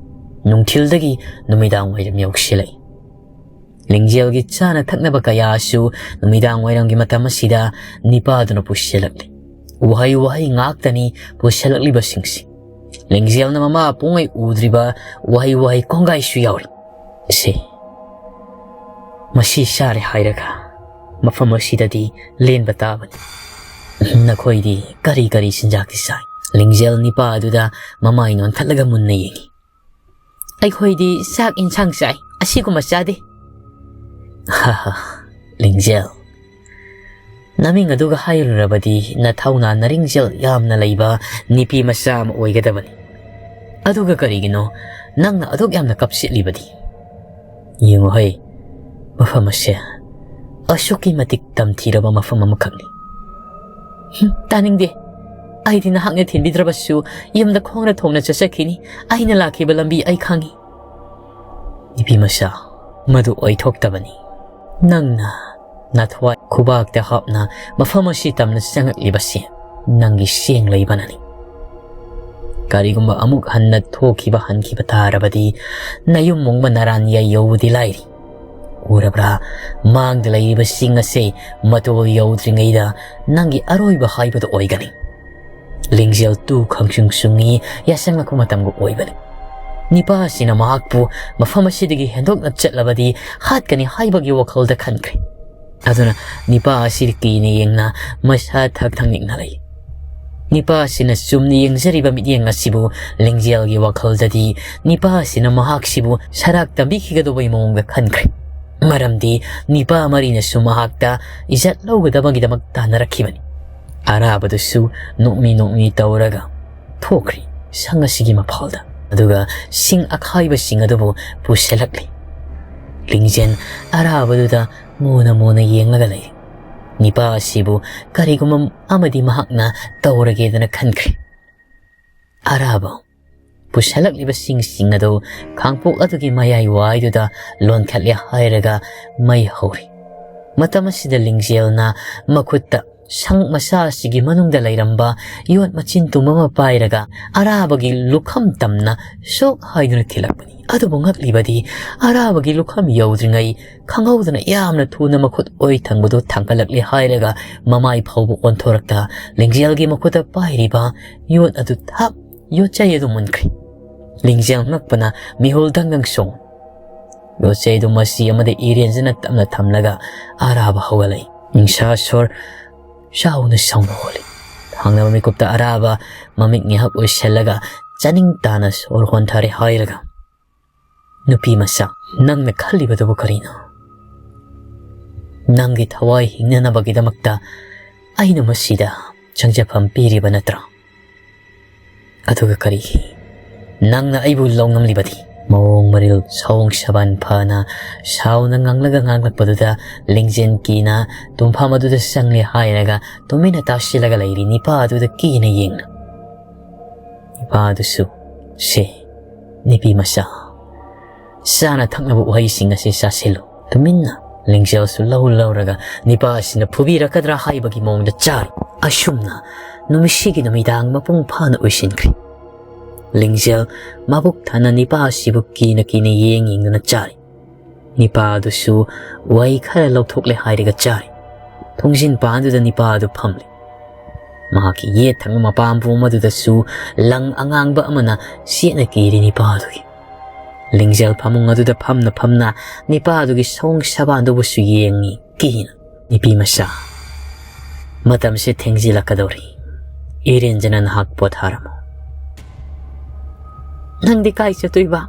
ꯅꯨꯡꯊꯤꯜꯗꯒꯤ ꯅꯨꯃꯤꯗꯥꯡ ꯋꯥꯏꯔꯝ ꯌꯧꯁꯤꯜꯂꯛꯏ꯫ ꯂꯤꯡꯖꯦꯜꯒꯤ ꯆꯥꯅ ꯊꯛꯅꯕ ꯀꯌꯥꯁꯨ ꯅꯨꯃꯤꯗꯥꯡ ꯋꯥꯏꯔꯝꯒꯤ ꯃꯇꯝ ꯑꯁꯤꯗ ꯅꯤꯄꯥꯗꯨꯅ ꯄꯨꯁꯤꯜꯂꯛꯂꯤ꯫ ꯎꯍꯩ ꯋꯥꯍꯩ ꯉꯥꯛꯇꯅꯤ ꯄꯨꯁꯤꯜꯂꯛꯂꯤꯕꯁꯤꯡꯁꯤ꯫ ꯂꯤꯡꯖꯦꯜꯅ ꯃꯃꯥ ꯄꯣꯛꯉꯩ ꯎꯗ꯭ꯔꯤꯕ ꯎꯍꯩ ꯋꯥꯍꯩ ꯀꯣꯡꯒꯥꯏꯁꯨ ꯌꯥꯎꯔꯤ꯫ ꯁꯦ, ꯃꯁꯤ ꯆꯥꯔꯦ ꯍꯥꯏꯔꯒ ꯃꯐꯝ ꯑꯁꯤꯗꯗꯤ ꯂꯦꯟꯕ ꯇꯥꯕꯅꯤ꯫ ꯅꯈꯣꯏꯗꯤ ꯀꯔꯤ ꯀꯔꯤ ꯆꯤꯟꯖꯥꯛꯇꯤ ꯆꯥꯏ? ꯂꯤꯡꯖꯦꯜ ꯅꯤꯄꯥ ꯑꯗꯨꯗ ꯃꯃꯥꯏ ꯅꯣꯟꯊꯠꯂꯒ ꯃꯨꯟꯅ ꯌꯦꯡꯏ꯫ ꯑꯩꯈꯣꯏꯗꯤ ꯆꯥꯛ ꯏꯟꯁꯥꯡ ꯆꯥꯏ, ꯑꯁꯤꯒꯨꯝꯕ ꯆꯥꯗꯦ꯫ ꯍꯥ ꯍꯥ, ꯂꯤꯡꯖꯦꯜ, ꯅꯃꯤꯡ ꯑꯗꯨꯒ ꯍꯥꯏꯔꯨꯔꯕꯗꯤ ꯅꯊꯧꯅꯥ ꯅꯔꯤꯡꯖꯦꯜ ꯌꯥꯝꯅ ꯂꯩꯕ ꯅꯨꯄꯤ ꯃꯆꯥ ꯑꯃ ꯑꯣꯏꯒꯗꯕꯅꯤ꯫ ꯑꯗꯨꯒ ꯀꯔꯤꯒꯤꯅꯣ ꯅꯪꯅ ꯑꯗꯨꯛ ꯌꯥꯝꯅ ꯀꯞꯁꯤꯠꯂꯤꯕꯗꯤ? ꯌꯦꯡꯉꯨ ꯍꯩ, ꯃꯐꯝ ꯑꯁꯦ ꯑꯁꯨꯛꯀꯤ ꯃꯇꯤꯛ ꯇꯝꯊꯤꯔꯕ ꯃꯐꯝ ꯑꯃꯈꯛꯅꯤ꯫ ꯍꯨꯝ, ꯇꯥꯅꯤꯡꯗꯦ꯫ ꯑꯩꯗꯤ ꯅꯍꯥꯛꯅ ꯊꯤꯟꯕꯤꯗ꯭ꯔꯕꯁꯨ ꯌꯨꯝꯗ ꯈꯣꯡꯅ ꯊꯣꯡꯅ ꯆꯠꯆꯈꯤꯅꯤ꯫ ꯑꯩꯅ ꯂꯥꯛꯈꯤꯕ ꯂꯝꯕꯤ ꯑꯩ ꯈꯪꯏ꯫ ꯅꯨꯄꯤ ꯃꯆꯥ, ꯃꯗꯨ ꯑꯣꯏꯊꯣꯛꯇꯕꯅꯤ꯫ ꯅꯪꯅ ꯅꯊ꯭ꯋꯥꯏ ꯈꯨꯕꯥꯛꯇ ꯍꯥꯞꯅ ꯃꯐꯝ ꯑꯁꯤ ꯇꯝꯅ ꯆꯪꯉꯛꯂꯤꯕꯁꯤ ꯅꯪꯒꯤ ꯁꯦꯡ ꯂꯩꯕꯅꯅꯤ꯫ ꯀꯔꯤꯒꯨꯝꯕ ꯑꯃꯨꯛ ꯍꯟꯅ ꯊꯣꯛꯈꯤꯕ ꯍꯟꯈꯤꯕ ꯇꯥꯔꯕꯗꯤ ꯅꯌꯨꯝ ꯃꯨꯡꯕ ꯅꯔꯥꯟ ꯌꯥꯏ ꯌꯧꯕꯗꯤ ꯂꯥꯏꯔꯤ꯫ ꯎꯔꯕ꯭ꯔꯥ? ꯃꯥꯡꯗ ꯂꯩꯔꯤꯕ ꯆꯤꯡ ꯑꯁꯤ ꯃꯇꯣꯜ ꯌꯧꯗ꯭ꯔꯤꯉꯩꯗ ꯅꯪꯒꯤ ꯑꯔꯣꯏꯕ ꯍꯥꯏꯕꯗꯨ ꯑꯣꯏꯒꯅꯤ꯫ ꯂꯤꯡꯖꯦꯜ ꯇꯨ ꯈꯪꯁꯨꯡ ꯁꯨꯡꯉꯤ ꯌꯥꯁꯪꯂꯛꯄ ꯃꯇꯝꯒ ꯑꯣꯏꯕꯅꯤ꯫ ꯅꯤꯄꯥ ꯑꯁꯤꯅ ꯃꯍꯥꯛꯄꯨ ꯃꯐꯝ ꯑꯁꯤꯗꯒꯤ ꯍꯦꯟꯗꯣꯛꯅ ꯆꯠꯂꯕꯗꯤ ꯍꯥꯠꯀꯅꯤ ꯍꯥꯏꯕꯒꯤ ꯋꯥꯈꯜꯗ ꯈꯟꯈ꯭ꯔꯦ꯫ ꯑꯗꯨꯅ ꯅꯤꯄꯥ ꯑꯁꯤ ꯀꯤꯅ ꯌꯦꯡꯅ ꯃꯁꯥ ꯊꯛ ꯊꯛ ꯅꯤꯛꯅ ꯂꯩ꯫ ꯅꯤꯄꯥ ꯑꯁꯤꯅ ꯆꯨꯝꯅ ꯌꯦꯡꯖꯔꯤꯕ ꯃꯤꯠꯌꯦꯡ ꯑꯁꯤꯕꯨ ꯂꯤꯡꯖꯦꯜꯒꯤ ꯋꯥꯈꯜꯗꯗꯤ ꯅꯤꯄꯥ ꯑꯁꯤꯅ ꯃꯍꯥꯛꯁꯤꯕꯨ ꯁꯔꯥꯛ ꯇꯝꯕꯤꯈꯤꯒꯗꯧꯕꯒꯤ ꯃꯑꯣꯡꯗ ꯈꯟꯈ꯭ꯔꯦ꯫ ꯃꯔꯝꯗꯤ ꯅꯤꯄꯥ ꯃꯔꯤꯅꯁꯨ ꯃꯍꯥꯛꯇ ꯏꯖꯠ ꯂꯧꯒꯗꯕꯒꯤꯗꯃꯛ ꯇꯥꯟꯅꯔꯛꯈꯤꯕꯅꯤ꯫ ꯑꯔꯥꯕꯗꯨꯁꯨ ꯅꯣꯛꯃꯤ ꯅꯣꯛꯃꯤ ꯇꯧꯔꯒ ꯊꯣꯛꯈ꯭ꯔꯤ ꯁꯪ ꯑꯁꯤꯒꯤ ꯃꯐꯥꯜꯗ꯫ ꯑꯗꯨꯒ ꯁꯤꯡ ꯑꯈꯥꯏꯕꯁꯤꯡ ꯑꯗꯨꯕꯨ ꯄꯨꯁꯤꯜꯂꯛꯂꯤ꯫ ꯂꯤꯡꯖꯦꯜ ꯑꯔꯥꯕꯗꯨꯗ ꯃꯨꯅ ꯃꯨꯅ ꯌꯦꯡꯂꯒ ꯂꯩ꯫ ꯅꯤꯄꯥ ꯑꯁꯤꯕꯨ ꯀꯔꯤꯒꯨꯝꯕ ꯑꯃꯗꯤ ꯃꯍꯥꯛꯅ ꯇꯧꯔꯒꯦꯗꯅ ꯈꯟꯈ꯭ꯔꯦ꯫ ꯑꯔꯥꯕ ꯄꯨꯁꯜꯂꯛꯂꯤꯕ ꯁꯤꯡꯁꯤꯡ ꯑꯗꯨ ꯈꯥꯡꯄꯣꯛ ꯑꯗꯨꯒꯤ ꯃꯌꯥꯏ ꯋꯥꯏꯗꯨꯗ ꯂꯣꯟꯈꯠꯂꯦ ꯍꯥꯏꯔꯒ ꯃꯩ ꯍꯧꯔꯤ꯫ ꯃꯇꯝ ꯑꯁꯤꯗ ꯂꯤꯡꯖꯦꯜꯅ ꯃꯈꯨꯠꯇ ꯁꯪ ꯃꯆꯥ ꯑꯁꯤꯒꯤ ꯃꯅꯨꯡꯗ ꯂꯩꯔꯝꯕ ꯌꯣꯠ ꯃꯆꯤꯟ ꯇꯨꯝ ꯑꯃ ꯄꯥꯏꯔꯒ ꯑꯔꯥꯕꯒꯤ ꯂꯨꯈꯝ ꯇꯝꯅ ꯁꯣꯛ ꯍꯥꯏꯗꯨꯅ ꯊꯤꯜꯂꯛꯄꯅꯤ꯫ ꯑꯗꯨꯕꯨ ꯉꯛꯂꯤꯕꯗꯤ, ꯑꯔꯥꯕꯒꯤ ꯂꯨꯈꯝ ꯌꯧꯗ꯭ꯔꯤꯉꯩ ꯈꯪꯍꯧꯗꯅ ꯌꯥꯝꯅ ꯊꯨꯅ ꯃꯈꯨꯠ ꯑꯣꯏ ꯊꯪꯕꯗꯨ ꯊꯥꯡꯒꯠꯂꯛꯂꯦ ꯍꯥꯏꯔꯒ ꯃꯃꯥꯏ ꯐꯥꯎꯕ ꯑꯣꯟꯊꯣꯔꯛꯇ ꯂꯤꯡꯖꯦꯜꯒꯤ ꯃꯈꯨꯠꯇ ꯄꯥꯏꯔꯤꯕ ꯌꯣꯠ ꯑꯗꯨ ꯊꯥꯞ ꯌꯣꯠꯆꯩ ꯑꯗꯨ ꯃꯨꯟꯈ꯭ꯔꯦ꯫ ꯂꯤꯡꯖꯦꯜ ꯉꯛꯄꯅ ꯃꯤꯍꯨꯜ ꯗꯪ ꯗꯪ ꯁꯣꯡ꯫ ꯌꯣꯠꯆꯩ ꯑꯗꯨ ꯃꯆꯤ ꯑꯃꯗ ꯏꯔꯦꯟꯖꯅ ꯇꯞꯅ ꯊꯝꯂꯒ ꯑꯔꯥꯕ ꯍꯧꯒꯠꯂꯛꯏ꯫ ꯅꯤꯡꯁꯥ ꯁꯣꯔ ꯆꯥꯎꯅ ꯁꯥꯎꯅ ꯍꯣꯜꯂꯤ꯫ ꯊꯥꯡꯅꯕ ꯃꯤꯀꯨꯞꯇ ꯑꯔꯥꯕ ꯃꯃꯤꯠ ꯉꯥꯏꯍꯥꯛ ꯑꯣꯏꯁꯤꯜꯂꯒ ꯆꯥꯅꯤꯡ ꯇꯥꯅ ꯁꯣꯔ ꯍꯣꯟꯊꯔꯦ ꯍꯥꯏꯔꯒ, "ꯅꯨꯄꯤ ꯃꯆꯥ, ꯅꯪꯅ ꯈꯜꯂꯤꯕꯗꯨꯕꯨ ꯀꯔꯤꯅꯣ? ꯅꯪꯒꯤ ꯊꯋꯥꯏ ꯍꯤꯡꯅꯅꯕꯒꯤꯗꯃꯛꯇ ꯑꯩꯅ ꯃꯁꯤꯗ ꯆꯪꯖꯐꯝ ꯄꯤꯔꯤꯕ ꯅꯠꯇ꯭ꯔꯥ? ꯑꯗꯨꯒ ꯀꯔꯤꯒꯤ ꯅꯪꯅ ꯑꯩꯕꯨ ꯂꯧꯉꯝꯂꯤꯕꯗꯤ?" ꯃꯑꯣꯡ ꯃꯔꯤꯜ ꯁꯑꯣꯡ ꯁꯕꯥꯟ ꯐꯅ ꯁꯥꯎꯅ ꯉꯥꯡꯂꯒ ꯉꯥꯡꯂꯛꯄꯗꯨꯗ ꯂꯤꯡꯖꯦꯜ ꯀꯤꯅ ꯇꯨꯝꯐꯝ ꯑꯗꯨꯗ ꯆꯪꯂꯦ ꯍꯥꯏꯔꯒ ꯇꯨꯃꯤꯟꯅ ꯇꯥꯁꯤꯜꯂꯒ ꯂꯩꯔꯤ ꯅꯤꯄꯥ ꯑꯗꯨꯗ ꯀꯤꯅ ꯌꯦꯡꯅ꯫ ꯅꯤꯄꯥ ꯑꯗꯨꯁꯨ, "ꯁꯦ, ꯅꯨꯄꯤ ꯃꯆꯥ, ꯆꯥꯅ ꯊꯛꯅꯕ ꯎꯍꯩꯁꯤꯡ ꯑꯁꯤ ꯆꯥꯁꯤꯜꯂꯨ꯫" ꯇꯨꯃꯤꯟꯅ ꯂꯤꯡꯖꯦꯜꯁꯨ ꯂꯧ ꯂꯧꯔꯒ ꯅꯤꯄꯥ ꯑꯁꯤꯅ ꯐꯨꯕꯤꯔꯛꯀꯗ꯭ꯔꯥ ꯍꯥꯏꯕꯒꯤ ꯃꯑꯣꯡꯗ ꯆꯥꯔꯤ꯫ ꯑꯁꯨꯝꯅ ꯅꯨꯃꯤꯠꯁꯤꯒꯤ ꯅꯨꯃꯤꯗꯥꯡ ꯃꯄꯨꯡ ꯐꯥꯅ ꯑꯣꯏꯁꯤꯟꯈ꯭ꯔꯦ꯫ ꯂꯤꯡꯖꯦꯜ ꯃꯕꯨꯛ ꯊꯟꯅ ꯅꯤꯄꯥ ꯑꯁꯤꯕꯨ ꯀꯤꯅ ꯀꯤꯅ ꯌꯦꯡ ꯌꯦꯡꯗꯨꯅ ꯆꯥꯔꯤ꯫ ꯅꯤꯄꯥ ꯑꯗꯨꯁꯨ ꯋꯥꯍꯩ ꯈꯔ ꯂꯧꯊꯣꯛꯂꯦ ꯍꯥꯏꯔꯒ ꯆꯥꯔꯤ꯫ ꯊꯣꯡꯖꯤꯟ ꯄꯥꯟꯗꯨꯗ ꯅꯤꯄꯥ ꯑꯗꯨ ꯐꯝꯂꯤ꯫ ꯃꯍꯥꯛꯀꯤ ꯌꯦꯠ ꯊꯪꯕ ꯃꯄꯥꯝꯕꯨ ꯑꯃꯗꯨꯗꯁꯨ ꯂꯪ ꯑꯉꯥꯡꯕ ꯑꯃꯅ ꯆꯦꯠꯅ ꯀꯤꯔꯤ ꯅꯤꯄꯥ ꯑꯗꯨꯒꯤ꯫ ꯂꯤꯡꯖꯦꯜ ꯐꯃꯨꯡ ꯑꯗꯨꯗ ꯐꯝꯅ ꯐꯝꯅ ꯅꯤꯄꯥ ꯑꯗꯨꯒꯤ ꯁꯑꯣꯡ ꯁꯕꯥꯟꯗꯨꯕꯨꯁꯨ ꯌꯦꯡꯉꯤ ꯀꯤꯅ꯫ "ꯅꯨꯄꯤ ꯃꯆꯥ, ꯃꯇꯝꯁꯦ ꯊꯦꯡꯖꯤꯜꯂꯛꯀꯗꯧꯔꯤ꯫ ꯏꯔꯦꯟꯖꯅ ꯅꯍꯥꯛ ꯄꯣꯊꯥꯔꯝꯃꯨ꯫" "ꯅꯪꯗꯤ ꯀꯥꯏ ꯆꯠꯇꯣꯏꯕ?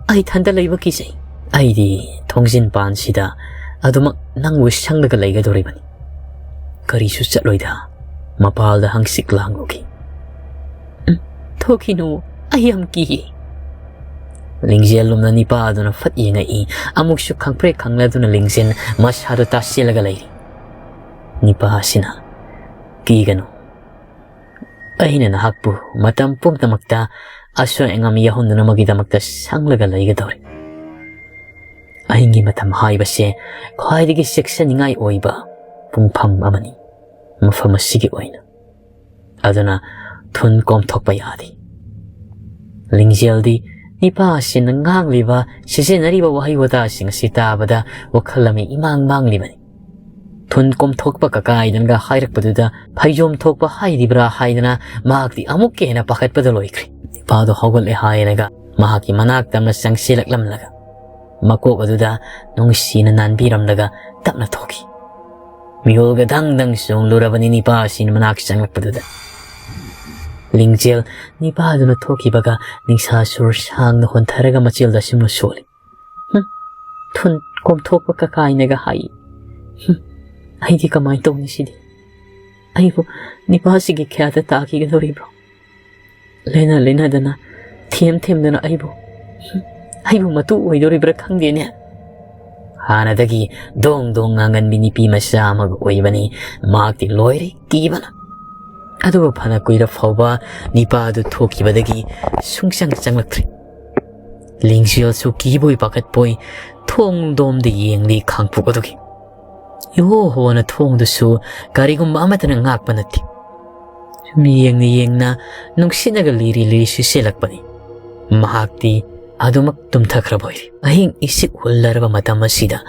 ꯑꯩ ꯏꯊꯟꯇ ꯂꯩꯕ ꯀꯤꯖꯩ꯫" "ꯑꯩꯗꯤ ꯊꯣꯡꯖꯤꯟ ꯄꯥꯟꯁꯤꯗ ꯑꯗꯨꯃꯛ ꯅꯪꯕꯨ ꯁꯪꯂꯒ ꯂꯩꯒꯗꯧꯔꯤꯕꯅꯤ꯫ ꯀꯔꯤꯁꯨ ꯆꯠꯂꯣꯏꯗ, ꯃꯄꯥꯜꯗ ꯍꯪꯆꯤꯛ ꯂꯥꯡꯉꯨꯒꯦ꯫" "ꯎꯝ, ꯊꯣꯛꯈꯤꯅꯨ, ꯑꯩ ꯌꯥꯝ ꯀꯤꯌꯦ꯫" ꯂꯤꯡꯖꯦꯜ ꯂꯨꯝꯅ ꯅꯤꯄꯥ ꯑꯗꯨꯅ ꯐꯠ ꯌꯦꯡꯉꯛꯏ꯫ ꯑꯃꯨꯛꯁꯨ ꯈꯪꯄ꯭ꯔꯦꯛ ꯈꯪꯂꯗꯨꯅ ꯂꯤꯡꯖꯦꯜ ꯃꯁꯥꯗꯨ ꯇꯥꯁꯤꯜꯂꯒ ꯂꯩꯔꯤ꯫ ꯅꯤꯄꯥ ꯑꯁꯤꯅ, "ꯀꯤꯒꯅꯨ, ꯑꯩꯅ ꯅꯍꯥꯛꯄꯨ ꯃꯇꯝ ꯄꯨꯝꯅꯃꯛꯇ ꯑꯁꯣꯏ ꯑꯉꯥꯝ ꯌꯥꯎꯍꯟꯗꯅꯕꯒꯤꯗꯃꯛꯇ ꯁꯪꯂꯒ ꯂꯩꯒꯗꯧꯔꯤ꯫" ꯑꯍꯤꯡꯒꯤ ꯃꯇꯝ ꯍꯥꯏꯕꯁꯦ ꯈ꯭ꯋꯥꯏꯗꯒꯤ ꯆꯦꯛꯁꯤꯟꯅꯤꯡꯉꯥꯏ ꯑꯣꯏꯕ ꯄꯨꯡꯐꯝ ꯑꯃꯅꯤ꯫ ꯃꯐꯝ ꯑꯁꯤꯒꯤ ꯑꯣꯏꯅ꯫ ꯑꯗꯨꯅ ꯊꯨꯟ ꯀꯣꯝꯊꯣꯛꯄ ꯌꯥꯗꯦ꯫ ꯂꯤꯡꯖꯦꯜꯗꯤ ꯅꯤꯄꯥ ꯑꯁꯤꯅ ꯉꯥꯡꯂꯤꯕ, ꯁꯤꯖꯤꯟꯅꯔꯤꯕ ꯋꯥꯍꯩ ꯋꯥꯇꯥꯁꯤꯡ ꯑꯁꯤ ꯇꯥꯕꯗ ꯋꯥꯈꯜ ꯑꯃ ꯏꯃꯥꯡ ꯃꯥꯡꯂꯤꯕꯅꯤ꯫ ꯊꯨꯟ ꯀꯣꯝꯊꯣꯛꯄ ꯀꯀꯥꯏꯗꯅꯒ ꯍꯥꯏꯔꯛꯄꯗꯨꯗ ꯐꯩꯖꯣꯝ ꯊꯣꯛꯄ ꯍꯥꯏꯔꯤꯕ꯭ꯔꯥ ꯍꯥꯏꯗꯅ ꯃꯍꯥꯛꯇꯤ ꯑꯃꯨꯛꯀ ꯍꯦꯟꯅ ꯄꯥꯈꯠꯄꯗ ꯂꯣꯏꯈ꯭ꯔꯦ꯫ ꯅꯤꯄꯥꯗꯣ ꯍꯧꯒꯠꯂꯦ ꯍꯥꯏꯔꯒ ꯃꯍꯥꯛꯀꯤ ꯃꯅꯥꯛꯇ ꯑꯃ ꯆꯪꯁꯤꯜꯂꯛꯂꯝꯂꯒ ꯃꯀꯣꯛ ꯑꯗꯨꯗ ꯅꯨꯡꯁꯤꯅ ꯅꯥꯟꯕꯤꯔꯝꯂꯒ ꯇꯞꯅ ꯊꯣꯛꯈꯤ꯫ ꯃꯤꯍꯨꯜꯒ ꯗꯪ ꯗꯪ ꯆꯣꯡꯂꯨꯔꯕꯅꯤ ꯅꯤꯄꯥ ꯑꯁꯤꯅ ꯃꯅꯥꯛ ꯆꯪꯂꯛꯄꯗꯨꯗ꯫ ꯂꯤꯡꯖꯦꯜ ꯅꯤꯄꯥꯗꯨꯅ ꯊꯣꯛꯈꯤꯕꯒ ꯅꯤꯡꯁꯥ ꯁꯨꯔ ꯁꯥꯡꯅ ꯍꯣꯟꯊꯔꯒ ꯃꯆꯤꯜꯗ ꯑꯁꯨꯝꯅ ꯁꯣꯜꯂꯤ꯫ "ꯍꯨꯝ, ꯊꯨꯟ ꯀꯣꯝꯊꯣꯛꯄ ꯀꯀꯥꯏꯅꯒ ꯍꯥꯏ꯫ ꯍꯨꯝ, ꯑꯩꯗꯤ ꯀꯃꯥꯏꯅ ꯇꯧꯅꯤ ꯁꯤꯗꯤ? ꯑꯩꯕꯨ ꯅꯤꯄꯥꯁꯤꯒꯤ ꯈꯌꯥꯗ ꯇꯥꯈꯤꯒꯗꯧꯔꯤꯕ꯭ꯔꯣ? ꯂꯦꯟꯅ ꯂꯦꯟꯅꯗꯅ, ꯊꯦꯝ ꯊꯦꯝꯗꯅ ꯑꯩꯕꯨ, ꯍꯨꯝ, ꯑꯩꯕꯨ ꯃꯇꯨ ꯑꯣꯏꯗꯧꯔꯤꯕ꯭ꯔꯥ ꯈꯪꯗꯦꯅꯦ?" ꯍꯥꯟꯅꯗꯒꯤ ꯗꯣꯡ ꯗꯣꯡ ꯉꯥꯡꯒꯟꯕꯤ ꯅꯨꯄꯤ ꯃꯆꯥ ꯑꯃꯒ ꯑꯣꯏꯕꯅꯤ꯫ ꯃꯍꯥꯛꯇꯤ ꯂꯣꯏꯔꯦ ꯀꯤꯕꯅ꯫ ꯑꯗꯨꯕꯨ ꯐꯅ ꯀꯨꯏꯔ ꯐꯥꯎꯕ ꯅꯤꯄꯥ ꯑꯗꯨ ꯊꯣꯛꯈꯤꯕꯗꯒꯤ ꯁꯨꯡꯆꯪ ꯆꯪꯂꯛꯇ꯭ꯔꯦ꯫ ꯂꯤꯡꯖꯦꯜꯁꯨ ꯀꯤꯕꯣꯏ ꯄꯥꯈꯠꯄꯣꯏ ꯊꯣꯡꯗꯣꯝꯗ ꯌꯦꯡꯂꯤ ꯈꯥꯡꯄꯣꯛ ꯑꯗꯨꯒꯤ꯫ ꯏꯍꯣ ꯍꯣꯅ ꯊꯣꯡꯗꯨꯁꯨ ꯀꯔꯤꯒꯨꯝꯕ ꯑꯃꯠꯇꯅ ꯉꯥꯛꯄ ꯅꯠꯇꯦ꯫ ꯁꯨꯝ ꯌꯦꯡꯅ ꯌꯦꯡꯅ ꯅꯨꯡꯁꯤꯠꯅꯒ ꯂꯤꯔꯤ ꯂꯤꯔꯤ ꯁꯤꯠꯆꯤꯜꯂꯛꯄꯅꯤ꯫ ꯃꯍꯥꯛꯇꯤ ꯑꯗꯨꯃꯛ ꯇꯨꯝꯊꯈ꯭ꯔꯕ ꯑꯣꯏꯔꯦ꯫ ꯑꯍꯤꯡ ꯏꯁꯤꯛ ꯍꯨꯜꯂꯔꯕ ꯃꯇꯝ ꯑꯁꯤꯗ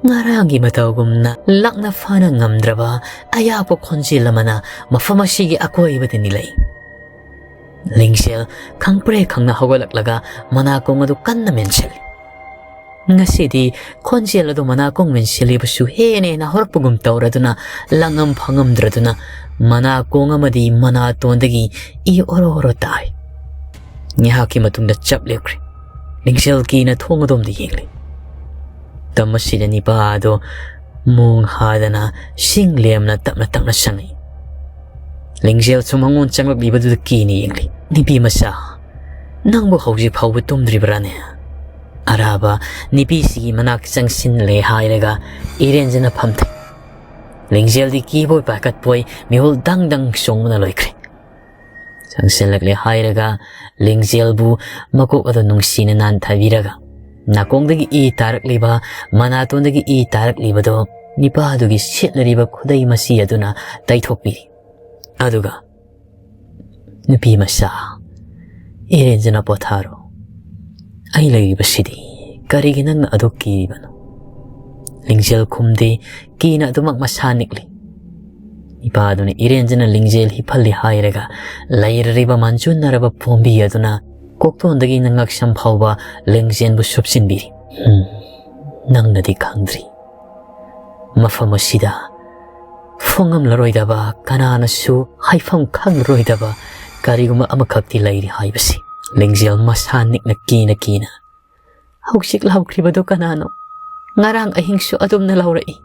ꯉꯔꯥꯡꯒꯤ ꯃꯇꯧꯒꯨꯝꯅ ꯂꯥꯛꯅ ꯐꯥꯅ ꯉꯝꯗ꯭ꯔꯕ ꯑꯌꯥꯛꯄ ꯈꯣꯟꯖꯦꯜ ꯑꯃꯅ ꯃꯐꯝ ꯑꯁꯤꯒꯤ ꯑꯀꯣꯏꯕꯗ ꯅꯤꯜꯂꯛꯏ꯫ ꯂꯤꯡꯖꯦꯜ ꯈꯪꯄ꯭ꯔꯦ ꯈꯪꯅ ꯍꯧꯒꯠꯂꯛꯂꯒ ꯃꯅꯥꯀꯣꯡ ꯑꯗꯨ ꯀꯟꯅ ꯃꯦꯟꯁꯤꯜꯂꯤ꯫ ꯉꯁꯤꯗꯤ ꯈꯣꯟꯖꯦꯜ ꯑꯗꯨ ꯃꯅꯥꯀꯣꯡ ꯃꯦꯟꯁꯤꯜꯂꯤꯕꯁꯨ ꯍꯦꯟꯅ ꯍꯦꯟꯅ ꯍꯧꯔꯛꯄꯒꯨꯝ ꯇꯧꯔꯗꯨꯅ ꯂꯥꯡꯉꯝ ꯐꯪꯉꯝꯗ꯭ꯔꯗꯨꯅ ꯃꯅꯥꯀꯣꯡ ꯑꯃꯗꯤ ꯃꯅꯥꯇꯣꯟꯗꯒꯤ ꯏ ꯑꯣꯔꯣ ꯑꯣꯔꯣ ꯇꯥꯔꯤ꯫ ꯉꯥꯏꯍꯥꯛꯀꯤ ꯃꯇꯨꯡꯗ ꯆꯞ ꯂꯦꯞꯈ꯭ꯔꯦ꯫ ꯂꯤꯡꯖꯦꯜ ꯀꯤꯅ ꯊꯣꯡ ꯑꯗꯣꯝꯗ ꯌꯦꯡꯂꯤ꯫ ꯃꯇꯝ ꯑꯁꯤꯗ ꯅꯤꯄꯥ ꯑꯗꯣ ꯃꯣꯡ ꯍꯥꯗꯅ ꯁꯤꯡ ꯂꯦꯝꯅ ꯇꯞꯅ ꯇꯞꯅ ꯆꯪꯉꯛꯏ꯫ ꯂꯤꯡꯖꯦꯜꯁꯨ ꯃꯉꯣꯟ ꯆꯪꯂꯛꯂꯤꯕꯗꯨꯗ ꯀꯤꯅ ꯌꯦꯡꯂꯤ꯫ "ꯅꯨꯄꯤ ꯃꯆꯥ, ꯅꯪꯕꯨ ꯍꯧꯖꯤꯛ ꯐꯥꯎꯕ ꯇꯨꯝꯗ꯭ꯔꯤꯕ꯭ꯔꯥꯅꯦ?" ꯑꯔꯥꯕ ꯅꯨꯄꯤꯁꯤꯒꯤ ꯃꯅꯥꯛ ꯆꯪꯁꯤꯜꯂꯦ ꯍꯥꯏꯔꯒ ꯏꯔꯦꯟꯖꯅ ꯐꯝꯊꯩ꯫ ꯂꯤꯡꯖꯦꯜꯗꯤ ꯀꯤꯕꯣꯏ ꯄꯥꯈꯠꯄꯣꯏ ꯃꯤꯍꯨꯜ ꯗꯪ ꯗꯪ ꯆꯣꯡꯕꯅ ꯂꯣꯏꯈ꯭ꯔꯦ꯫ ꯆꯪꯁꯤꯜꯂꯛꯂꯦ ꯍꯥꯏꯔꯒ ꯂꯤꯡꯖꯦꯜꯕꯨ ꯃꯀꯣꯛ ꯑꯗꯨ ꯅꯨꯡꯁꯤꯅ ꯅꯥꯟꯊꯕꯤꯔꯒ ꯅꯥꯀꯣꯡꯗꯒꯤ ꯏ ꯇꯥꯔꯛꯂꯤꯕ, ꯃꯅꯥꯇꯣꯟꯗꯒꯤ ꯏ ꯇꯥꯔꯛꯂꯤꯕꯗꯣ ꯅꯤꯄꯥꯗꯨꯒꯤ ꯁꯦꯠꯂꯔꯤꯕ ꯈꯨꯗꯩ ꯃꯆꯤ ꯑꯗꯨꯅ ꯇꯩꯊꯣꯛꯄꯤꯔꯤ꯫ ꯑꯗꯨꯒ, "ꯅꯨꯄꯤ ꯃꯆꯥ, ꯏꯔꯦꯟꯖꯅ ꯄꯣꯊꯥꯔꯣ꯫ ꯑꯩ ꯂꯩꯔꯤꯕꯁꯤꯗꯤ꯫ ꯀꯔꯤꯒꯤ ꯅꯪꯅ ꯑꯗꯨꯛ ꯀꯤꯔꯤꯕꯅꯣ?" ꯂꯤꯡꯖꯦꯜ ꯈꯨꯝꯗꯦ, ꯀꯤꯅ ꯑꯗꯨꯃꯛ ꯃꯁꯥ ꯅꯤꯛꯂꯤ꯫ ꯅꯤꯄꯥꯗꯨꯅ ꯏꯔꯦꯟꯖꯅ ꯂꯤꯡꯖꯦꯜ ꯍꯤꯞꯍꯜꯂꯤ ꯍꯥꯏꯔꯒ ꯂꯩꯔꯔꯤꯕ ꯃꯟꯖꯨꯟꯅꯔꯕ ꯄꯣꯝꯕꯤ ꯑꯗꯨꯅ ꯀꯣꯛꯇꯣꯟꯗꯒꯤꯅ ꯉꯛꯁꯝ ꯐꯥꯎꯕ ꯂꯤꯡꯖꯦꯜꯕꯨ ꯁꯨꯞꯆꯤꯟꯕꯤꯔꯤ꯫ "ꯎꯝ, ꯅꯪꯅꯗꯤ ꯈꯪꯗ꯭ꯔꯤ꯫ ꯃꯐꯝ ꯑꯁꯤꯗ ꯐꯣꯡꯉꯝꯂꯔꯣꯏꯗꯕ, ꯀꯅꯥꯅꯁꯨ ꯍꯥꯏꯐꯝ ꯈꯪꯂꯔꯣꯏꯗꯕ ꯀꯔꯤꯒꯨꯝꯕ ꯑꯃꯈꯛꯇꯤ ꯂꯩꯔꯤ ꯍꯥꯏꯕꯁꯤ꯫" ꯂꯤꯡꯖꯦꯜ ꯃꯁꯥ ꯅꯤꯛꯅ ꯀꯤꯅ ꯀꯤꯅ, "ꯍꯧꯖꯤꯛ ꯂꯥꯎꯈ꯭ꯔꯤꯕꯗꯨ ꯀꯅꯥꯅꯣ? ꯉꯔꯥꯡ ꯑꯍꯤꯡꯁꯨ ꯑꯗꯨꯝꯅ ꯂꯥꯎꯔꯛꯏ꯫"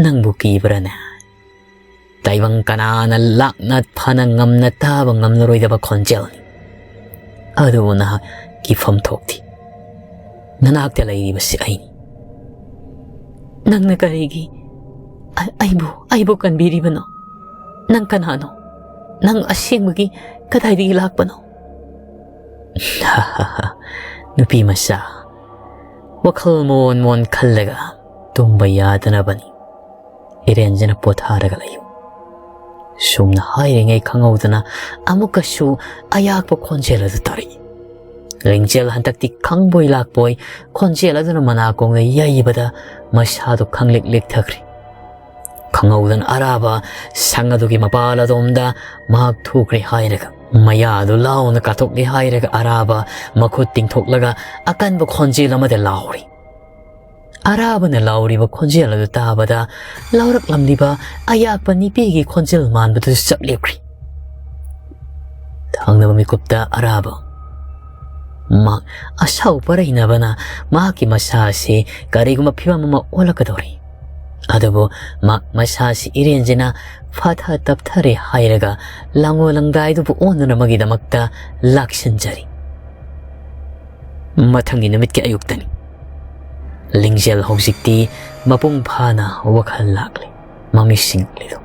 "ꯅꯪꯕꯨ ꯀꯤꯕ꯭ꯔꯥꯅꯦ? ꯇꯥꯏꯕꯪ ꯀꯅꯥꯅ ꯂꯥꯛꯅ ꯐꯅ ꯉꯝꯅ ꯇꯥꯕ ꯉꯝꯂꯔꯣꯏꯗꯕ ꯈꯣꯟꯖꯦꯜꯅꯤ꯫ ꯑꯗꯨꯕꯨ ꯅꯍꯥꯛ ꯀꯤꯐꯝ ꯊꯣꯛꯇꯦ꯫ ꯅꯅꯥꯛꯇ ꯂꯩꯔꯤꯕꯁꯤ ꯑꯩꯅꯤ꯫" "ꯅꯪꯅ ꯀꯔꯤꯒꯤ ꯑ-, ꯑꯩꯕꯨ, ꯑꯩꯕꯨ ꯀꯟꯕꯤꯔꯤꯕꯅꯣ? ꯅꯪ ꯀꯅꯥꯅꯣ? ꯅꯪ ꯑꯁꯦꯡꯕꯒꯤ ꯀꯗꯥꯏꯗꯒꯤ ꯂꯥꯛꯄꯅꯣ?" "ꯅꯨꯄꯤ ꯃꯆꯥ, ꯋꯥꯈꯜ ꯃꯣꯟ ꯃꯣꯟ ꯈꯜꯂꯒ ꯇꯨꯝꯕ ꯌꯥꯗꯅꯕꯅꯤ꯫ ꯏꯔꯦꯟꯖꯅ ꯄꯣꯊꯥꯔꯒ ꯂꯩꯌꯨ꯫" ꯁꯨꯝꯅ ꯍꯥꯏꯔꯤꯉꯩ ꯈꯪꯍꯧꯗꯅ ꯑꯃꯨꯛꯀꯁꯨ ꯑꯌꯥꯛꯄ ꯈꯣꯟꯖꯦꯜ ꯑꯗꯨ ꯇꯥꯔꯛꯏ꯫ ꯂꯤꯡꯖꯦꯜ ꯍꯟꯗꯛꯇꯤ ꯈꯪꯕꯣꯏ ꯂꯥꯛꯄꯣꯏ ꯈꯣꯟꯖꯦꯜ ꯑꯗꯨꯅ ꯃꯅꯥꯀꯣꯡꯗ ꯌꯩꯕꯗ ꯃꯁꯥꯗꯨ ꯈꯪꯂꯤꯛ ꯂꯤꯛꯊꯈ꯭ꯔꯦ꯫ ꯈꯪꯍꯧꯗꯅ ꯑꯔꯥꯕ ꯁꯪ ꯑꯗꯨꯒꯤ ꯃꯄꯥꯜ ꯑꯗꯣꯝꯗ ꯃꯍꯥꯛ ꯊꯨꯈ꯭ꯔꯦ ꯍꯥꯏꯔꯒ, ꯃꯌꯥꯗꯨ ꯂꯥꯎꯅ ꯀꯥꯊꯣꯛꯂꯦ ꯍꯥꯏꯔꯒ ꯑꯔꯥꯕ ꯃꯈꯨꯠ ꯇꯤꯡꯊꯣꯛꯂꯒ ꯑꯀꯟꯕ ꯈꯣꯟꯖꯦꯜ ꯑꯃꯗ ꯂꯥꯎꯔꯤ꯫ ꯑꯔꯥꯕꯅ ꯂꯥꯎꯔꯤꯕ ꯈꯣꯟꯖꯦꯜ ꯑꯗꯨ ꯇꯥꯕꯗ ꯂꯥꯎꯔꯛꯂꯝꯂꯤꯕ ꯑꯌꯥꯛꯄ ꯅꯤꯄꯤꯒꯤ ꯈꯣꯟꯖꯦꯜ ꯃꯥꯟꯕꯗꯨ ꯆꯞ ꯂꯦꯞꯈ꯭ꯔꯤ꯫ ꯊꯪꯅꯕ ꯃꯤꯀꯨꯞꯇ ꯑꯔꯥꯕ ꯃꯍꯥꯛ ꯑꯁꯥꯎ ꯄꯔꯩꯅꯕꯅ ꯃꯍꯥꯛꯀꯤ ꯃꯁꯥ ꯑꯁꯤ ꯀꯔꯤꯒꯨꯝꯕ ꯐꯤꯕꯝ ꯑꯃ ꯑꯣꯜꯂꯛꯀꯗꯧꯔꯤ꯫ ꯑꯗꯨꯕꯨ ꯃꯍꯥꯛ ꯃꯁꯥ ꯑꯁꯤ ꯏꯔꯦꯟꯖꯅ ꯐꯥꯊ ꯇꯞꯊꯔꯦ ꯍꯥꯏꯔꯒ ꯂꯥꯡꯉꯣ ꯂꯪꯗꯥꯏꯗꯨꯕꯨ ꯑꯣꯟꯅꯅꯕꯒꯤꯗꯃꯛꯇ ꯂꯥꯛꯁꯤꯟꯖꯔꯤ꯫ ꯃꯊꯪꯒꯤ ꯅꯨꯃꯤꯠꯀꯤ ꯑꯌꯨꯛꯇꯅꯤ꯫ ꯂꯤꯡꯖꯦꯜ ꯍꯧꯖꯤꯛꯇꯤ ꯃꯄꯨꯡ ꯐꯥꯅ ꯋꯥꯈꯜ ꯂꯥꯛꯂꯦ꯫ ꯃꯃꯤꯠ ꯁꯤꯡꯂꯤꯗꯨ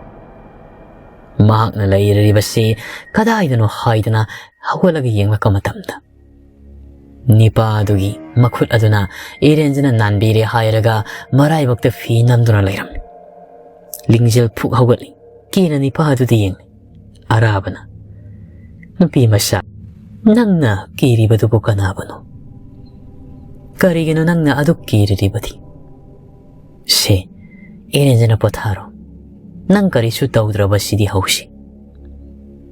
ꯃꯍꯥꯛꯅ ꯂꯩꯔꯤꯕꯁꯤ ꯀꯗꯥꯏꯗꯅꯣ ꯍꯥꯏꯗꯅ ꯍꯧꯒꯠꯂꯒ ꯌꯦꯡꯂꯛꯄ ꯃꯇꯝꯗ, ꯅꯤꯄꯥ ꯑꯗꯨꯒꯤ ꯃꯈꯨꯠ ꯑꯗꯨꯅ ꯏꯔꯦꯟꯖꯅ ꯅꯥꯟꯕꯤꯔꯦ ꯍꯥꯏꯔꯒ ꯃꯔꯥꯏꯕꯛꯇ ꯐꯤ ꯅꯝꯗꯨꯅ ꯂꯩꯔꯝꯃꯤ꯫ ꯂꯤꯡꯖꯦꯜ ꯐꯨꯛ ꯍꯧꯒꯠꯂꯤ꯫ ꯀꯤꯅ ꯅꯤꯄꯥ ꯑꯗꯨꯗ ꯌꯦꯡꯂꯤ꯫ ꯑꯔꯥꯕꯅ, "ꯅꯨꯄꯤ ꯃꯆꯥ, ꯅꯪꯅ ꯀꯤꯔꯤꯕꯗꯨꯕꯨ ꯀꯅꯥꯕꯨꯅꯣ? ꯀꯔꯤꯒꯤꯅꯣ ꯅꯪꯅ ꯑꯗꯨꯛ ꯀꯤꯔꯤꯕꯗꯤ?" "ꯁꯦ, ꯏꯔꯦꯟꯖꯅ ꯄꯣꯊꯥꯔꯣ꯫ ꯅꯪ ꯀꯔꯤꯁꯨ ꯇꯧꯗ꯭ꯔꯕꯁꯤꯗꯤ ꯍꯧꯁꯤ꯫"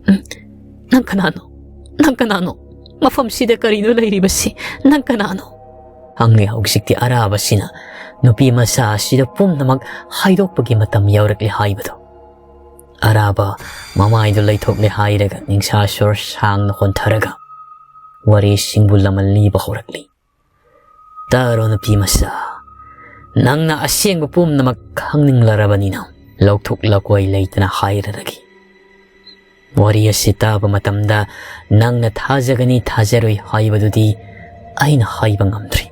"ꯎꯝ, ꯅꯪ ꯀꯅꯥꯅꯣ? ꯅꯪ ꯀꯅꯥꯅꯣ? ꯃꯐꯝꯁꯤꯗ ꯀꯔꯤꯅꯣ ꯂꯩꯔꯤꯕꯁꯤ? ꯅꯪ ꯀꯅꯥꯅꯣ?" ꯍꯪꯂꯤ ꯍꯧꯖꯤꯛꯇꯤ ꯑꯔꯥꯕꯁꯤꯅ꯫ ꯅꯨꯄꯤ ꯃꯆꯥ ꯑꯁꯤꯗ ꯄꯨꯝꯅꯃꯛ ꯍꯥꯏꯗꯣꯛꯄꯒꯤ ꯃꯇꯝ ꯌꯧꯔꯛꯂꯦ ꯍꯥꯏꯕꯗꯣ꯫ ꯑꯔꯥꯕ ꯃꯃꯥꯏꯗꯨ ꯂꯩꯊꯣꯛꯂꯦ ꯍꯥꯏꯔꯒ ꯅꯤꯡꯁꯥ ꯁꯣꯔ ꯁꯥꯡꯅ ꯍꯣꯟꯊꯔꯒ ꯋꯥꯔꯤꯁꯤꯡꯕꯨ ꯂꯃꯟ ꯂꯤꯕ ꯍꯧꯔꯛꯂꯤ꯫ "ꯇꯥꯔꯣ ꯅꯨꯄꯤ ꯃꯆꯥ, ꯅꯪꯅ ꯑꯁꯦꯡꯕ ꯄꯨꯝꯅꯃꯛ ꯈꯪꯅꯤꯡꯂꯔꯕꯅꯤꯅ ꯂꯧꯊꯣꯛ ꯂꯧꯀꯣꯏ ꯂꯩꯇꯅ ꯍꯥꯏꯔꯔꯒꯦ꯫ ꯋꯥꯔꯤ ꯑꯁꯤ ꯇꯥꯕ ꯃꯇꯝꯗ ꯅꯪꯅ ꯊꯥꯖꯒꯅꯤ ꯊꯥꯖꯔꯣꯏ ꯍꯥꯏꯕꯗꯨꯗꯤ ꯑꯩꯅ ꯍꯥꯏꯕ ꯉꯝꯗ꯭ꯔꯤ꯫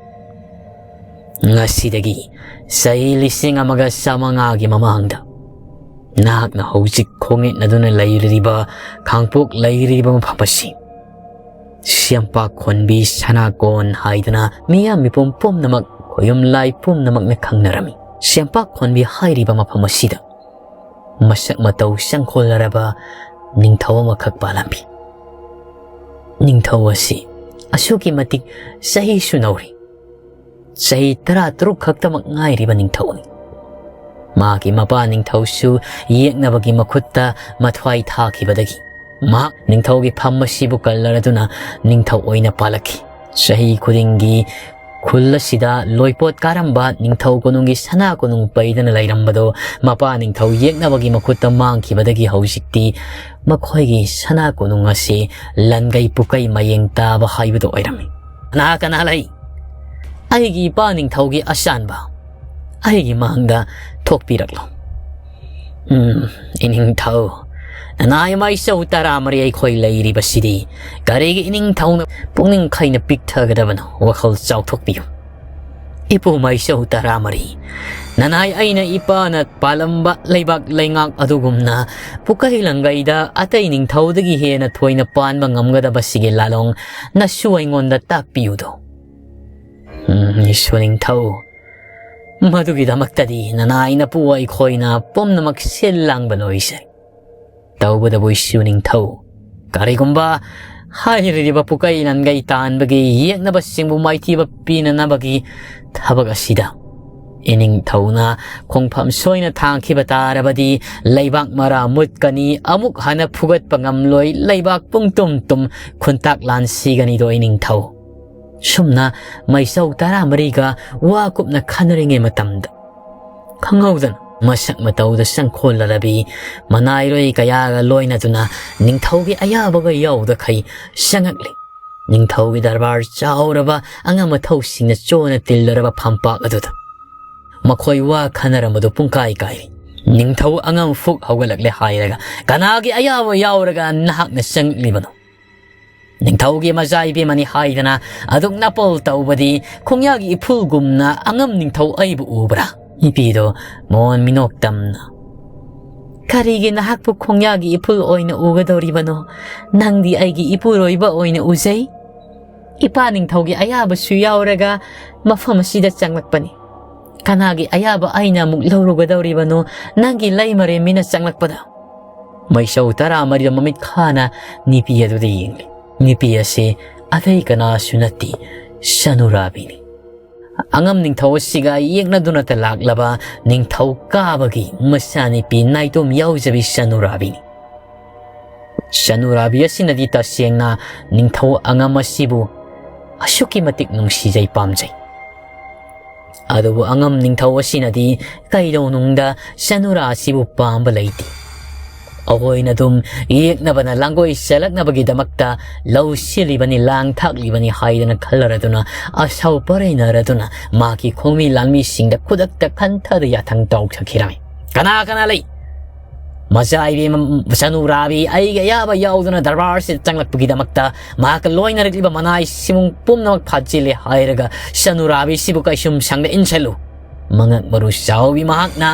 ꯉꯁꯤꯗꯒꯤ ꯆꯍꯤ ꯂꯤꯁꯤꯡ ꯑꯃꯒ ꯆꯥꯃꯉꯥꯒꯤ ꯃꯃꯥꯡꯗ ꯅꯍꯥꯛꯅ ꯍꯧꯖꯤꯛ ꯈꯣꯡꯅꯦꯠꯅꯗꯨꯅ ꯂꯩꯔꯤꯕ ꯈꯥꯡꯄꯣꯛ ꯂꯩꯔꯤꯕ ꯃꯐꯝ ꯑꯁꯤ ꯁꯦꯝꯄꯥꯛ ꯈꯣꯟꯕꯤ ꯁꯅꯥꯀꯣꯟ ꯍꯥꯏꯗꯅ ꯃꯤꯌꯥꯝ ꯃꯤꯄꯨꯝ ꯄꯨꯝꯅꯃꯛ, ꯈꯣꯌꯨꯝ ꯂꯥꯏ ꯄꯨꯝꯅꯃꯛꯅ ꯈꯪꯅꯔꯝꯃꯤ꯫ ꯁꯦꯝꯄꯥꯛ ꯈꯣꯟꯕꯤ ꯍꯥꯏꯔꯤꯕ ꯃꯐꯝ ꯑꯁꯤꯗ ꯃꯁꯛ ꯃꯇꯧ ꯆꯪꯈꯣꯜꯂꯔꯕ ꯅꯤꯡꯊꯧ ꯑꯃꯈꯛ ꯄꯥꯜꯂꯝꯃꯤ꯫ ꯅꯤꯡꯊꯧ ꯑꯁꯤ ꯑꯁꯨꯛꯀꯤ ꯃꯇꯤꯛ ꯆꯍꯤꯁꯨ ꯅꯧꯔꯤ꯫ ꯆꯍꯤ ꯇꯔꯥ ꯇꯔꯨꯛ ꯈꯛꯇꯃꯛ ꯉꯥꯏꯔꯤꯕ ꯅꯤꯡꯊꯧꯅꯤ꯫ ꯃꯥꯒꯤ ꯃꯄꯥ ꯅꯤꯡꯊꯧꯁꯨ ꯌꯦꯛꯅꯕꯒꯤ ꯃꯈꯨꯠꯇ ꯃꯊ꯭ꯋꯥꯏ ꯊꯥꯈꯤꯕꯗꯒꯤ ꯃꯍꯥꯛ ꯅꯤꯡꯊꯧꯒꯤ ꯐꯝ ꯑꯁꯤꯕꯨ ꯀꯜꯂꯔꯗꯨꯅ ꯅꯤꯡꯊꯧ ꯑꯣꯏꯅ ꯄꯥꯜꯂꯛꯈꯤ꯫ ꯆꯍꯤ ꯈꯨꯗꯤꯡꯒꯤ ꯈꯨꯜ ꯑꯁꯤꯗ ꯂꯣꯏꯄꯣꯠ ꯀꯥꯔꯝꯕ ꯅꯤꯡꯊꯧ ꯀꯣꯅꯨꯡꯒꯤ ꯁꯅꯥ ꯀꯣꯅꯨꯡ ꯄꯩꯗꯅ ꯂꯩꯔꯝꯕꯗꯣ ꯃꯄꯥ ꯅꯤꯡꯊꯧ ꯌꯦꯛꯅꯕꯒꯤ ꯃꯈꯨꯠꯇ ꯃꯥꯡꯈꯤꯕꯗꯒꯤ ꯍꯧꯖꯤꯛꯇꯤ ꯃꯈꯣꯏꯒꯤ ꯁꯅꯥ ꯀꯣꯅꯨꯡ ꯑꯁꯤ ꯂꯟꯒꯩ ꯄꯨꯀꯩ ꯃꯌꯦꯡ ꯇꯥꯕ ꯍꯥꯏꯕꯗꯨ ꯑꯣꯏꯔꯝꯃꯤ꯫ "ꯀꯅꯥ ꯀꯅꯥ ꯂꯩ? ꯑꯩꯒꯤ ꯏꯄꯥ ꯅꯤꯡꯊꯧꯒꯤ ꯑꯆꯥꯟꯕ ꯑꯩꯒꯤ ꯃꯥꯡꯗ ꯊꯣꯛꯄꯤꯔꯛꯂꯣ꯫" "ꯎꯝ, ꯏꯅꯤꯡꯊꯧ, ꯅꯅꯥꯏ ꯃꯥꯏꯆꯧ ꯇꯔꯥꯃꯔꯤ ꯑꯩꯈꯣꯏ ꯂꯩꯔꯤꯕꯁꯤꯗꯤ ꯀꯔꯤꯒꯤ ꯏꯅꯤꯡꯊꯧꯅ ꯄꯨꯛꯅꯤꯡ ꯈꯩꯅ ꯄꯤꯛꯊꯒꯗꯕꯅꯣ? ꯋꯥꯈꯜ ꯆꯥꯎꯊꯣꯛꯄꯤꯌꯨ꯫ "ꯏꯄꯨ ꯃꯩꯁꯧ ꯇꯔꯥꯃꯔꯤ, ꯅꯅꯥꯏ ꯑꯩꯅ ꯏꯄꯥꯅ ꯄꯥꯜꯂꯝꯕ ꯂꯩꯕꯥꯛ ꯂꯩꯉꯥꯛ ꯑꯗꯨꯒꯨꯝꯅ ꯄꯨꯀꯩ ꯂꯪꯒꯩꯗ ꯑꯇꯩ ꯅꯤꯡꯊꯧꯗꯒꯤ ꯍꯦꯟꯅ ꯊꯣꯏꯅ ꯄꯥꯟꯕ ꯉꯝꯒꯗꯕꯁꯤꯒꯤ ꯂꯥꯂꯣꯡ ꯅꯁꯨ ꯑꯩꯉꯣꯟꯗ ꯇꯥꯛꯄꯤꯌꯨꯗꯣ꯫" "ꯎꯝ, ꯏꯁꯨ ꯅꯤꯡꯊꯧ, ꯃꯗꯨꯒꯤꯗꯃꯛꯇꯗꯤ ꯅꯅꯥꯏ ꯅꯄꯨ ꯑꯩꯈꯣꯏꯅ ꯄꯨꯝꯅꯃꯛ ꯁꯤꯜ ꯂꯥꯡꯕ ꯂꯣꯏꯁꯦ꯫ ꯇꯧꯕꯇꯕꯨ ꯏꯁꯨ ꯅꯤꯡꯊꯧ, ꯀꯔꯤꯒꯨꯝꯕ ꯍꯥꯏꯔꯤꯕ ꯄꯨꯀꯩ ꯂꯟꯒꯩ ꯇꯥꯟꯕꯒꯤ ꯌꯦꯛꯅꯕꯁꯤꯡꯕꯨ ꯃꯥꯏꯊꯤꯕ ꯄꯤꯅꯅꯕꯒꯤ ꯊꯕꯛ ꯑꯁꯤꯗ ꯏꯅꯤꯡꯊꯧꯅ ꯈꯣꯡꯐꯝ ꯁꯣꯏꯅ ꯊꯥꯡꯈꯤꯕ ꯇꯥꯔꯕꯗꯤ ꯂꯩꯕꯥꯛ ꯃꯔꯥ ꯃꯨꯠꯀꯅꯤ, ꯑꯃꯨꯛ ꯍꯟꯅ ꯐꯨꯒꯠꯄ ꯉꯝꯂꯣꯏ, ꯂꯩꯕꯥꯛ ꯄꯨꯡꯇꯨꯝ ꯇꯨꯝ ꯈꯨꯟꯇꯥꯛ ꯂꯥꯟ ꯁꯤꯒꯅꯤꯗꯣ ꯏꯅꯤꯡꯊꯧ꯫" ꯁꯨꯝꯅ ꯃꯩꯁꯧ ꯇꯔꯥꯃꯔꯤꯒ ꯋꯥ ꯀꯨꯞꯅ ꯈꯟꯅꯔꯤꯉꯩ ꯃꯇꯝꯗ, ꯈꯪꯍꯧꯗꯅ ꯃꯁꯛ ꯃꯇꯧꯗ ꯆꯪꯈꯣꯜꯂꯔꯕꯤ ꯃꯅꯥꯏꯔꯣꯏ ꯀꯌꯥꯒ ꯂꯣꯏꯅꯗꯨꯅ ꯅꯤꯡꯊꯧꯒꯤ ꯑꯌꯥꯕꯒ ꯌꯥꯎꯗꯈꯩ ꯆꯪꯉꯛꯂꯤ꯫ ꯅꯤꯡꯊꯧꯒꯤ ꯗꯔꯕꯥꯔ ꯆꯥꯎꯔꯕ ꯑꯉꯝ ꯑꯊꯧꯁꯤꯡꯅ ꯆꯣꯅ ꯇꯤꯜꯂꯔꯕ ꯐꯝꯄꯥꯛ ꯑꯗꯨꯗ ꯃꯈꯣꯏ ꯋꯥ ꯈꯟꯅꯔꯝꯕꯗꯨ ꯄꯨꯡꯀꯥꯏ ꯀꯥꯏꯔꯤ꯫ ꯅꯤꯡꯊꯧ ꯑꯉꯝ ꯐꯨꯛ ꯍꯧꯒꯠꯂꯛꯂꯦ ꯍꯥꯏꯔꯒ, "ꯀꯅꯥꯒꯤ ꯑꯌꯥꯕ ꯌꯥꯎꯔꯒ ꯅꯍꯥꯛꯅ ꯆꯪꯂꯤꯕꯅꯣ?" "ꯅꯤꯡꯊꯧꯒꯤ ꯃꯆꯥ ꯏꯕꯦꯝꯃꯅꯤ ꯍꯥꯏꯗꯅ ꯑꯗꯨꯛ ꯅꯄꯜ ꯇꯧꯕꯗꯤ ꯈꯣꯡꯌꯥꯒꯤ ꯏꯐꯨꯜꯒꯨꯝꯅ ꯑꯉꯝ ꯅꯤꯡꯊꯧ ꯑꯩꯕꯨ ꯎꯕ꯭ꯔꯥ?" ꯅꯨꯄꯤꯗꯣ ꯃꯣꯟ ꯃꯤꯅꯣꯛ ꯇꯝꯅ, "ꯀꯔꯤꯒꯤ ꯅꯍꯥꯛꯄꯨ ꯈꯣꯡꯌꯥꯒꯤ ꯏꯐꯨꯜ ꯑꯣꯏꯅ ꯎꯒꯗꯧꯔꯤꯕꯅꯣ? ꯅꯪꯗꯤ ꯑꯩꯒꯤ ꯏꯄꯨꯔꯣꯏꯕ ꯑꯣꯏꯅ ꯎꯖꯩ꯫ ꯏꯄꯥ ꯅꯤꯡꯊꯧꯒꯤ ꯑꯌꯥꯕꯁꯨ ꯌꯥꯎꯔꯒ ꯃꯐꯝ ꯑꯁꯤꯗ ꯆꯪꯂꯛꯄꯅꯤ꯫ ꯀꯅꯥꯒꯤ ꯑꯌꯥꯕ ꯑꯩꯅ ꯑꯃꯨꯛ ꯂꯧꯔꯨꯒꯗꯧꯔꯤꯕꯅꯣ ꯅꯪꯒꯤ ꯂꯩꯃꯔꯦꯝ ꯃꯤꯅ ꯆꯪꯂꯛꯄꯗ?" ꯃꯩꯁꯧ ꯇꯔꯥꯃꯔꯤꯗ ꯃꯃꯤꯠ ꯈꯥꯅ ꯅꯨꯄꯤ ꯑꯗꯨꯗ ꯌꯦꯡꯂꯤ꯫ ꯅꯨꯄꯤ ꯑꯁꯤ ꯑꯇꯩ ꯀꯅꯥꯁꯨ ꯅꯠꯇꯦ, ꯁꯅꯨꯔꯥꯕꯤꯅꯤ꯫ ꯑꯉꯝ ꯅꯤꯡꯊꯧ ꯑꯁꯤꯒ ꯌꯦꯛꯅꯗꯨꯅꯇ ꯂꯥꯛꯂꯕ ꯅꯤꯡꯊꯧ ꯀꯥꯕꯒꯤ ꯃꯆꯥꯅꯨꯄꯤ ꯅꯥꯏꯇꯣꯝ ꯌꯥꯎꯖꯕꯤ ꯁꯅꯨꯔꯥꯕꯤꯅꯤ꯫ ꯁꯅꯨꯔꯥꯕꯤ ꯑꯁꯤꯅꯗꯤ ꯇꯁꯦꯡꯅ ꯅꯤꯡꯊꯧ ꯑꯉꯝ ꯑꯁꯤꯕꯨ ꯑꯁꯨꯛꯀꯤ ꯃꯇꯤꯛ ꯅꯨꯡꯁꯤꯖꯩ, ꯄꯥꯝꯖꯩ꯫ ꯑꯗꯨꯕꯨ ꯑꯉꯝ ꯅꯤꯡꯊꯧ ꯑꯁꯤꯅꯗꯤ ꯀꯩꯗꯧꯅꯨꯡꯗ ꯁꯅꯨꯔꯥ ꯑꯁꯤꯕꯨ ꯄꯥꯝꯕ ꯂꯩꯇꯦ꯫ ꯑꯩꯈꯣꯏꯅ ꯑꯗꯨꯝ ꯌꯦꯛꯅꯕꯅ ꯂꯥꯡꯒꯣꯏ ꯆꯦꯜꯂꯛꯅꯕꯒꯤꯗꯃꯛꯇ ꯂꯧ ꯁꯤꯜꯂꯤꯕꯅꯤ, ꯂꯥꯡ ꯊꯥꯛꯂꯤꯕꯅꯤ ꯍꯥꯏꯗꯅ ꯈꯜꯂꯔꯗꯨꯅ, ꯑꯁꯥꯎ ꯄꯔꯩꯅꯔꯗꯨꯅ ꯃꯍꯥꯛꯀꯤ ꯈꯣꯡꯃꯤ ꯂꯥꯟꯃꯤꯁꯤꯡꯗ ꯈꯨꯗꯛꯇ ꯈꯟꯊꯗ ꯌꯥꯊꯪ ꯇꯧꯖꯈꯤꯔꯝꯃꯤ꯫ "ꯀꯅꯥ ꯀꯅꯥ ꯂꯩ? ꯃꯆꯥ ꯏꯕꯦꯝꯃ ꯁꯅꯨꯔꯥꯕꯤ ꯑꯩꯒꯤ ꯑꯌꯥꯕ ꯌꯥꯎꯗꯅ ꯗꯔꯕꯥꯔꯁꯤꯗ ꯆꯪꯂꯛꯄꯒꯤꯗꯃꯛꯇ ꯃꯍꯥꯛꯀ ꯂꯣꯏꯅꯔꯛꯂꯤꯕ ꯃꯅꯥꯏꯁꯤꯃꯨꯡ ꯄꯨꯝꯅꯃꯛ ꯐꯥꯖꯤꯜꯂꯦ ꯍꯥꯏꯔꯒ ꯁꯅꯨꯔꯥꯕꯤꯁꯤꯕꯨ ꯀꯩꯁꯨꯝ ꯁꯪꯗ ꯏꯟꯁꯜꯂꯨ꯫ ꯃꯉꯛ ꯃꯔꯨ ꯆꯥꯎꯕꯤ ꯃꯍꯥꯛꯅ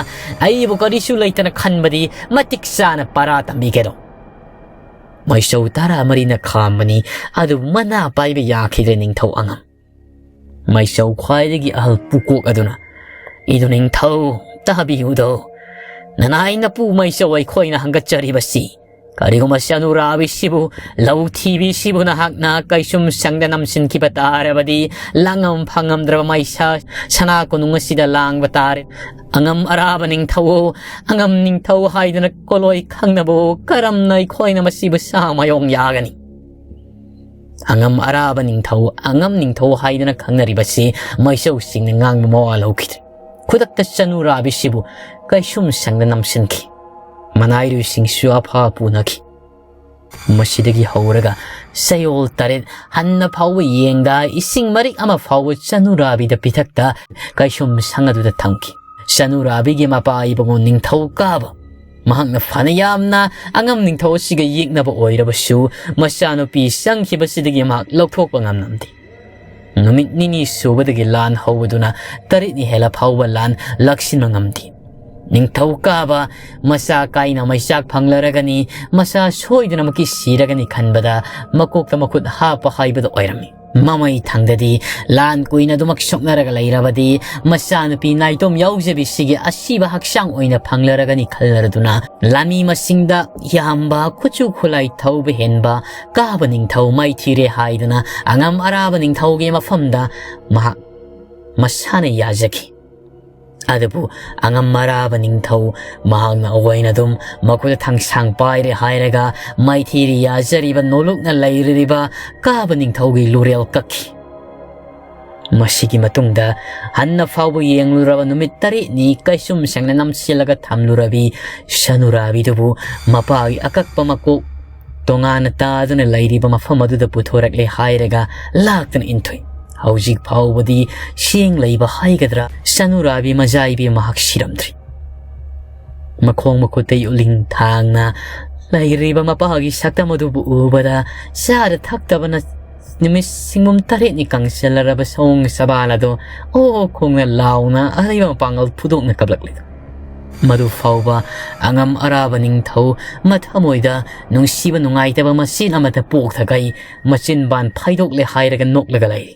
ꯑꯩꯕꯨ ꯀꯔꯤꯁꯨ ꯂꯩꯇꯅ ꯈꯟꯕꯗꯤ ꯃꯇꯤꯛ ꯆꯥꯅ ꯄꯔꯥ ꯇꯝꯕꯤꯒꯗꯧ꯫ ꯃꯩꯁꯧ ꯇꯔꯥꯃꯔꯤꯅ ꯈꯥꯝꯕꯅꯤ, ꯑꯗꯨꯕꯨ ꯃꯅꯥ ꯄꯥꯏꯕ ꯌꯥꯈꯤꯗ꯭ꯔꯦ ꯅꯤꯡꯊꯧ ꯑꯉꯝ꯫ ꯃꯩꯁꯧ ꯈ꯭ꯋꯥꯏꯗꯒꯤ ꯑꯍꯜ ꯄꯨꯀꯣꯛ ꯑꯗꯨꯅ, "ꯏꯗꯨ ꯅꯤꯡꯊꯧ, ꯇꯥꯕꯤꯌꯨꯗꯣ꯫ ꯅꯅꯥꯏ ꯅꯄꯨ ꯃꯩꯁꯧ ꯑꯩꯈꯣꯏꯅ ꯍꯪꯒꯠꯆꯔꯤꯕꯁꯤ, ꯀꯔꯤꯒꯨꯝꯕ ꯁꯅꯨꯔꯥꯕꯤꯁꯤꯕꯨ, ꯂꯧꯊꯤꯕꯤꯁꯤꯕꯨ ꯅꯍꯥꯛꯅ ꯀꯩꯁꯨꯝ ꯁꯪꯗ ꯅꯝꯁꯤꯟꯈꯤꯕ ꯇꯥꯔꯕꯗꯤ, ꯂꯥꯡꯉꯝ ꯐꯪꯉꯝꯗ꯭ꯔꯕ ꯃꯩꯁꯥ ꯁꯅꯥ ꯀꯣꯅꯨꯡ ꯑꯁꯤꯗ ꯂꯥꯡꯕ ꯇꯥꯔꯦ꯫ ꯑꯉꯝ ꯑꯔꯥꯕ ꯅꯤꯡꯊꯧ, ꯑꯉꯝ ꯅꯤꯡꯊꯧ ꯍꯥꯏꯗꯨꯅ ꯀꯣꯂꯣꯏ ꯈꯪꯅꯕ ꯀꯔꯝꯅ ꯑꯩꯈꯣꯏꯅ ꯃꯁꯤꯕꯨ ꯁꯥ ꯃꯥꯌꯣꯡ ꯌꯥꯒꯅꯤ?" ꯑꯉꯝ ꯑꯔꯥꯕ ꯅꯤꯡꯊꯧ, ꯑꯉꯝ ꯅꯤꯡꯊꯧ ꯍꯥꯏꯗꯨꯅ ꯈꯪꯅꯔꯤꯕꯁꯤ ꯃꯩꯁꯧꯁꯤꯡꯅ ꯉꯥꯡꯕ ꯃꯋꯥ ꯂꯧꯈꯤꯗ꯭ꯔꯦ꯫ ꯈꯨꯗꯛꯇ ꯆꯅꯨꯔꯥꯕꯤꯁꯤꯕꯨ ꯀꯩꯁꯨꯝ ꯁꯪꯗ ꯅꯝꯁꯤꯟꯈꯤ꯫ ꯃꯅꯥꯏꯔꯨꯁꯤꯡꯁꯨ ꯑꯐꯥ ꯄꯨꯅꯈꯤ꯫ ꯃꯁꯤꯗꯒꯤ ꯍꯧꯔꯒ ꯆꯌꯣꯜ ꯇꯔꯦꯠ ꯍꯟꯅ ꯐꯥꯎꯕ ꯌꯦꯡꯗ ꯏꯁꯤꯡ ꯃꯔꯤꯛ ꯑꯃ ꯐꯥꯎꯕ ꯆꯅꯨꯔꯥꯕꯤꯗ ꯄꯤꯊꯛꯇ ꯀꯩꯁꯨꯝ ꯁꯪ ꯑꯗꯨꯗ ꯊꯝꯈꯤ꯫ ꯆꯅꯨꯔꯥꯕꯤꯒꯤ ꯃꯄꯥ ꯏꯕꯨꯡꯉꯣ ꯅꯤꯡꯊꯧ ꯀꯥꯕ ꯃꯍꯥꯛꯅ ꯐꯅ ꯌꯥꯝꯅ ꯑꯉꯝ ꯅꯤꯡꯊꯧ ꯑꯁꯤꯒ ꯌꯦꯛꯅꯕ ꯑꯣꯏꯔꯕꯁꯨ, ꯃꯆꯥꯅꯨꯄꯤ ꯆꯪꯈꯤꯕꯁꯤꯗꯒꯤ ꯃꯍꯥꯛ ꯂꯧꯊꯣꯛꯄ ꯉꯝꯂꯝꯗꯦ꯫ ꯅꯨꯃꯤꯠ ꯅꯤꯅꯤ ꯁꯨꯕꯗꯒꯤ ꯂꯥꯟ ꯍꯧꯕꯗꯨꯅ ꯇꯔꯦꯠꯅꯤ ꯍꯦꯜꯂ ꯐꯥꯎꯕ ꯂꯥꯟ ꯂꯥꯛꯁꯤꯟꯕ ꯉꯝꯗꯦ꯫ ꯅꯤꯡꯊꯧ ꯀꯥꯕ ꯃꯆꯥ ꯀꯥꯏꯅ ꯃꯩꯆꯥꯛ ꯐꯪꯂꯔꯒꯅꯤ, ꯃꯆꯥ ꯁꯣꯏꯗꯅꯃꯛꯀꯤ ꯁꯤꯔꯒꯅꯤ ꯈꯟꯕꯗ ꯃꯀꯣꯛꯇ ꯃꯈꯨꯠ ꯍꯥꯞꯄ ꯍꯥꯏꯕꯗꯨ ꯑꯣꯏꯔꯝꯃꯤ꯫ ꯃꯃꯩ ꯊꯪꯗꯗꯤ ꯂꯥꯟ ꯀꯨꯏꯅ ꯑꯗꯨꯃꯛ ꯁꯣꯛꯅꯔꯒ ꯂꯩꯔꯕꯗꯤ ꯃꯆꯥꯅꯨꯄꯤ ꯅꯥꯏꯇꯣꯝ ꯌꯥꯎꯖꯕꯤꯁꯤꯒꯤ ꯑꯁꯤꯕ ꯍꯛꯆꯥꯡ ꯑꯣꯏꯅ ꯐꯪꯂꯔꯒꯅꯤ ꯈꯜꯂꯔꯗꯨꯅ ꯂꯥꯟꯃꯤ ꯃꯁꯤꯡꯗ ꯌꯥꯝꯕ, ꯈꯨꯠꯁꯨ ꯈꯨꯠꯂꯥꯏ ꯊꯧꯕ ꯍꯦꯟꯕ ꯀꯥꯕ ꯅꯤꯡꯊꯧ ꯃꯥꯏꯊꯤꯔꯦ ꯍꯥꯏꯗꯨꯅ ꯑꯉꯝ ꯑꯔꯥꯕ ꯅꯤꯡꯊꯧꯒꯤ ꯃꯐꯝꯗ ꯃꯍꯥꯛ ꯃꯁꯥꯅ ꯌꯥꯖꯈꯤ꯫ ꯑꯗꯨꯕꯨ ꯑꯉꯝ ꯑꯔꯥꯕ ꯅꯤꯡꯊꯧ ꯃꯍꯥꯛꯅ ꯑꯣꯏꯅ ꯑꯗꯨꯝ ꯃꯈꯨꯠꯇ ꯊꯥꯡꯁꯥꯡ ꯄꯥꯏꯔꯦ ꯍꯥꯏꯔꯒ ꯃꯥꯏꯊꯤꯔꯤ ꯌꯥꯖꯔꯤꯕ ꯅꯣꯂꯨꯛꯅ ꯂꯩꯔꯤꯕ ꯀꯥꯕ ꯅꯤꯡꯊꯧꯒꯤ ꯂꯨꯔꯦꯜ ꯀꯛꯈꯤ꯫ ꯃꯁꯤꯒꯤ ꯃꯇꯨꯡꯗ ꯍꯟꯅ ꯐꯥꯎꯕ ꯌꯦꯡꯂꯨꯔꯕ ꯅꯨꯃꯤꯠ ꯇꯔꯦꯠꯅꯤ ꯀꯩꯁꯨꯝ ꯁꯦꯡꯅ ꯅꯝꯁꯤꯜꯂꯒ ꯊꯝꯂꯨꯔꯕꯤ ꯁꯅꯨꯔꯥꯕꯤꯗꯨꯕꯨ ꯃꯄꯥꯒꯤ ꯑꯀꯛꯄ ꯃꯀꯣꯛ ꯇꯣꯉꯥꯟꯅ ꯇꯥꯗꯨꯅ ꯂꯩꯔꯤꯕ ꯃꯐꯝ ꯑꯗꯨꯗ ꯄꯨꯊꯣꯔꯛꯂꯦ ꯍꯥꯏꯔꯒ ꯂꯥꯛꯇꯨꯅ ꯏꯟꯊꯣꯛꯏ꯫ ꯍꯧꯖꯤꯛ ꯐꯥꯎꯕꯗꯤ ꯁꯦꯡ ꯂꯩꯕ ꯍꯥꯏꯒꯗ꯭ꯔꯥ, ꯁꯅꯨꯔꯥꯕꯤ ꯃꯖꯥꯏꯕꯤ ꯃꯍꯥꯛ ꯁꯤꯔꯝꯗ꯭ꯔꯤ꯫ ꯃꯈꯣꯡ ꯃꯈꯨꯠꯇ ꯌꯣꯠꯂꯤꯡ ꯊꯥꯡꯅ ꯂꯩꯔꯤꯕ ꯃꯄꯥꯒꯤ ꯁꯛꯇꯝ ꯑꯗꯨꯕꯨ ꯎꯕꯗ, ꯆꯥꯗ ꯊꯛꯇꯕꯅ ꯅꯨꯃꯤꯠ ꯁꯤꯡꯒꯨꯝ ꯇꯔꯦꯠꯅꯤ ꯀꯪꯁꯤꯜꯂꯔꯕ ꯁꯑꯣꯡ ꯁꯕꯥꯜ ꯑꯗꯨ ꯑꯣ ꯈꯣꯡꯅ ꯂꯥꯎꯅ ꯑꯔꯩꯕ ꯃꯄꯥꯡꯒꯜ ꯐꯨꯗꯣꯛꯅ ꯀꯞꯂꯛꯂꯤ꯫ ꯃꯗꯨ ꯐꯥꯎꯕ ꯑꯉꯝ ꯑꯔꯥꯕ ꯅꯤꯡꯊꯧ ꯃꯊꯃꯣꯏꯗ ꯅꯨꯡꯁꯤꯕ ꯅꯨꯡꯉꯥꯏꯇꯕ ꯃꯆꯦꯠ ꯑꯃꯠꯇ ꯄꯣꯛꯊꯒꯩ ꯃꯆꯤꯟꯕꯥꯟ ꯐꯥꯏꯗꯣꯛꯂꯦ ꯍꯥꯏꯔꯒ ꯅꯣꯛꯂꯒ ꯂꯩꯔꯤ꯫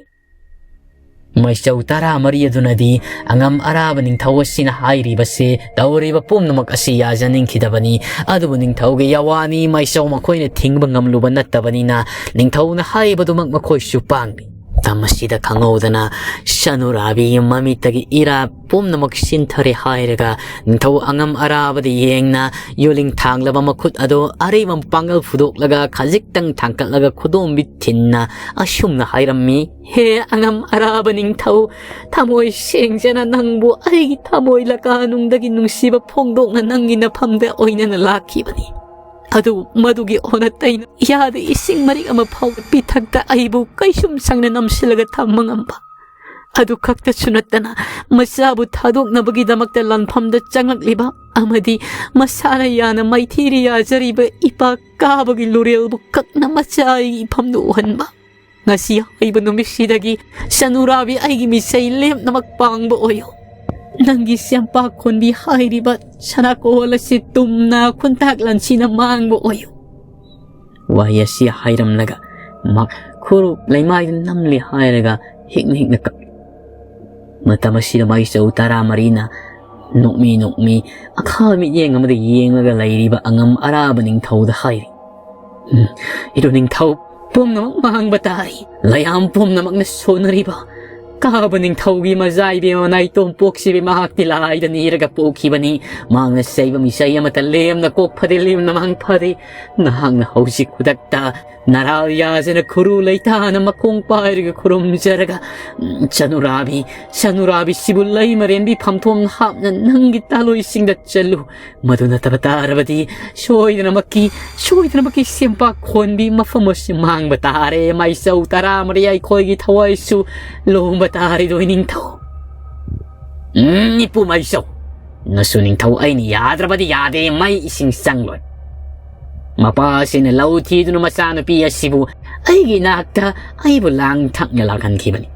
ꯃꯥꯏꯆꯧ ꯇꯔꯥꯃꯔꯤ ꯑꯗꯨꯅꯗꯤ ꯑꯉꯝ ꯑꯔꯥꯕ ꯅꯤꯡꯊꯧ ꯑꯁꯤꯅ ꯍꯥꯏꯔꯤꯕꯁꯦ ꯇꯧꯔꯤꯕ ꯄꯨꯝꯅꯃꯛ ꯑꯁꯤ ꯌꯥꯖꯅꯤꯡꯈꯤꯗꯕꯅꯤ꯫ ꯑꯗꯨꯕꯨ ꯅꯤꯡꯊꯧꯒꯤ ꯌꯥꯋꯥꯅꯤ, ꯃꯥꯏꯆꯧ ꯃꯈꯣꯏꯅ ꯊꯤꯡꯕ ꯉꯝꯂꯨꯕ ꯅꯠꯇꯕꯅꯤꯅ ꯅꯤꯡꯊꯧꯅ ꯍꯥꯏꯕꯗꯨꯃꯛ ꯃꯈꯣꯏꯁꯨ ꯄꯥꯡꯂꯤ꯫ ꯃꯇꯝ ꯑꯁꯤꯗ ꯈꯪꯍꯧꯗꯅ ꯁꯅꯨꯔꯥꯕꯤꯒꯤ ꯃꯃꯤꯠꯇꯒꯤ ꯏꯔꯥ ꯄꯨꯝꯅꯃꯛ ꯁꯤꯟꯊꯔꯦ ꯍꯥꯏꯔꯒ ꯅꯤꯡꯊꯧ ꯑꯉꯝ ꯑꯔꯥꯕꯗ ꯌꯦꯡꯅ ꯌꯣꯠꯂꯤꯡ ꯊꯥꯡꯂꯕ ꯃꯈꯨꯠ ꯑꯗꯨ ꯑꯔꯩꯕ ꯃꯄꯥꯡꯒꯜ ꯐꯨꯗꯣꯛꯂꯒ ꯈꯖꯤꯛꯇꯪ ꯊꯥꯡꯀꯠꯂꯒ ꯈꯨꯗꯣꯝꯕꯤ ꯊꯤꯟꯅ ꯑꯁꯨꯝꯅ ꯍꯥꯏꯔꯝꯃꯤ, "ꯍꯦ ꯑꯉꯝ ꯑꯔꯥꯕ ꯅꯤꯡꯊꯧ, ꯊꯃꯣꯏ ꯁꯦꯡꯖꯅ ꯅꯪꯕꯨ ꯑꯩꯒꯤ ꯊꯃꯣꯏ ꯂꯀꯥꯅꯨꯡꯗꯒꯤ ꯅꯨꯡꯁꯤꯕ ꯐꯣꯡꯗꯣꯛꯅ ꯅꯪꯒꯤ ꯅꯐꯝꯗ ꯑꯣꯏꯅꯅ ꯂꯥꯛꯈꯤꯕꯅꯤ꯫ ꯑꯗꯨ ꯃꯗꯨꯒꯤ ꯑꯣꯟꯅ ꯇꯩꯅ ꯌꯥꯗ ꯏꯁꯤꯡ ꯃꯔꯤꯛ ꯑꯃ ꯐꯥꯎꯕ ꯄꯤꯊꯛꯇ ꯑꯩꯕꯨ ꯀꯩꯁꯨꯝ ꯁꯪꯅ ꯅꯝꯁꯤꯜꯂꯒ ꯊꯝꯕ ꯉꯝꯕ, ꯑꯗꯨ ꯈꯛꯇꯁꯨ ꯅꯠꯇꯅ ꯃꯆꯥꯕꯨ ꯊꯥꯗꯣꯛꯅꯕꯒꯤꯗꯃꯛꯇ ꯂꯥꯟꯐꯝꯗ ꯆꯪꯂꯛꯂꯤꯕ ꯑꯃꯗꯤ ꯃꯁꯥꯅ ꯌꯥꯅ ꯃꯥꯏꯊꯤꯔ ꯌꯥꯖꯔꯤꯕ ꯏꯄꯥ ꯀꯥꯕꯒꯤ ꯂꯨꯔꯦꯜꯕꯨ ꯀꯛꯅ ꯃꯆꯥ ꯑꯩꯒꯤ ꯏꯐꯝꯗ ꯎꯍꯟꯕ꯫ ꯉꯁꯤ ꯍꯥꯏꯕ ꯅꯨꯃꯤꯠꯁꯤꯗꯒꯤ ꯁꯅꯨꯔꯥꯕꯤ ꯑꯩꯒꯤ ꯃꯤꯁꯩ ꯂꯦꯞꯅꯃꯛ ꯄꯥꯡꯕ ꯑꯣꯏꯌꯨ꯫ ꯅꯪꯒꯤ ꯁꯦꯝꯄꯥꯛ ꯈꯣꯟꯕꯤ ꯍꯥꯏꯔꯤꯕ ꯁꯅꯥꯀꯣꯜ ꯑꯁꯤ ꯇꯨꯝꯅ ꯈꯨꯟꯇꯥꯛ ꯂꯥꯟꯁꯤꯅ ꯃꯥꯡꯕ ꯑꯣꯏꯌꯨ꯫" ꯋꯥꯍꯩ ꯑꯁꯤ ꯍꯥꯏꯔꯝꯂꯒ ꯃꯍꯥꯛ ꯈꯨꯔꯨ ꯂꯩꯃꯥꯏꯗ ꯅꯝꯂꯦ ꯍꯥꯏꯔꯒ ꯍꯤꯛꯅ ꯍꯤꯛꯅ ꯀꯞꯂꯤ꯫ ꯃꯇꯝ ꯑꯁꯤꯗ ꯃꯥꯏꯆꯧ ꯇꯔꯥꯃꯔꯤꯅ ꯅꯣꯛꯃꯤ ꯅꯣꯛꯃꯤ ꯑꯈꯥꯕ ꯃꯤꯠꯌꯦꯡ ꯑꯃꯗ ꯌꯦꯡꯂꯒ ꯂꯩꯔꯤꯕ ꯑꯉꯝ ꯑꯔꯥꯕ ꯅꯤꯡꯊꯧꯗ ꯍꯥꯏꯔꯤ, "ꯎꯝ, ꯏꯔꯨ ꯅꯤꯡꯊꯧ, ꯄꯨꯝꯅꯃꯛ ꯃꯥꯡꯕ ꯇꯥꯔꯤ꯫ ꯂꯩꯌꯥꯝ ꯄꯨꯝꯅꯃꯛꯅ ꯁꯣꯟꯅꯔꯤꯕ ꯀꯥꯕ ꯅꯤꯡꯊꯧꯒꯤ ꯃꯖꯥ ꯏꯕꯦꯝꯃ ꯅꯥꯏꯇꯣꯝ ꯄꯣꯛꯁꯤꯕꯤ ꯃꯍꯥꯛꯇꯤ ꯂꯥꯏꯗ ꯅꯤꯔꯒ ꯄꯣꯛꯈꯤꯕꯅꯤ꯫ ꯃꯍꯥꯛꯅ ꯆꯩꯕ ꯃꯤꯆꯩ ꯑꯃꯠꯇ ꯂꯦꯝꯅ ꯀꯣꯛ ꯐꯗꯦ, ꯂꯦꯝꯅ ꯃꯥꯡ ꯐꯗꯦ꯫ ꯅꯍꯥꯛꯅ ꯍꯧꯖꯤꯛ ꯈꯨꯗꯛꯇ ꯅꯔꯥꯜ ꯌꯥꯖꯅ ꯈꯨꯔꯨ ꯂꯩꯇꯥꯅ ꯃꯈꯣꯡ ꯄꯥꯏꯔꯒ ꯈꯨꯔꯨꯝꯖꯔꯒ, ꯎꯝ, ꯆꯅꯨꯔꯥꯕꯤ, ꯆꯅꯨꯔꯥꯕꯤꯁꯤꯕꯨ ꯂꯩ ꯃꯔꯦꯟꯕꯤ ꯐꯝꯊꯣꯡ ꯍꯥꯞꯅ ꯅꯪꯒꯤ ꯇꯥꯂꯣꯏꯁꯤꯡꯗ ꯆꯠꯂꯨ꯫ ꯃꯗꯨ ꯅꯠꯇꯕ ꯇꯥꯔꯕꯗꯤ ꯁꯣꯏꯗꯅꯃꯛꯀꯤ, ꯁꯣꯏꯗꯅꯃꯛꯀꯤ ꯁꯦꯝꯄꯥꯛ ꯈꯣꯟꯕꯤ ꯃꯐꯝ ꯑꯁꯤ ꯃꯥꯡꯕ ꯇꯥꯔꯦ꯫ ꯃꯥꯏꯆꯧ ꯇꯔꯥꯃꯔꯤ ꯑꯩꯈꯣꯏꯒꯤ ꯊꯋꯥꯏꯁꯨ ꯂꯣꯡꯕ ꯇꯥꯔꯦꯗꯣ ꯅꯤꯡꯊꯧ꯫" "ꯎꯝ, ꯏꯄꯨ ꯃꯥꯏꯆꯧ, ꯅꯁꯨ ꯅꯤꯡꯊꯧ ꯑꯩꯅ ꯌꯥꯗ꯭ꯔꯕꯗꯤ ꯌꯥꯗꯦ, ꯃꯩ ꯏꯁꯤꯡ ꯆꯪꯂꯣꯏ꯫ ꯃꯄꯥꯁꯤꯅ ꯂꯧ ꯊꯤꯗꯨꯅ ꯃꯆꯥꯅꯨꯄꯤ ꯑꯁꯤꯕꯨ ꯑꯩꯒꯤ ꯏꯅꯥꯛꯇ ꯑꯩꯕꯨ ꯂꯥꯡ ꯊꯛꯅ ꯂꯥꯛꯍꯟꯈꯤꯕꯅꯤ꯫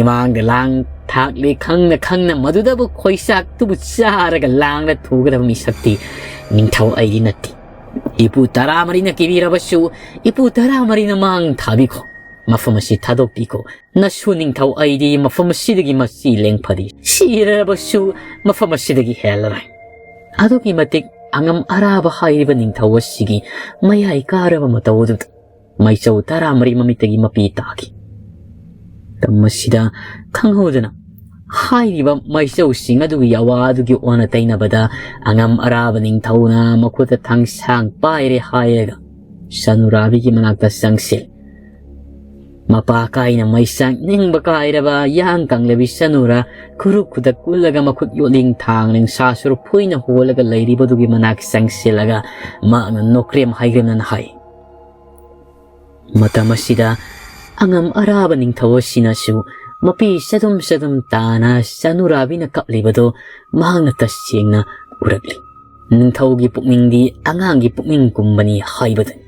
ꯏꯃꯥꯡꯗ ꯂꯥꯡ ꯊꯥꯛꯂꯤ ꯈꯪꯅ ꯈꯪꯅ ꯃꯗꯨꯗꯕꯨ ꯈꯣꯏꯆꯥꯛꯇꯨꯕꯨ ꯆꯥꯔꯒ ꯂꯥꯡꯅ ꯊꯨꯒꯗꯕ ꯃꯤꯁꯛꯇꯤ ꯅꯤꯡꯊꯧ ꯑꯩꯗꯤ ꯅꯠꯇꯦ꯫ ꯏꯄꯨ ꯇꯔꯥꯃꯔꯤꯅ ꯀꯤꯕꯤꯔꯕꯁꯨ, ꯏꯄꯨ ꯇꯔꯥꯃꯔꯤꯅ ꯃꯥꯡ ꯊꯥꯕꯤꯈꯣ꯫ ꯃꯐꯝ ꯑꯁꯤ ꯊꯥꯗꯣꯛꯄꯤꯈꯣ꯫ ꯅꯁꯨ ꯅꯤꯡꯊꯧ ꯑꯩꯗꯤ ꯃꯐꯝ ꯑꯁꯤꯗꯒꯤ ꯃꯆꯤ ꯂꯦꯡ ꯐꯗꯤ꯫ ꯁꯤꯔꯕꯁꯨ ꯃꯐꯝ ꯑꯁꯤꯗꯒꯤ ꯍꯦꯜꯂꯔꯣꯏ꯫ ꯑꯗꯨꯛꯀꯤ ꯃꯇꯤꯛ ꯑꯉꯝ ꯑꯔꯥꯕ ꯍꯥꯏꯔꯤꯕ ꯅꯤꯡꯊꯧ ꯑꯁꯤꯒꯤ ꯃꯌꯥꯏ ꯀꯥꯔꯕ ꯃꯇꯧ ꯑꯗꯨꯗ ꯃꯩꯆꯧ ꯇꯔꯥꯃꯔꯤ ꯃꯃꯤꯠꯇꯒꯤ ꯃꯄꯤ ꯇꯥꯈꯤ꯫ ꯃꯇꯝ ꯑꯁꯤꯗ ꯈꯪꯍꯧꯗꯅ ꯍꯥꯏꯔꯤꯕ ꯃꯩꯆꯧꯁꯤꯡ ꯑꯗꯨꯒꯤ ꯑꯋꯥ ꯑꯗꯨꯒꯤ ꯑꯣꯟꯅ ꯇꯩꯅꯕꯗ ꯑꯉꯝ ꯑꯔꯥꯕ ꯅꯤꯡꯊꯧꯅ ꯃꯈꯨꯠꯇ ꯊꯥꯡꯁꯥꯡ ꯄꯥꯏꯔꯦ ꯍꯥꯏꯔꯒ ꯁꯅꯨꯔꯥꯕꯤꯒꯤ ꯃꯅꯥꯛꯇ ꯆꯪꯁꯤꯜ꯫ ꯃꯄꯥ ꯀꯥꯏꯅ ꯃꯩꯆꯥꯛ ꯅꯤꯡꯕ ꯀꯥꯏꯔꯕ ꯌꯥꯡ ꯀꯪꯂꯕꯤ ꯁꯅꯨꯔꯥ ꯈꯨꯔꯨ ꯈꯨꯗꯛ ꯀꯨꯜꯂꯒ ꯃꯈꯨꯠ ꯌꯣꯠꯂꯤꯡ ꯊꯥꯡ ꯅꯤꯡꯁꯥ ꯁꯨꯔꯨ ꯐꯨꯏꯅ ꯍꯣꯜꯂꯒ ꯂꯩꯔꯤꯕꯗꯨꯒꯤ ꯃꯅꯥꯛ ꯆꯪꯁꯤꯜꯂꯒ ꯃꯍꯥꯛꯅ ꯅꯣꯛꯀ꯭ꯔꯦꯝ ꯍꯥꯏꯒ꯭ꯔꯦꯝꯅꯅ ꯍꯥꯏ꯫ ꯃꯇꯝ ꯑꯁꯤꯗ ꯑꯉꯝ ꯑꯔꯥꯕ ꯅꯤꯡꯊꯧ ꯑꯁꯤꯅꯁꯨ ꯃꯄꯤ ꯆꯗꯨꯝ ꯆꯗꯨꯝ ꯇꯥꯅ ꯁꯅꯨꯔꯥꯕꯤꯅ ꯀꯞꯂꯤꯕꯗꯨ ꯃꯍꯥꯛꯅ ꯇꯁꯦꯡꯅ ꯎꯔꯛꯂꯤ꯫ ꯅꯤꯡꯊꯧꯒꯤ ꯄꯨꯛꯅꯤꯡꯗꯤ ꯑꯉꯥꯡꯒꯤ ꯄꯨꯛꯅꯤꯡꯒꯨꯝꯕꯅꯤ ꯍꯥꯏꯕꯗꯨꯅꯤ꯫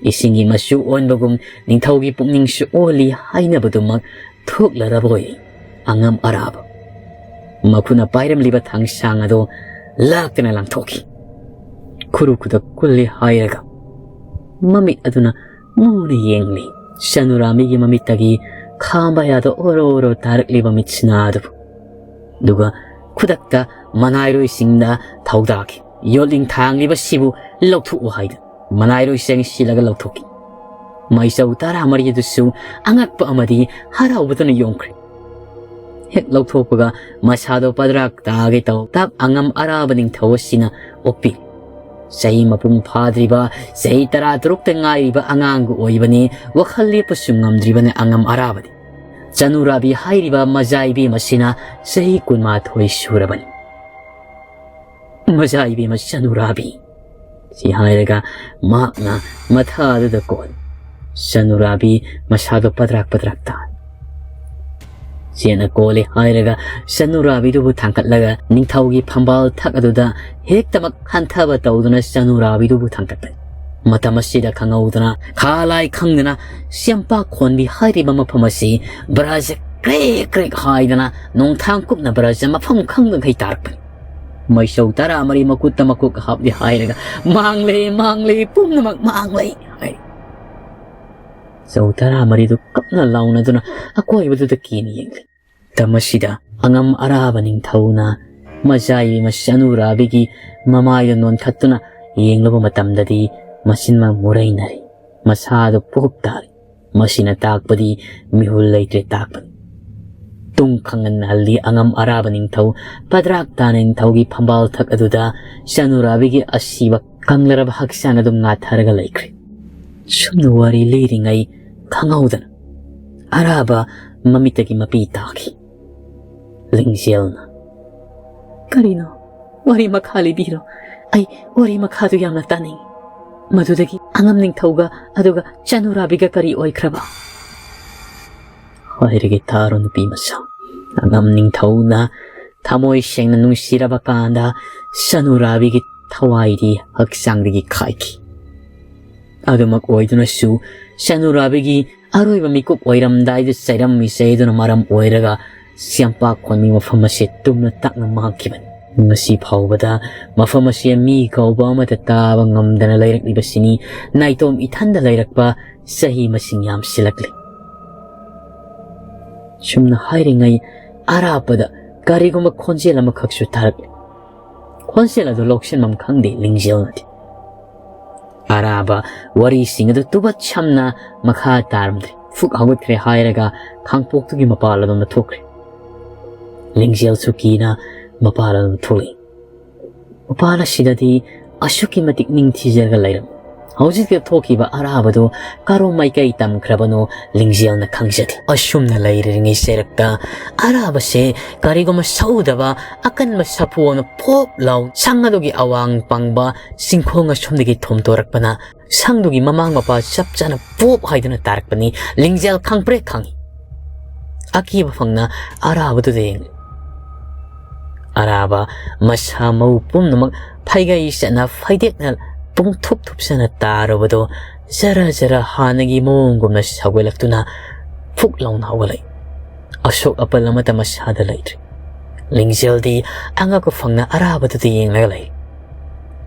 ꯏꯁꯤꯡꯒꯤ ꯃꯆꯨ ꯑꯣꯟꯕꯒꯨꯝ ꯅꯤꯡꯊꯧꯒꯤ ꯄꯨꯛꯅꯤꯡꯁꯨ ꯑꯣꯜꯂꯤ ꯍꯥꯏꯅꯕꯗꯨꯃꯛ ꯊꯣꯛꯂꯔꯕ ꯑꯣꯏꯔꯦ꯫ ꯑꯉꯝ ꯑꯔꯥꯕ ꯃꯈꯨꯠꯅ ꯄꯥꯏꯔꯝꯂꯤꯕ ꯊꯥꯡꯁꯥꯡ ꯑꯗꯨ ꯂꯥꯛꯇꯅ ꯂꯪꯊꯣꯛꯈꯤ꯫ ꯈꯨꯔꯨ ꯈꯨꯗꯛ ꯀꯨꯜꯂꯤ ꯍꯥꯏꯔꯒ ꯃꯃꯤꯠ ꯑꯗꯨꯅ ꯃꯨꯅ ꯌꯦꯡꯂꯤ꯫ ꯁꯅꯨꯔꯥꯃꯤꯒꯤ ꯃꯃꯤꯠꯇꯒꯤ ꯈꯥꯝꯕ ꯌꯥꯗ ꯑꯣꯔꯣ ꯑꯣꯔꯣ ꯇꯥꯔꯛꯂꯤꯕ ꯃꯤꯠꯁꯤꯅ ꯑꯗꯨꯕꯨ꯫ ꯑꯗꯨꯒ ꯈꯨꯗꯛꯇ ꯃꯅꯥꯏꯔꯣꯏꯁꯤꯡꯗ ꯊꯧꯗꯥꯈꯤ꯫ ꯌꯣꯠꯂꯤꯡ ꯊꯥꯡꯂꯤꯕꯁꯤꯕꯨ ꯂꯧꯊꯣꯛꯎ ꯍꯥꯏꯗꯨꯅ ꯃꯅꯥꯏꯔꯣꯏꯁꯤꯡ ꯁꯤꯜꯂꯒ ꯂꯧꯊꯣꯛꯈꯤ꯫ ꯃꯩꯆꯧ ꯇꯔꯥꯃꯔꯤ ꯑꯗꯨꯁꯨ ꯑꯉꯛꯄ ꯑꯃꯗꯤ ꯍꯔꯥꯎꯕꯗꯨꯅ ꯌꯣꯝꯈ꯭ꯔꯦ꯫ ꯍꯦꯛ ꯂꯧꯊꯣꯛꯄꯒ ꯃꯁꯥꯗꯣ ꯄꯗ꯭ꯔꯥꯛ ꯇꯥꯒꯦ ꯇꯧ꯫ ꯇꯞ ꯑꯉꯝ ꯑꯔꯥꯕ ꯅꯤꯡꯊꯧ ꯑꯁꯤꯅ ꯑꯣꯛꯄꯤ꯫ ꯆꯍꯤ ꯃꯄꯨꯡ ꯐꯥꯗ꯭ꯔꯤꯕ, ꯆꯍꯤ ꯇꯔꯥ ꯇꯔꯨꯛꯇ ꯉꯥꯏꯔꯤꯕ ꯑꯉꯥꯡꯒ ꯑꯣꯏꯕꯅꯤ, ꯋꯥꯈꯜ ꯂꯦꯞꯄꯁꯨ ꯉꯝꯗ꯭ꯔꯤꯕꯅꯤ ꯑꯉꯝ ꯑꯔꯥꯕꯗꯤ꯫ ꯆꯅꯨꯔꯥꯕꯤ ꯍꯥꯏꯔꯤꯕ ꯃꯖꯥ ꯏꯕꯦꯝ ꯑꯁꯤꯅ ꯆꯍꯤ ꯀꯨꯟꯃꯥꯊꯣꯏ ꯁꯨꯔꯕꯅꯤ꯫ ꯃꯖꯥ ꯏꯕꯦꯝꯃ ꯆꯅꯨꯔꯥꯕꯤ꯫ ꯁꯤ ꯍꯥꯏꯔꯒ ꯃꯍꯥꯛꯅ ꯃꯊꯥꯗꯨꯗ ꯀꯣꯟ꯫ ꯆꯅꯨꯔꯥꯕꯤ ꯃꯁꯥꯗꯣ ꯄꯗ꯭ꯔꯥꯛ ꯄꯗ꯭ꯔꯥꯛ ꯇꯥ꯫ ꯆꯦꯠꯅ ꯀꯣꯜꯂꯤ ꯍꯥꯏꯔꯒ ꯆꯅꯨꯔꯥꯕꯤꯗꯨꯕꯨ ꯊꯥꯡꯒꯠꯂꯒ ꯅꯤꯡꯊꯧꯒꯤ ꯐꯝꯕꯥꯜ ꯊꯛ ꯑꯗꯨꯗ ꯍꯦꯛꯇꯃꯛ ꯍꯟꯊꯕ ꯇꯧꯗꯨꯅ ꯆꯅꯨꯔꯥꯕꯤꯗꯨꯕꯨ ꯊꯥꯡꯒꯠꯄꯅꯤ꯫ ꯃꯇꯝ ꯑꯁꯤꯗ ꯈꯪꯍꯧꯗꯅ, ꯈꯥ ꯂꯥꯏ ꯈꯪꯗꯅ, ꯆꯦꯝꯄꯥꯛ ꯈꯣꯟꯕꯤ ꯍꯥꯏꯔꯤꯕ ꯃꯐꯝ ꯑꯁꯤ ꯕ꯭ꯔꯖ ꯀ꯭ꯔꯦꯛ ꯀ꯭ꯔꯦꯛ ꯍꯥꯏꯗꯅ ꯅꯣꯡꯊꯥꯡ ꯀꯨꯞꯅ ꯕ꯭ꯔꯖ ꯃꯐꯝ ꯈꯪꯗꯈꯩ ꯇꯥꯔꯛꯄꯅꯤ꯫ ꯃꯩꯁꯧ ꯇꯔꯥꯃꯔꯤ ꯃꯈꯨꯠꯇ ꯃꯀꯣꯛ ꯍꯥꯞꯂꯤ ꯍꯥꯏꯔꯒ, "ꯃꯥꯡꯂꯦ, ꯃꯥꯡꯂꯦ, ꯄꯨꯝꯅꯃꯛ ꯃꯥꯡꯂꯦ" ꯍꯥꯏ꯫ ꯆꯧ ꯇꯔꯥꯃꯔꯤꯗꯨ ꯀꯞꯅ ꯂꯥꯎꯅꯗꯨꯅ ꯑꯀꯣꯏꯕꯗꯨꯗ ꯀꯤꯅ ꯌꯦꯡꯂꯤ꯫ ꯃꯇꯝ ꯑꯁꯤꯗ ꯑꯉꯝ ꯑꯔꯥꯕ ꯅꯤꯡꯊꯧꯅ ꯃꯆꯥ ꯏꯕꯦꯝꯃ ꯆꯅꯨꯔꯥꯕꯤꯒꯤ ꯃꯃꯥꯏꯗ ꯅꯣꯟꯈꯠꯇꯨꯅ ꯌꯦꯡꯂꯨꯕ ꯃꯇꯝꯗꯗꯤ ꯃꯆꯤꯟ ꯃꯨꯔꯩꯅꯔꯤ꯫ ꯃꯁꯥꯗꯨ ꯄꯣꯞ ꯇꯥꯔꯤ꯫ ꯃꯁꯤꯅ ꯇꯥꯛꯄꯗꯤ ꯃꯤꯍꯨꯜ ꯂꯩꯇ꯭ꯔꯦ ꯇꯥꯛꯄꯅꯤ꯫ ꯇꯨꯡ ꯈꯪꯍꯟꯍꯜꯂꯤ ꯑꯉꯝ ꯑꯔꯥꯕ ꯅꯤꯡꯊꯧ꯫ ꯄꯗ꯭ꯔꯥꯛ ꯇꯥꯅ ꯅꯤꯡꯊꯧꯒꯤ ꯐꯝꯕꯥꯜ ꯊꯛ ꯑꯗꯨꯗ ꯆꯅꯨꯔꯥꯕꯤꯒꯤ ꯑꯁꯤꯕ ꯀꯪꯂꯔꯕ ꯍꯛꯆꯥꯡ ꯑꯗꯨ ꯉꯥꯊꯔꯒ ꯂꯩꯈ꯭ꯔꯦ꯫ ꯁꯨꯝꯅ ꯋꯥꯔꯤ ꯂꯤꯔꯤꯉꯩ ꯈꯪꯍꯧꯗꯅ ꯑꯔꯥꯕ ꯃꯃꯤꯠꯇꯒꯤ ꯃꯄꯤ ꯇꯥꯈꯤ꯫ ꯂꯤꯡꯖꯦꯜꯅ, "ꯀꯔꯤꯅꯣ? ꯋꯥꯔꯤ ꯃꯈꯥ ꯂꯤꯕꯤꯔꯣ꯫ ꯑꯩ ꯋꯥꯔꯤ ꯃꯈꯥꯗꯨ ꯌꯥꯝꯅ ꯇꯥꯅꯤꯡꯏ꯫ ꯃꯗꯨꯗꯒꯤ ꯑꯉꯝ ꯅꯤꯡꯊꯧꯒ ꯑꯗꯨꯒ ꯆꯅꯨꯔꯥꯕꯤꯒ ꯀꯔꯤ ꯑꯣꯏꯈ꯭ꯔꯕ?" ꯍꯥꯏꯔꯒꯦ ꯇꯥꯔꯣ ꯅꯨꯄꯤ ꯃꯆꯥ꯫ ꯑꯉꯝ ꯅꯤꯡꯊꯧꯅ ꯊꯃꯣꯏ ꯁꯦꯡꯅ ꯅꯨꯡꯁꯤꯔꯕ ꯀꯥꯟꯗ ꯆꯅꯨꯔꯥꯕꯤꯒꯤ ꯊꯋꯥꯏꯗꯤ ꯍꯛꯆꯥꯡꯗꯒꯤ ꯈꯥꯏꯈꯤ꯫ ꯑꯗꯨꯃꯛ ꯑꯣꯏꯗꯨꯅꯁꯨ ꯆꯅꯨꯔꯥꯕꯤꯒꯤ ꯑꯔꯣꯏꯕ ꯃꯤꯀꯨꯞ ꯑꯣꯏꯔꯝꯗꯥꯏꯗ ꯆꯩꯔꯝꯃꯤ ꯆꯩꯗꯨꯅ ꯃꯔꯝ ꯑꯣꯏꯔꯒ ꯆꯦꯝꯄꯥꯛ ꯈꯣꯟꯕꯤ ꯃꯐꯝ ꯑꯁꯤ ꯇꯨꯝꯅ ꯇꯥꯛꯅ ꯃꯥꯡꯈꯤꯕꯅꯤ꯫ ꯉꯁꯤ ꯐꯥꯎꯕꯗ ꯃꯐꯝ ꯑꯁꯤ ꯃꯤ ꯀꯧꯕ ꯑꯃꯠꯇ ꯇꯥꯕ ꯉꯝꯗꯅ ꯂꯩꯔꯛꯂꯤꯕꯁꯤꯅꯤ꯫ ꯅꯥꯏꯇꯣꯝ ꯏꯊꯟꯗ ꯂꯩꯔꯛꯄ ꯆꯍꯤ ꯃꯁꯤꯡ ꯌꯥꯝꯁꯤꯜꯂꯛꯂꯤ꯫ ꯁꯨꯝꯅ ꯍꯥꯏꯔꯤꯉꯩ ꯑꯔꯥꯞꯄꯗ ꯀꯔꯤꯒꯨꯝꯕ ꯈꯣꯟꯖꯦꯜ ꯑꯃꯈꯛꯁꯨ ꯇꯥꯔꯛꯂꯤ꯫ ꯈꯣꯟꯖꯦꯜ ꯑꯗꯨ ꯂꯧꯁꯤꯟꯐꯝ ꯈꯪꯗꯦ ꯂꯤꯡꯖꯦꯜꯅꯗꯤ꯫ ꯑꯔꯥꯕ ꯋꯥꯔꯤꯁꯤꯡ ꯑꯗꯨ ꯇꯨꯕꯠ ꯁꯝꯅ ꯃꯈꯥ ꯇꯥꯔꯝꯗ꯭ꯔꯦ꯫ ꯐꯨꯛ ꯍꯧꯒꯠꯈ꯭ꯔꯦ ꯍꯥꯏꯔꯒ ꯈꯥꯡꯄꯣꯛꯇꯨꯒꯤ ꯃꯄꯥꯜ ꯑꯗꯣꯝꯗ ꯊꯣꯛꯈ꯭ꯔꯦ꯫ ꯂꯤꯡꯖꯦꯜꯁꯨ ꯀꯤꯅ ꯃꯄꯥꯜ ꯑꯗꯣꯝꯗ ꯊꯣꯛꯂꯛꯏ꯫ ꯃꯄꯥꯜ ꯑꯁꯤꯗꯗꯤ ꯑꯁꯨꯛꯀꯤ ꯃꯇꯤꯛ ꯅꯤꯡꯊꯤꯖꯔꯒ ꯂꯩꯔꯝꯃꯤ꯫ ꯍꯧꯖꯤꯛꯇ ꯊꯣꯛꯈꯤꯕ ꯑꯔꯥꯕꯗꯨ ꯀꯔꯣꯝ ꯃꯥꯏꯀꯩ ꯇꯝꯈ꯭ꯔꯕꯅꯣ ꯂꯤꯡꯖꯦꯜꯅ ꯈꯪꯖꯗꯦ꯫ ꯑꯁꯨꯝꯅ ꯂꯩꯔꯤꯉꯩ ꯆꯩꯔꯛꯇ ꯑꯔꯥꯕꯁꯦ ꯀꯔꯤꯒꯨꯝꯕ ꯁꯛꯎꯗꯕ ꯑꯀꯟꯕ ꯁꯥꯐꯨ ꯑꯃꯅ ꯄꯣꯞ ꯂꯥꯎ ꯁꯪ ꯑꯗꯨꯒꯤ ꯑꯋꯥꯡ ꯄꯪꯕ ꯆꯤꯡꯈꯣꯡ ꯑꯁꯣꯝꯗꯒꯤ ꯊꯣꯝꯗꯣꯔꯛꯄꯅ ꯁꯪꯗꯨꯒꯤ ꯃꯃꯥꯡ ꯃꯄꯥ ꯆꯞ ꯆꯥꯅ ꯄꯣꯞ ꯍꯥꯏꯗꯨꯅ ꯇꯥꯔꯛꯄꯅꯤ꯫ ꯂꯤꯡꯖꯦꯜ ꯈꯪꯄ꯭ꯔꯦꯛ ꯈꯪꯏ꯫ ꯑꯀꯤꯕ ꯐꯪꯅ ꯑꯔꯥꯕꯗꯨꯗ ꯌꯦꯡꯂꯤ꯫ ꯑꯔꯥꯕ ꯃꯁꯥ ꯃꯎ ꯄꯨꯝꯅꯃꯛ ꯐꯩꯒꯩ ꯆꯠꯅ ꯐꯩꯗꯦꯛꯅ ꯄꯨꯡꯊꯨꯞ ꯊꯨꯞꯆꯅ ꯇꯥꯔꯨꯕꯗꯣ ꯖꯔ ꯖꯔ ꯍꯥꯟꯅꯒꯤ ꯃꯑꯣꯡꯒꯨꯝꯅ ꯁꯧꯒꯠꯂꯛꯇꯨꯅ ꯐꯨꯛ ꯂꯥꯎꯅ ꯍꯧꯒꯠꯂꯛꯏ꯫ ꯑꯁꯣꯛ ꯑꯄꯜ ꯑꯃꯠꯇ ꯃꯁꯥꯗ ꯂꯩꯇ꯭ꯔꯤ꯫ ꯂꯤꯡꯖꯦꯜꯗꯤ ꯑꯉꯛꯄ ꯐꯪꯅ ꯑꯔꯥꯕꯗꯨꯗ ꯌꯦꯡꯂꯒ ꯂꯩ꯫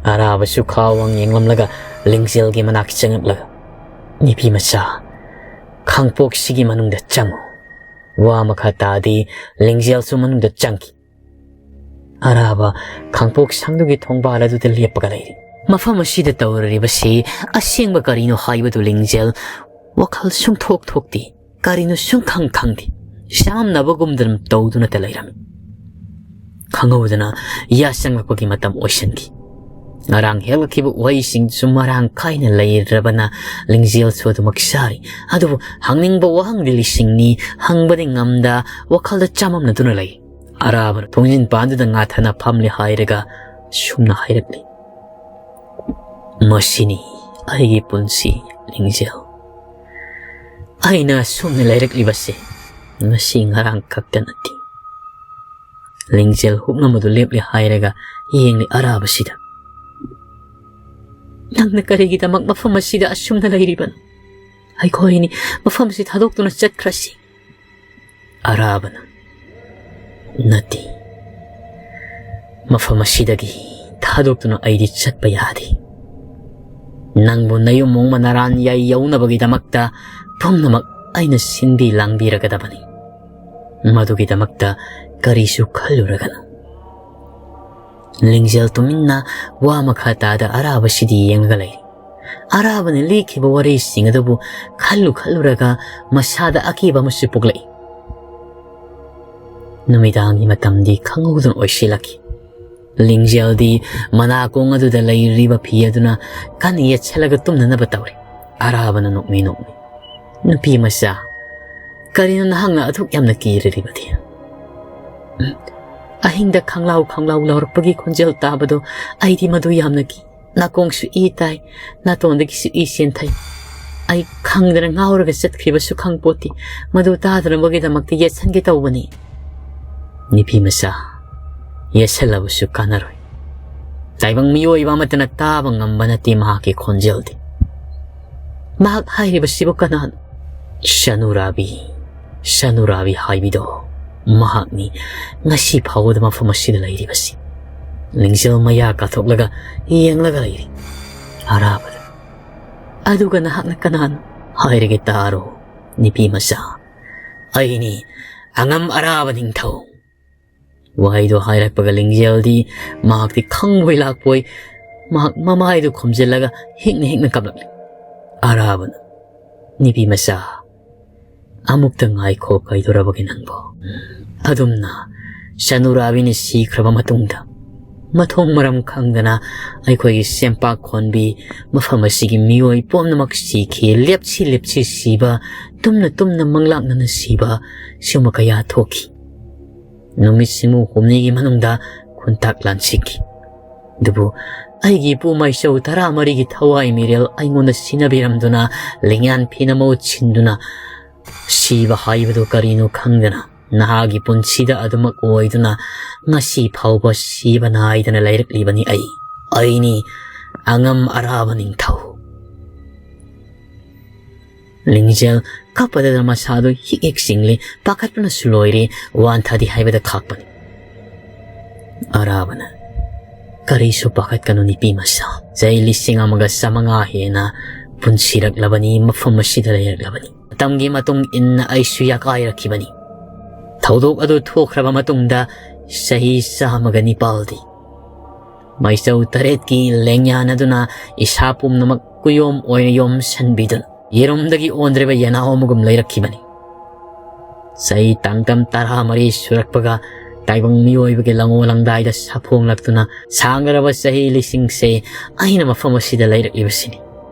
ꯑꯔꯥꯕꯁꯨ ꯈꯥ ꯋꯥꯡ ꯌꯦꯡꯂꯝꯂꯒ ꯂꯤꯡꯖꯦꯜꯒꯤ ꯃꯅꯥꯛ ꯆꯪꯂꯛꯂꯒ, "ꯅꯨꯄꯤ ꯃꯆꯥ, ꯈꯥꯡꯄꯣꯛꯁꯤꯒꯤ ꯃꯅꯨꯡꯗ ꯆꯪꯉꯨ꯫ ꯋꯥ ꯃꯈꯥ ꯇꯥꯗꯤ ꯂꯤꯡꯖꯦꯜꯁꯨ ꯃꯅꯨꯡꯗ ꯆꯪꯈꯤ꯫ ꯑꯔꯥꯕ ꯈꯥꯡꯄꯣꯛ ꯁꯪꯗꯨꯒꯤ ꯊꯣꯡꯕꯥꯜ ꯑꯗꯨꯗ ꯂꯦꯞꯄꯒ ꯂꯩꯔꯤ꯫ ꯃꯐꯝ ꯑꯁꯤꯗ ꯇꯧꯔꯤꯕꯁꯤ ꯑꯁꯦꯡꯕ ꯀꯔꯤꯅꯣ ꯍꯥꯏꯕꯗꯨ ꯂꯤꯡꯖꯦꯜ ꯋꯥꯈꯜ ꯁꯨꯡꯊꯣꯛ ꯊꯣꯛꯇꯦ꯫ ꯀꯔꯤꯅꯣ ꯁꯨꯡꯈꯪ ꯈꯪꯗꯦ꯫ ꯆꯃꯝꯅꯕꯒꯨꯝꯗꯅ ꯇꯧꯗꯨꯅꯇ ꯂꯩꯔꯝꯃꯤ꯫ ꯈꯪꯍꯧꯗꯅ ꯌꯥꯆꯪꯂꯛꯄꯒꯤ ꯃꯇꯝ ꯑꯣꯏꯁꯤꯟꯈꯤ꯫ ꯉꯔꯥꯡ ꯍꯦꯛꯂꯛꯈꯤꯕ ꯎꯍꯩꯁꯤꯡꯁꯨ ꯃꯔꯥꯡ ꯀꯥꯏꯅ ꯂꯩꯔꯕꯅ ꯂꯤꯡꯖꯦꯜꯁꯨ ꯑꯗꯨꯃꯛ ꯆꯥꯔꯤ꯫ ꯑꯗꯨꯕꯨ ꯍꯪꯅꯤꯡꯕ ꯋꯥꯍꯪꯗꯤ ꯂꯤꯁꯤꯡꯅꯤ, ꯍꯪꯕꯗꯤ ꯉꯝꯗ ꯋꯥꯈꯜꯗ ꯆꯃꯝꯅꯗꯨꯅ ꯂꯩ꯫ ꯑꯔꯥꯕꯅ ꯊꯣꯡꯖꯤꯟ ꯄꯥꯟꯗꯨꯗ ꯉꯥꯊꯅ ꯐꯝꯂꯦ ꯍꯥꯏꯔꯒ ꯁꯨꯝꯅ ꯍꯥꯏꯔꯛꯂꯤ, "ꯃꯁꯤꯅꯤ ꯑꯩꯒꯤ ꯄꯨꯟꯁꯤ, ꯂꯤꯡꯖꯦꯜ꯫ ꯑꯩꯅ ꯁꯨꯝꯅ ꯂꯩꯔꯛꯂꯤꯕꯁꯦ ꯉꯁꯤ ꯉꯔꯥꯡ ꯈꯛꯇ ꯅꯠꯇꯦ꯫" ꯂꯤꯡꯖꯦꯜ ꯍꯨꯞꯅ ꯃꯗꯨ ꯂꯦꯞꯂꯦ ꯍꯥꯏꯔꯒ ꯌꯦꯡꯂꯤ ꯑꯔꯥꯕꯁꯤꯗ꯫ "ꯅꯪꯅ ꯀꯔꯤꯒꯤꯗꯃꯛ ꯃꯐꯝ ꯑꯁꯤꯗ ꯑꯁꯨꯝꯅ ꯂꯩꯔꯤꯕꯅꯣ? ꯑꯩꯈꯣꯏꯅꯤ ꯃꯐꯝ ꯑꯁꯤ ꯊꯥꯗꯣꯛꯇꯨꯅ ꯆꯠꯈ꯭ꯔꯁꯤ꯫" ꯑꯔꯥꯕꯅ, "ꯅꯠꯇꯦ, ꯃꯐꯝ ꯑꯁꯤꯗꯒꯤ ꯊꯥꯗꯣꯛꯇꯨꯅ ꯑꯩꯗꯤ ꯆꯠꯄ ꯌꯥꯗꯦ꯫ ꯅꯪꯕꯨ ꯅꯌꯨꯝ ꯍꯣꯡꯕ ꯅꯔꯥꯟ ꯌꯥꯏ ꯌꯧꯅꯕꯒꯤꯗꯃꯛꯇ ꯄꯨꯝꯅꯃꯛ ꯑꯩꯅ ꯁꯤꯟꯕꯤ ꯂꯥꯡꯕꯤꯔꯒꯗꯕꯅꯤ꯫ ꯃꯗꯨꯒꯤꯗꯃꯛꯇ ꯀꯔꯤꯁꯨ ꯈꯜꯂꯨꯔꯒꯅꯨ꯫" ꯂꯤꯡꯖꯦꯜ ꯇꯨꯃꯤꯟꯅ ꯋꯥ ꯃꯈꯥ ꯇꯥꯗ ꯑꯔꯥꯕꯁꯤꯗꯤ ꯌꯦꯡꯂꯒ ꯂꯩ꯫ ꯑꯔꯥꯕꯅ ꯂꯤꯈꯤꯕ ꯋꯥꯔꯤꯁꯤꯡ ꯑꯗꯨꯕꯨ ꯈꯜꯂꯨ ꯈꯜꯂꯨꯔꯒ ꯃꯁꯥꯗ ꯑꯀꯤꯕ ꯑꯃꯁꯨ ꯄꯣꯛꯂꯛꯏ꯫ ꯅꯨꯃꯤꯗꯥꯡꯒꯤ ꯃꯇꯝꯗꯤ ꯈꯪꯍꯧꯗꯅ ꯑꯣꯏꯁꯤꯜꯂꯛꯈꯤ꯫ ꯂꯤꯡꯖꯦꯜꯗꯤ ꯃꯅꯥꯀꯣꯡ ꯑꯗꯨꯗ ꯂꯩꯔꯤꯕ ꯐꯤ ꯑꯗꯨꯅ ꯀꯟꯅ ꯌꯦꯠꯁꯜꯂꯒ ꯇꯨꯝꯅꯅꯕ ꯇꯧꯔꯤ꯫ ꯑꯔꯥꯕꯅ ꯅꯣꯛꯃꯤ ꯅꯣꯛꯃꯤ, "ꯅꯨꯄꯤ ꯃꯆꯥ, ꯀꯔꯤꯅꯣ ꯅꯍꯥꯛꯅ ꯑꯗꯨꯛ ꯌꯥꯝꯅ ꯀꯤꯔꯤꯕꯗꯤ? ꯎꯝ, ꯑꯍꯤꯡꯗ ꯈꯪꯂꯥꯎ ꯈꯪꯂꯥꯎ ꯂꯥꯎꯔꯛꯄꯒꯤ ꯈꯣꯟꯖꯦꯜ ꯇꯥꯕꯗꯣ ꯑꯩꯗꯤ ꯃꯗꯨ ꯌꯥꯝꯅ ꯀꯤ꯫ ꯅꯥꯀꯣꯡꯁꯨ ꯏ ꯇꯥꯏ, ꯅꯥꯇꯣꯟꯗꯒꯤꯁꯨ ꯏ ꯆꯦꯟꯊꯩ꯫ ꯑꯩ ꯈꯪꯗꯅ ꯉꯥꯎꯔꯒ ꯆꯠꯈ꯭ꯔꯤꯕꯁꯨ ꯈꯪꯄꯣꯠꯇꯦ꯫ ꯃꯗꯨ ꯇꯥꯗꯅꯕꯒꯤꯗꯃꯛꯇ ꯌꯦꯠꯁꯟꯒꯦ ꯇꯧꯕꯅꯤ꯫ ꯅꯨꯄꯤ ꯃꯆꯥ, ꯌꯦꯠꯁꯜꯂꯕꯁꯨ ꯀꯥꯟꯅꯔꯣꯏ꯫ ꯇꯥꯏꯕꯪ ꯃꯤꯑꯣꯏꯕ ꯑꯃꯠꯇꯅ ꯇꯥꯕ ꯉꯝꯕ ꯅꯠꯇꯦ ꯃꯍꯥꯛꯀꯤ ꯈꯣꯟꯖꯦꯜꯗꯤ꯫ ꯃꯍꯥꯛ ꯍꯥꯏꯔꯤꯕꯁꯤꯕꯨ ꯀꯅꯥꯅꯣ? ꯁꯅꯨꯔꯥꯕꯤ, ꯁꯅꯨꯔꯥꯕꯤ ꯍꯥꯏꯕꯤꯗꯣ ꯃꯍꯥꯛꯅꯤ ꯉꯁꯤ ꯐꯥꯎꯕꯗ ꯃꯐꯝ ꯑꯁꯤꯗ ꯂꯩꯔꯤꯕꯁꯤ꯫ ꯂꯤꯡꯖꯦꯜ ꯃꯌꯥ ꯀꯥꯊꯣꯛꯂꯒ ꯌꯦꯡꯂꯒ ꯂꯩꯔꯤ꯫ ꯑꯔꯥꯕꯗ, "ꯑꯗꯨꯒ ꯅꯍꯥꯛꯅ ꯀꯅꯥꯅꯣ? ꯍꯥꯏꯔꯒꯦ ꯇꯥꯔꯣ, ꯅꯨꯄꯤ ꯃꯆꯥ꯫ ꯑꯩꯅꯤ ꯑꯉꯝ ꯑꯔꯥꯕ ꯅꯤꯡꯊꯧ꯫" ꯋꯥꯍꯩꯗꯣ ꯍꯥꯏꯔꯛꯄꯒ ꯂꯤꯡꯖꯦꯜꯗꯤ ꯃꯍꯥꯛꯇꯤ ꯈꯪꯕꯣꯏ ꯂꯥꯛꯄꯣꯏ ꯃꯍꯥꯛ ꯃꯃꯥꯏꯗꯨ ꯈꯨꯝꯖꯤꯜꯂꯒ ꯍꯤꯛꯅ ꯍꯤꯛꯅ ꯀꯞꯂꯛꯂꯤ꯫ ꯑꯔꯥꯕꯅ, "ꯅꯨꯄꯤ ꯃꯆꯥ, ꯑꯃꯨꯛꯇ ꯉꯥꯏꯈꯣ, ꯀꯩꯗꯧꯔꯕꯒꯦ ꯅꯪꯕꯣ?" ꯑꯗꯨꯝꯅ ꯁꯅꯨꯔꯥꯕꯤꯅ ꯁꯤꯈ꯭ꯔꯕ ꯃꯇꯨꯡꯗ, ꯃꯊꯣꯡ ꯃꯔꯝ ꯈꯪꯗꯅ ꯑꯩꯈꯣꯏꯒꯤ ꯁꯦꯝꯄꯥꯛ ꯈꯣꯟꯕꯤ, ꯃꯐꯝ ꯑꯁꯤꯒꯤ ꯃꯤꯑꯣꯏ ꯄꯨꯝꯅꯃꯛ ꯁꯤꯈꯤ꯫ ꯂꯦꯞꯁꯤ ꯂꯦꯞꯁꯤ ꯁꯤꯕ, ꯇꯨꯝꯅ ꯇꯨꯝꯅ ꯃꯪꯂꯥꯛꯅꯅ ꯁꯤꯕ, ꯁꯤꯒꯨꯝꯕ ꯀꯌꯥ ꯊꯣꯛꯈꯤ꯫ ꯅꯨꯃꯤꯠ ꯁꯤꯡꯃꯨ ꯍꯨꯝꯅꯤꯒꯤ ꯃꯅꯨꯡꯗ ꯈꯨꯟꯇꯥꯛ ꯂꯥꯟꯁꯤꯈꯤ꯫ ꯑꯗꯨꯕꯨ ꯑꯩꯒꯤ ꯏꯄꯨ ꯃꯥꯏꯆꯧ ꯇꯔꯥꯃꯔꯤꯒꯤ ꯊꯋꯥꯏ ꯃꯤꯔꯦꯜ ꯑꯩꯉꯣꯟꯗ ꯁꯤꯟꯅꯕꯤꯔꯝꯗꯨꯅ, ꯂꯤꯡꯌꯥꯟ ꯐꯤꯅ ꯃꯍꯨꯠ ꯁꯤꯟꯗꯨꯅ, ꯁꯤꯕ ꯍꯥꯏꯕꯗꯨ ꯀꯔꯤꯅꯣ ꯈꯪꯗꯅ, ꯅꯍꯥꯒꯤ ꯄꯨꯟꯁꯤꯗ ꯑꯗꯨꯃꯛ ꯑꯣꯏꯗꯨꯅ, ꯉꯁꯤ ꯐꯥꯎꯕ ꯁꯤꯕ ꯅꯥꯏꯗꯅ ꯂꯩꯔꯛꯂꯤꯕꯅꯤ ꯑꯩ꯫ ꯑꯩꯅꯤ ꯑꯉꯝ ꯑꯔꯥꯕ ꯅꯤꯡꯊꯧ꯫ ꯂꯤꯡꯖꯦꯜ ꯀꯞꯄꯗ ꯃꯁꯥꯗꯨ ꯍꯤꯛ ꯍꯤꯛ ꯆꯤꯡꯂꯤ, ꯄꯥꯈꯠꯄꯅꯁꯨ ꯂꯣꯏꯔꯦ, ꯋꯥꯟꯊꯗꯦ ꯍꯥꯏꯕꯗ ꯈꯥꯛꯄꯅꯤ꯫ ꯑꯔꯥꯕꯅ, "ꯀꯔꯤꯁꯨ ꯄꯥꯈꯠꯀꯅꯨ ꯅꯨꯄꯤ ꯃꯆꯥ, ꯆꯍꯤ ꯂꯤꯁꯤꯡ ꯑꯃꯒ ꯆꯥꯃꯉꯥ ꯍꯦꯟꯅ ꯄꯨꯟꯁꯤꯔꯛꯂꯕꯅꯤ, ꯃꯐꯝ ꯑꯁꯤꯗ ꯂꯩꯔꯛꯂꯕꯅꯤ꯫ ꯃꯇꯝꯒꯤ ꯃꯇꯨꯡ ꯏꯟꯅ ꯑꯩꯁꯨ ꯌꯥꯀꯥꯏꯔꯛꯈꯤꯕꯅꯤ꯫ ꯊꯧꯗꯣꯛ ꯑꯗꯨ ꯊꯣꯛꯈ꯭ꯔꯕ ꯃꯇꯨꯡꯗ ꯆꯍꯤ ꯆꯥꯝꯃꯒ ꯅꯤꯄꯥꯜꯗꯤ ꯃꯥꯏꯆꯧ ꯇꯔꯦꯠꯀꯤ ꯂꯦꯡꯌꯥꯟ ꯑꯗꯨꯅ ꯏꯁꯥ ꯄꯨꯝꯅꯃꯛ ꯀꯨꯌꯣꯝ ꯑꯣꯏꯅ ꯌꯣꯝꯁꯤꯟꯕꯤꯗꯨꯅ ꯌꯦꯔꯨꯝꯗꯒꯤ ꯑꯣꯟꯗ꯭ꯔꯤꯕ ꯌꯦꯅꯥꯎ ꯑꯃꯒꯨꯝ ꯂꯩꯔꯛꯈꯤꯕꯅꯤ꯫ ꯆꯍꯤ ꯇꯥꯡꯀꯝ ꯇꯔꯥꯃꯔꯤ ꯁꯨꯔꯛꯄꯒ ꯇꯥꯏꯕꯪ ꯃꯤꯑꯣꯏꯕꯒꯤ ꯂꯪꯉꯣ ꯂꯪꯗꯥꯏꯗ ꯁꯥꯐꯣꯡꯂꯛꯇꯨꯅ ꯁꯥꯡꯂꯔꯕ ꯆꯍꯤ ꯂꯤꯁꯤꯡꯁꯦ ꯑꯩꯅ ꯃꯐꯝ ꯑꯁꯤꯗ ꯂꯩꯔꯛꯂꯤꯕꯁꯤꯅꯤ꯫"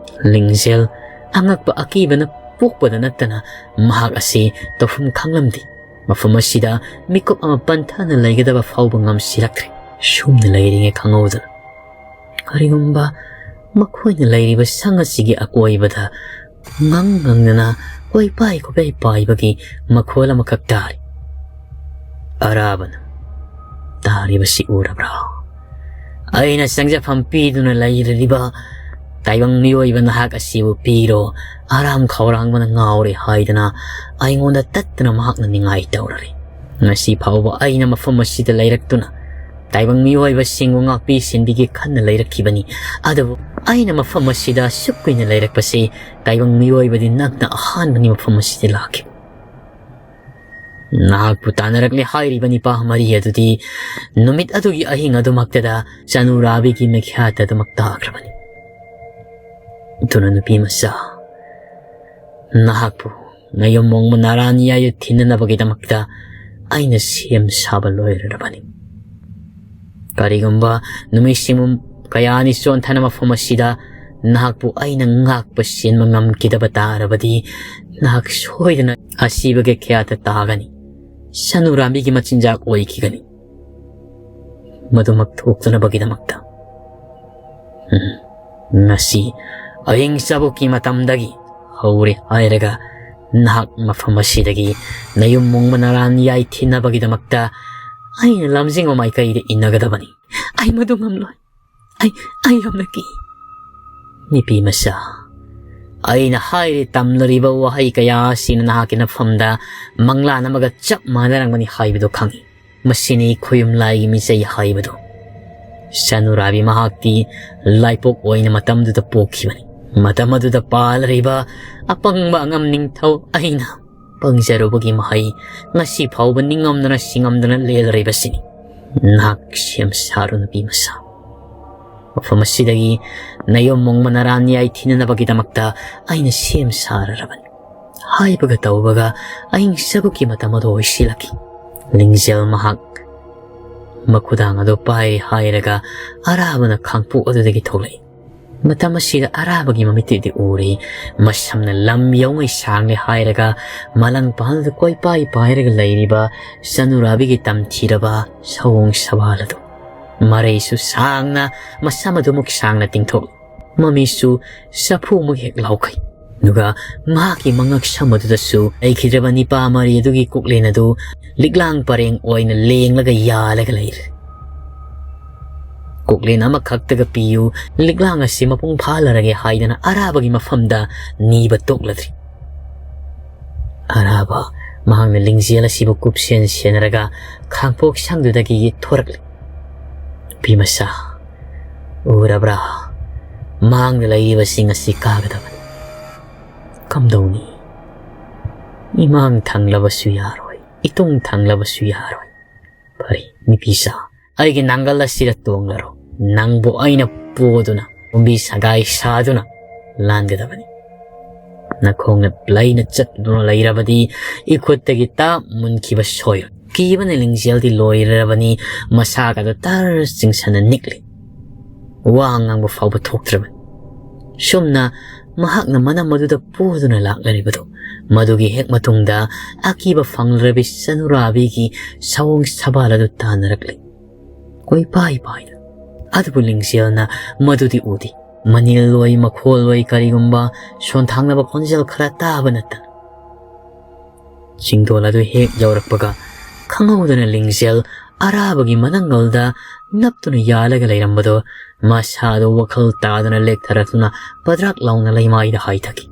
ꯂꯤꯡꯖꯦꯜ ꯑꯉꯛꯄ ꯑꯀꯤꯕꯅ ꯄꯣꯛꯄꯗ ꯅꯠꯇꯅ ꯃꯍꯥꯛ ꯑꯁꯤ ꯇꯧꯐꯝ ꯈꯪꯂꯝꯗꯦ꯫ ꯃꯐꯝ ꯑꯁꯤꯗ ꯃꯤꯀꯨꯞ ꯑꯃ ꯄꯟꯊꯅ ꯂꯩꯒꯗꯕ ꯐꯥꯎꯕ ꯉꯝꯁꯤꯜꯂꯛꯇ꯭ꯔꯦ꯫ ꯁꯨꯝꯅ ꯂꯩꯔꯤꯉꯩ ꯈꯪꯍꯧꯗꯅ ꯀꯔꯤꯒꯨꯝꯕ ꯃꯈꯣꯏꯅ ꯂꯩꯔꯤꯕ ꯁꯪ ꯑꯁꯤꯒꯤ ꯑꯀꯣꯏꯕꯗ ꯉꯪ ꯉꯪꯗꯅ ꯀꯣꯏꯄꯥꯏ ꯀꯣꯏꯄꯥꯏ ꯄꯥꯏꯕꯒꯤ ꯃꯈꯣꯜ ꯑꯃꯈꯛ ꯇꯥꯔꯤ꯫ ꯑꯔꯥꯕꯅ ꯇꯥꯔꯤꯕꯁꯤ ꯎꯔꯕ꯭ꯔꯥ? ꯑꯩꯅ ꯆꯪꯖꯐꯝ ꯄꯤꯗꯨꯅ ꯂꯩꯔꯤꯕ ꯇꯥꯏꯕꯪ ꯃꯤꯑꯣꯏꯕ ꯅꯍꯥꯛ ꯑꯁꯤꯕꯨ ꯄꯤꯔꯣ, ꯑꯔꯥꯝ ꯈꯧꯔꯥꯡꯕꯅ ꯉꯥꯎꯔꯦ ꯍꯥꯏꯗꯅ ꯑꯩꯉꯣꯟꯗ ꯇꯠꯇꯅ ꯃꯍꯥꯛꯅ ꯅꯤꯡꯉꯥꯏ ꯇꯧꯔꯔꯦ꯫ ꯉꯁꯤ ꯐꯥꯎꯕ ꯑꯩꯅ ꯃꯐꯝ ꯑꯁꯤꯗ ꯂꯩꯔꯛꯇꯨꯅ ꯇꯥꯏꯕꯪ ꯃꯤꯑꯣꯏꯕꯁꯤꯡꯕꯨ ꯉꯥꯛꯄꯤ ꯁꯦꯟꯕꯤꯒꯦ ꯈꯟꯅ ꯂꯩꯔꯛꯈꯤꯕꯅꯤ꯫ ꯑꯗꯨꯕꯨ ꯑꯩꯅ ꯃꯐꯝ ꯑꯁꯤꯗ ꯑꯁꯨꯛ ꯀꯨꯏꯅ ꯂꯩꯔꯛꯄꯁꯤ ꯇꯥꯏꯕꯪ ꯃꯤꯑꯣꯏꯕꯗꯤ ꯅꯪꯅ ꯑꯍꯥꯟꯕꯅꯤ ꯃꯐꯝ ꯑꯁꯤꯗ ꯂꯥꯛꯈꯤꯕ꯫ ꯅꯍꯥꯛꯄꯨ ꯇꯥꯟꯅꯔꯛꯂꯦ ꯍꯥꯏꯔꯤꯕ ꯅꯤꯄꯥ ꯃꯔꯤ ꯑꯗꯨꯗꯤ ꯅꯨꯃꯤꯠ ꯑꯗꯨꯒꯤ ꯑꯍꯤꯡ ꯑꯗꯨꯃꯛꯇꯗ ꯆꯅꯨꯔꯥꯕꯤꯒꯤ ꯃꯤꯈ꯭ꯌꯥꯠ ꯑꯗꯨꯃꯛ ꯇꯥꯈ꯭ꯔꯕꯅꯤ꯫ ꯑꯗꯨꯅ ꯅꯨꯄꯤ ꯃꯆꯥ, ꯅꯍꯥꯛꯄꯨ ꯅꯌꯨꯝ ꯃꯣꯡꯕ ꯅꯥꯔꯥꯅꯤꯌꯥꯏꯗ ꯊꯤꯟꯅꯅꯕꯒꯤꯗꯃꯛꯇ ꯑꯩꯅ ꯁꯦꯝ ꯁꯥꯕ ꯂꯣꯏꯔꯔꯕꯅꯤ꯫ ꯀꯔꯤꯒꯨꯝꯕ ꯅꯨꯃꯤꯠꯁꯤꯡ ꯀꯌꯥꯅꯤ ꯆꯣꯟꯊꯅ ꯃꯐꯝ ꯑꯁꯤꯗ ꯅꯍꯥꯛꯄꯨ ꯑꯩꯅ ꯉꯥꯛꯄ ꯁꯦꯟꯕ ꯉꯝꯈꯤꯗꯕ ꯇꯥꯔꯕꯗꯤ ꯅꯍꯥꯛ ꯁꯣꯏꯗꯅ ꯑꯁꯤꯕꯒꯤ ꯀꯌꯥꯗ ꯇꯥꯒꯅꯤ꯫ ꯁꯅꯨꯔꯥꯝꯕꯤꯒꯤ ꯃꯆꯤꯟꯖꯥꯛ ꯑꯣꯏꯈꯤꯒꯅꯤ꯫ ꯃꯗꯨꯃꯛ ꯊꯣꯛꯇꯅꯕꯒꯤꯗꯃꯛꯇ, ꯎꯝ, ꯉꯁꯤ ꯑꯍꯤꯡ ꯆꯥꯕꯣꯛꯀꯤ ꯃꯇꯝꯗꯒꯤ ꯍꯧꯔꯦ ꯍꯥꯏꯔꯒ ꯅꯍꯥꯛ ꯃꯐꯝ ꯑꯁꯤꯗꯒꯤ ꯅꯌꯨꯝ ꯃꯣꯡꯕ ꯅꯔꯥꯟ ꯌꯥꯏ ꯊꯤꯟꯅꯕꯒꯤꯗꯃꯛꯇ ꯑꯩꯅ ꯂꯝꯖꯤꯡꯕ ꯃꯥꯏꯀꯩꯗ ꯏꯟꯅꯒꯗꯕꯅꯤ꯫ ꯑꯩ ꯃꯗꯨ ꯉꯝꯂꯣꯏ꯫ ꯑꯩ, ꯑꯩ ꯌꯥꯝꯅ ꯀꯤ꯫ ꯅꯨꯄꯤ ꯃꯆꯥ, ꯑꯩꯅ ꯍꯥꯏꯔꯤ ꯇꯝꯂꯔꯤꯕ ꯋꯥꯍꯩ ꯀꯌꯥ ꯑꯁꯤꯅ ꯅꯍꯥꯛꯀꯤ ꯅꯐꯝꯗ ꯃꯪꯂꯥꯟ ꯑꯃꯒ ꯆꯞ ꯃꯥꯟꯅꯔꯝꯒꯅꯤ ꯍꯥꯏꯕꯗꯨ ꯈꯪꯏ꯫ ꯃꯁꯤꯅꯤ ꯈꯨꯌꯨꯝ ꯂꯥꯏꯒꯤ ꯃꯤꯆꯩ ꯍꯥꯏꯕꯗꯨ꯫ ꯁꯅꯨꯔꯥꯕꯤ ꯃꯍꯥꯛꯇꯤ ꯂꯥꯏꯄꯣꯛ ꯑꯣꯏꯅ ꯃꯇꯝꯗꯨꯗ ꯄꯣꯛꯈꯤꯕꯅꯤ꯫ ꯃꯇꯝ ꯑꯗꯨꯗ ꯄꯥꯜꯂꯔꯤꯕ ꯑꯄꯪꯕ ꯑꯉꯝ ꯅꯤꯡꯊꯧ ꯑꯩꯅ ꯄꯪꯖꯔꯨꯕꯒꯤ ꯃꯍꯩ ꯉꯁꯤ ꯐꯥꯎꯕ ꯅꯤꯡꯉꯝꯗꯅ ꯁꯤꯡꯉꯝꯗꯅ ꯂꯦꯜꯂꯔꯤꯕꯁꯤꯅꯤ꯫ ꯅꯍꯥꯛ ꯁꯦꯝ ꯁꯥꯔꯨ ꯅꯨꯄꯤ ꯃꯆꯥ꯫ ꯃꯐꯝ ꯑꯁꯤꯗꯒꯤ ꯅꯌꯨꯝ ꯃꯣꯡꯕ ꯅꯔꯥꯟ ꯌꯥꯏ ꯊꯤꯅꯅꯕꯒꯤꯗꯃꯛꯇ ꯑꯩꯅ ꯁꯦꯝ ꯁꯥꯔꯔꯕꯅꯤ꯫ ꯍꯥꯏꯕꯒ ꯇꯧꯕꯒ ꯑꯍꯤꯡ ꯆꯕꯨꯛꯀꯤ ꯃꯇꯝ ꯑꯗꯨ ꯑꯣꯏꯁꯤꯜꯂꯛꯈꯤ꯫ ꯂꯤꯡꯖꯦꯜ ꯃꯍꯥꯛ ꯃꯈꯨꯗꯥꯡ ꯑꯗꯨ ꯄꯥꯏꯔꯦ ꯍꯥꯏꯔꯒ ꯑꯔꯥꯕꯅ ꯈꯥꯡꯄꯣꯛ ꯑꯗꯨꯗꯒꯤ ꯊꯣꯛꯂꯛꯏ꯫ ꯃꯇꯝ ꯑꯁꯤꯗ ꯑꯔꯥꯕꯒꯤ ꯃꯃꯤꯠꯇꯗꯤ ꯎꯔꯦ꯫ ꯃꯁꯝꯅ ꯂꯝ ꯌꯧꯉꯩ ꯁꯥꯡꯂꯦ ꯍꯥꯏꯔꯒ ꯃꯂꯪ ꯄꯥꯟꯗꯨꯗ ꯀꯣꯏꯄꯥꯏ ꯄꯥꯏꯔꯒ ꯂꯩꯔꯤꯕ ꯆꯅꯨꯔꯥꯕꯤꯒꯤ ꯇꯝꯊꯤꯔꯕ ꯁꯑꯣꯡ ꯁꯋꯥꯜ ꯑꯗꯨ꯫ ꯃꯔꯩꯁꯨ ꯁꯥꯡꯅ ꯃꯁꯝ ꯑꯗꯨꯃꯨꯛ ꯁꯥꯡꯅ ꯇꯤꯡꯊꯣꯛꯂꯤ꯫ ꯃꯃꯤꯁꯨ ꯆꯐꯨꯃꯨꯛ ꯍꯦꯛ ꯂꯥꯎꯈꯩ꯫ ꯑꯗꯨꯒ ꯃꯍꯥꯛꯀꯤ ꯃꯉꯛ ꯁꯝ ꯑꯗꯨꯗꯁꯨ ꯂꯩꯈꯤꯗ꯭ꯔꯕ ꯅꯤꯄꯥ ꯃꯔꯤ ꯑꯗꯨꯒꯤ ꯀꯣꯛꯂꯦꯟ ꯑꯗꯨ ꯂꯤꯛꯂꯥꯡ ꯄꯔꯦꯡ ꯑꯣꯏꯅ ꯂꯦꯡꯂꯒ ꯌꯥꯜꯂꯒ ꯂꯩꯔꯦ꯫ ꯀꯣꯛꯂꯦꯟ ꯑꯃꯈꯛꯇꯒ ꯄꯤꯌꯨ, ꯂꯤꯛꯂꯥꯡ ꯑꯁꯤ ꯃꯄꯨꯡ ꯐꯥꯍꯜꯂꯔꯒꯦ ꯍꯥꯏꯗꯅ ꯑꯔꯥꯕꯒꯤ ꯃꯐꯝꯗ ꯅꯤꯕ ꯇꯣꯛꯂꯗ꯭ꯔꯤ꯫ ꯑꯔꯥꯕ ꯃꯍꯥꯛꯅ ꯂꯤꯡꯖꯦꯜ ꯑꯁꯤꯕꯨ ꯀꯨꯞꯁꯦꯟ ꯁꯦꯟꯅꯔꯒ ꯈꯥꯡꯄꯣꯛ ꯁꯪꯗꯨꯗꯒꯤ ꯌꯦꯠꯊꯣꯔꯛꯂꯤ꯫ ꯅꯨꯄꯤ ꯃꯆꯥ, ꯎꯔꯕ꯭ꯔꯥ? ꯃꯥꯡꯗ ꯂꯩꯔꯤꯕꯁꯤꯡ ꯑꯁꯤ ꯀꯥꯒꯗꯕꯅꯤ꯫ ꯀꯝꯗꯧꯅꯤ? ꯏꯃꯥꯡ ꯊꯪꯂꯕꯁꯨ ꯌꯥꯔꯣꯏ, ꯏꯇꯨꯡ ꯊꯪꯂꯕꯁꯨ ꯌꯥꯔꯣꯏ꯫ ꯐꯔꯦ, ꯅꯨꯄꯤꯁꯥ, ꯑꯩꯒꯤ ꯅꯥꯡꯒꯜ ꯑꯁꯤꯗ ꯇꯣꯡꯂꯔꯣ꯫ ꯅꯪꯕꯨ ꯑꯩꯅ ꯄꯨꯗꯨꯅ, ꯀꯨꯝꯕꯤ ꯁꯒꯥꯏ ꯁꯥꯗꯨꯅ ꯂꯥꯟꯒꯗꯕꯅꯤ꯫ ꯅꯈꯣꯡꯅ ꯂꯩꯅ ꯆꯠꯇꯨꯅ ꯂꯩꯔꯕꯗꯤ ꯏꯈꯨꯠꯇꯒꯤ ꯇꯥꯞ ꯃꯨꯟꯈꯤꯕ ꯁꯣꯏꯔꯣꯏ꯫ ꯀꯤꯕꯅ ꯂꯤꯡꯖꯦꯜꯗꯤ ꯂꯣꯏꯔꯕꯅꯤ, ꯃꯁꯥꯒꯗ ꯇꯔ ꯆꯤꯡꯁꯟꯅ ꯅꯤꯛꯂꯤ꯫ ꯋꯥ ꯉꯥꯡꯕ ꯐꯥꯎꯕ ꯊꯣꯛꯇ꯭ꯔꯕꯅꯤ꯫ ꯁꯨꯝꯅ ꯃꯍꯥꯛꯅ ꯃꯅꯝ ꯑꯗꯨꯗ ꯄꯨꯗꯨꯅ ꯂꯥꯛꯅꯔꯤꯕꯗꯨ, ꯃꯗꯨꯒꯤ ꯍꯦꯛ ꯃꯇꯨꯡꯗ ꯑꯀꯤꯕ ꯐꯪꯂꯔꯕꯤ ꯆꯅꯨꯔꯥꯕꯤꯒꯤ ꯁꯑꯣꯡ ꯁꯕꯥꯜ ꯑꯗꯨ ꯇꯥꯟꯅꯔꯛꯂꯤ꯫ ꯀꯣꯏꯄꯥꯏ ꯄꯥꯏꯗꯨꯅ꯫ ꯑꯗꯨꯕꯨ ꯂꯤꯡꯖꯦꯜꯅ ꯃꯗꯨꯗꯤ ꯎꯗꯦ꯫ ꯃꯅꯤꯜꯂꯣꯏ ꯃꯈꯣꯜꯂꯣꯏ ꯀꯔꯤꯒꯨꯝꯕ ꯁꯣꯟꯊꯥꯡꯅꯕ ꯈꯣꯟꯖꯦꯜ ꯈꯔ ꯇꯥꯕ ꯅꯠꯇꯅ꯫ ꯆꯤꯡꯗꯣꯜ ꯑꯗꯨ ꯍꯦꯛ ꯌꯧꯔꯛꯄꯒ ꯈꯪꯍꯧꯗꯅ ꯂꯤꯡꯖꯦꯜ ꯑꯔꯥꯕꯒꯤ ꯃꯅꯪꯒꯜꯗ ꯅꯞꯇꯨꯅ ꯌꯥꯜꯂꯒ ꯂꯩꯔꯝꯕꯗꯨ ꯃꯁꯥꯗꯨ ꯋꯥꯈꯜ ꯇꯥꯗꯅ ꯂꯦꯛꯊꯔꯛꯇꯨꯅ ꯄꯗ꯭ꯔꯥꯛ ꯂꯥꯎꯅ ꯂꯩꯃꯥꯏꯗ ꯍꯥꯏꯊꯈꯤ꯫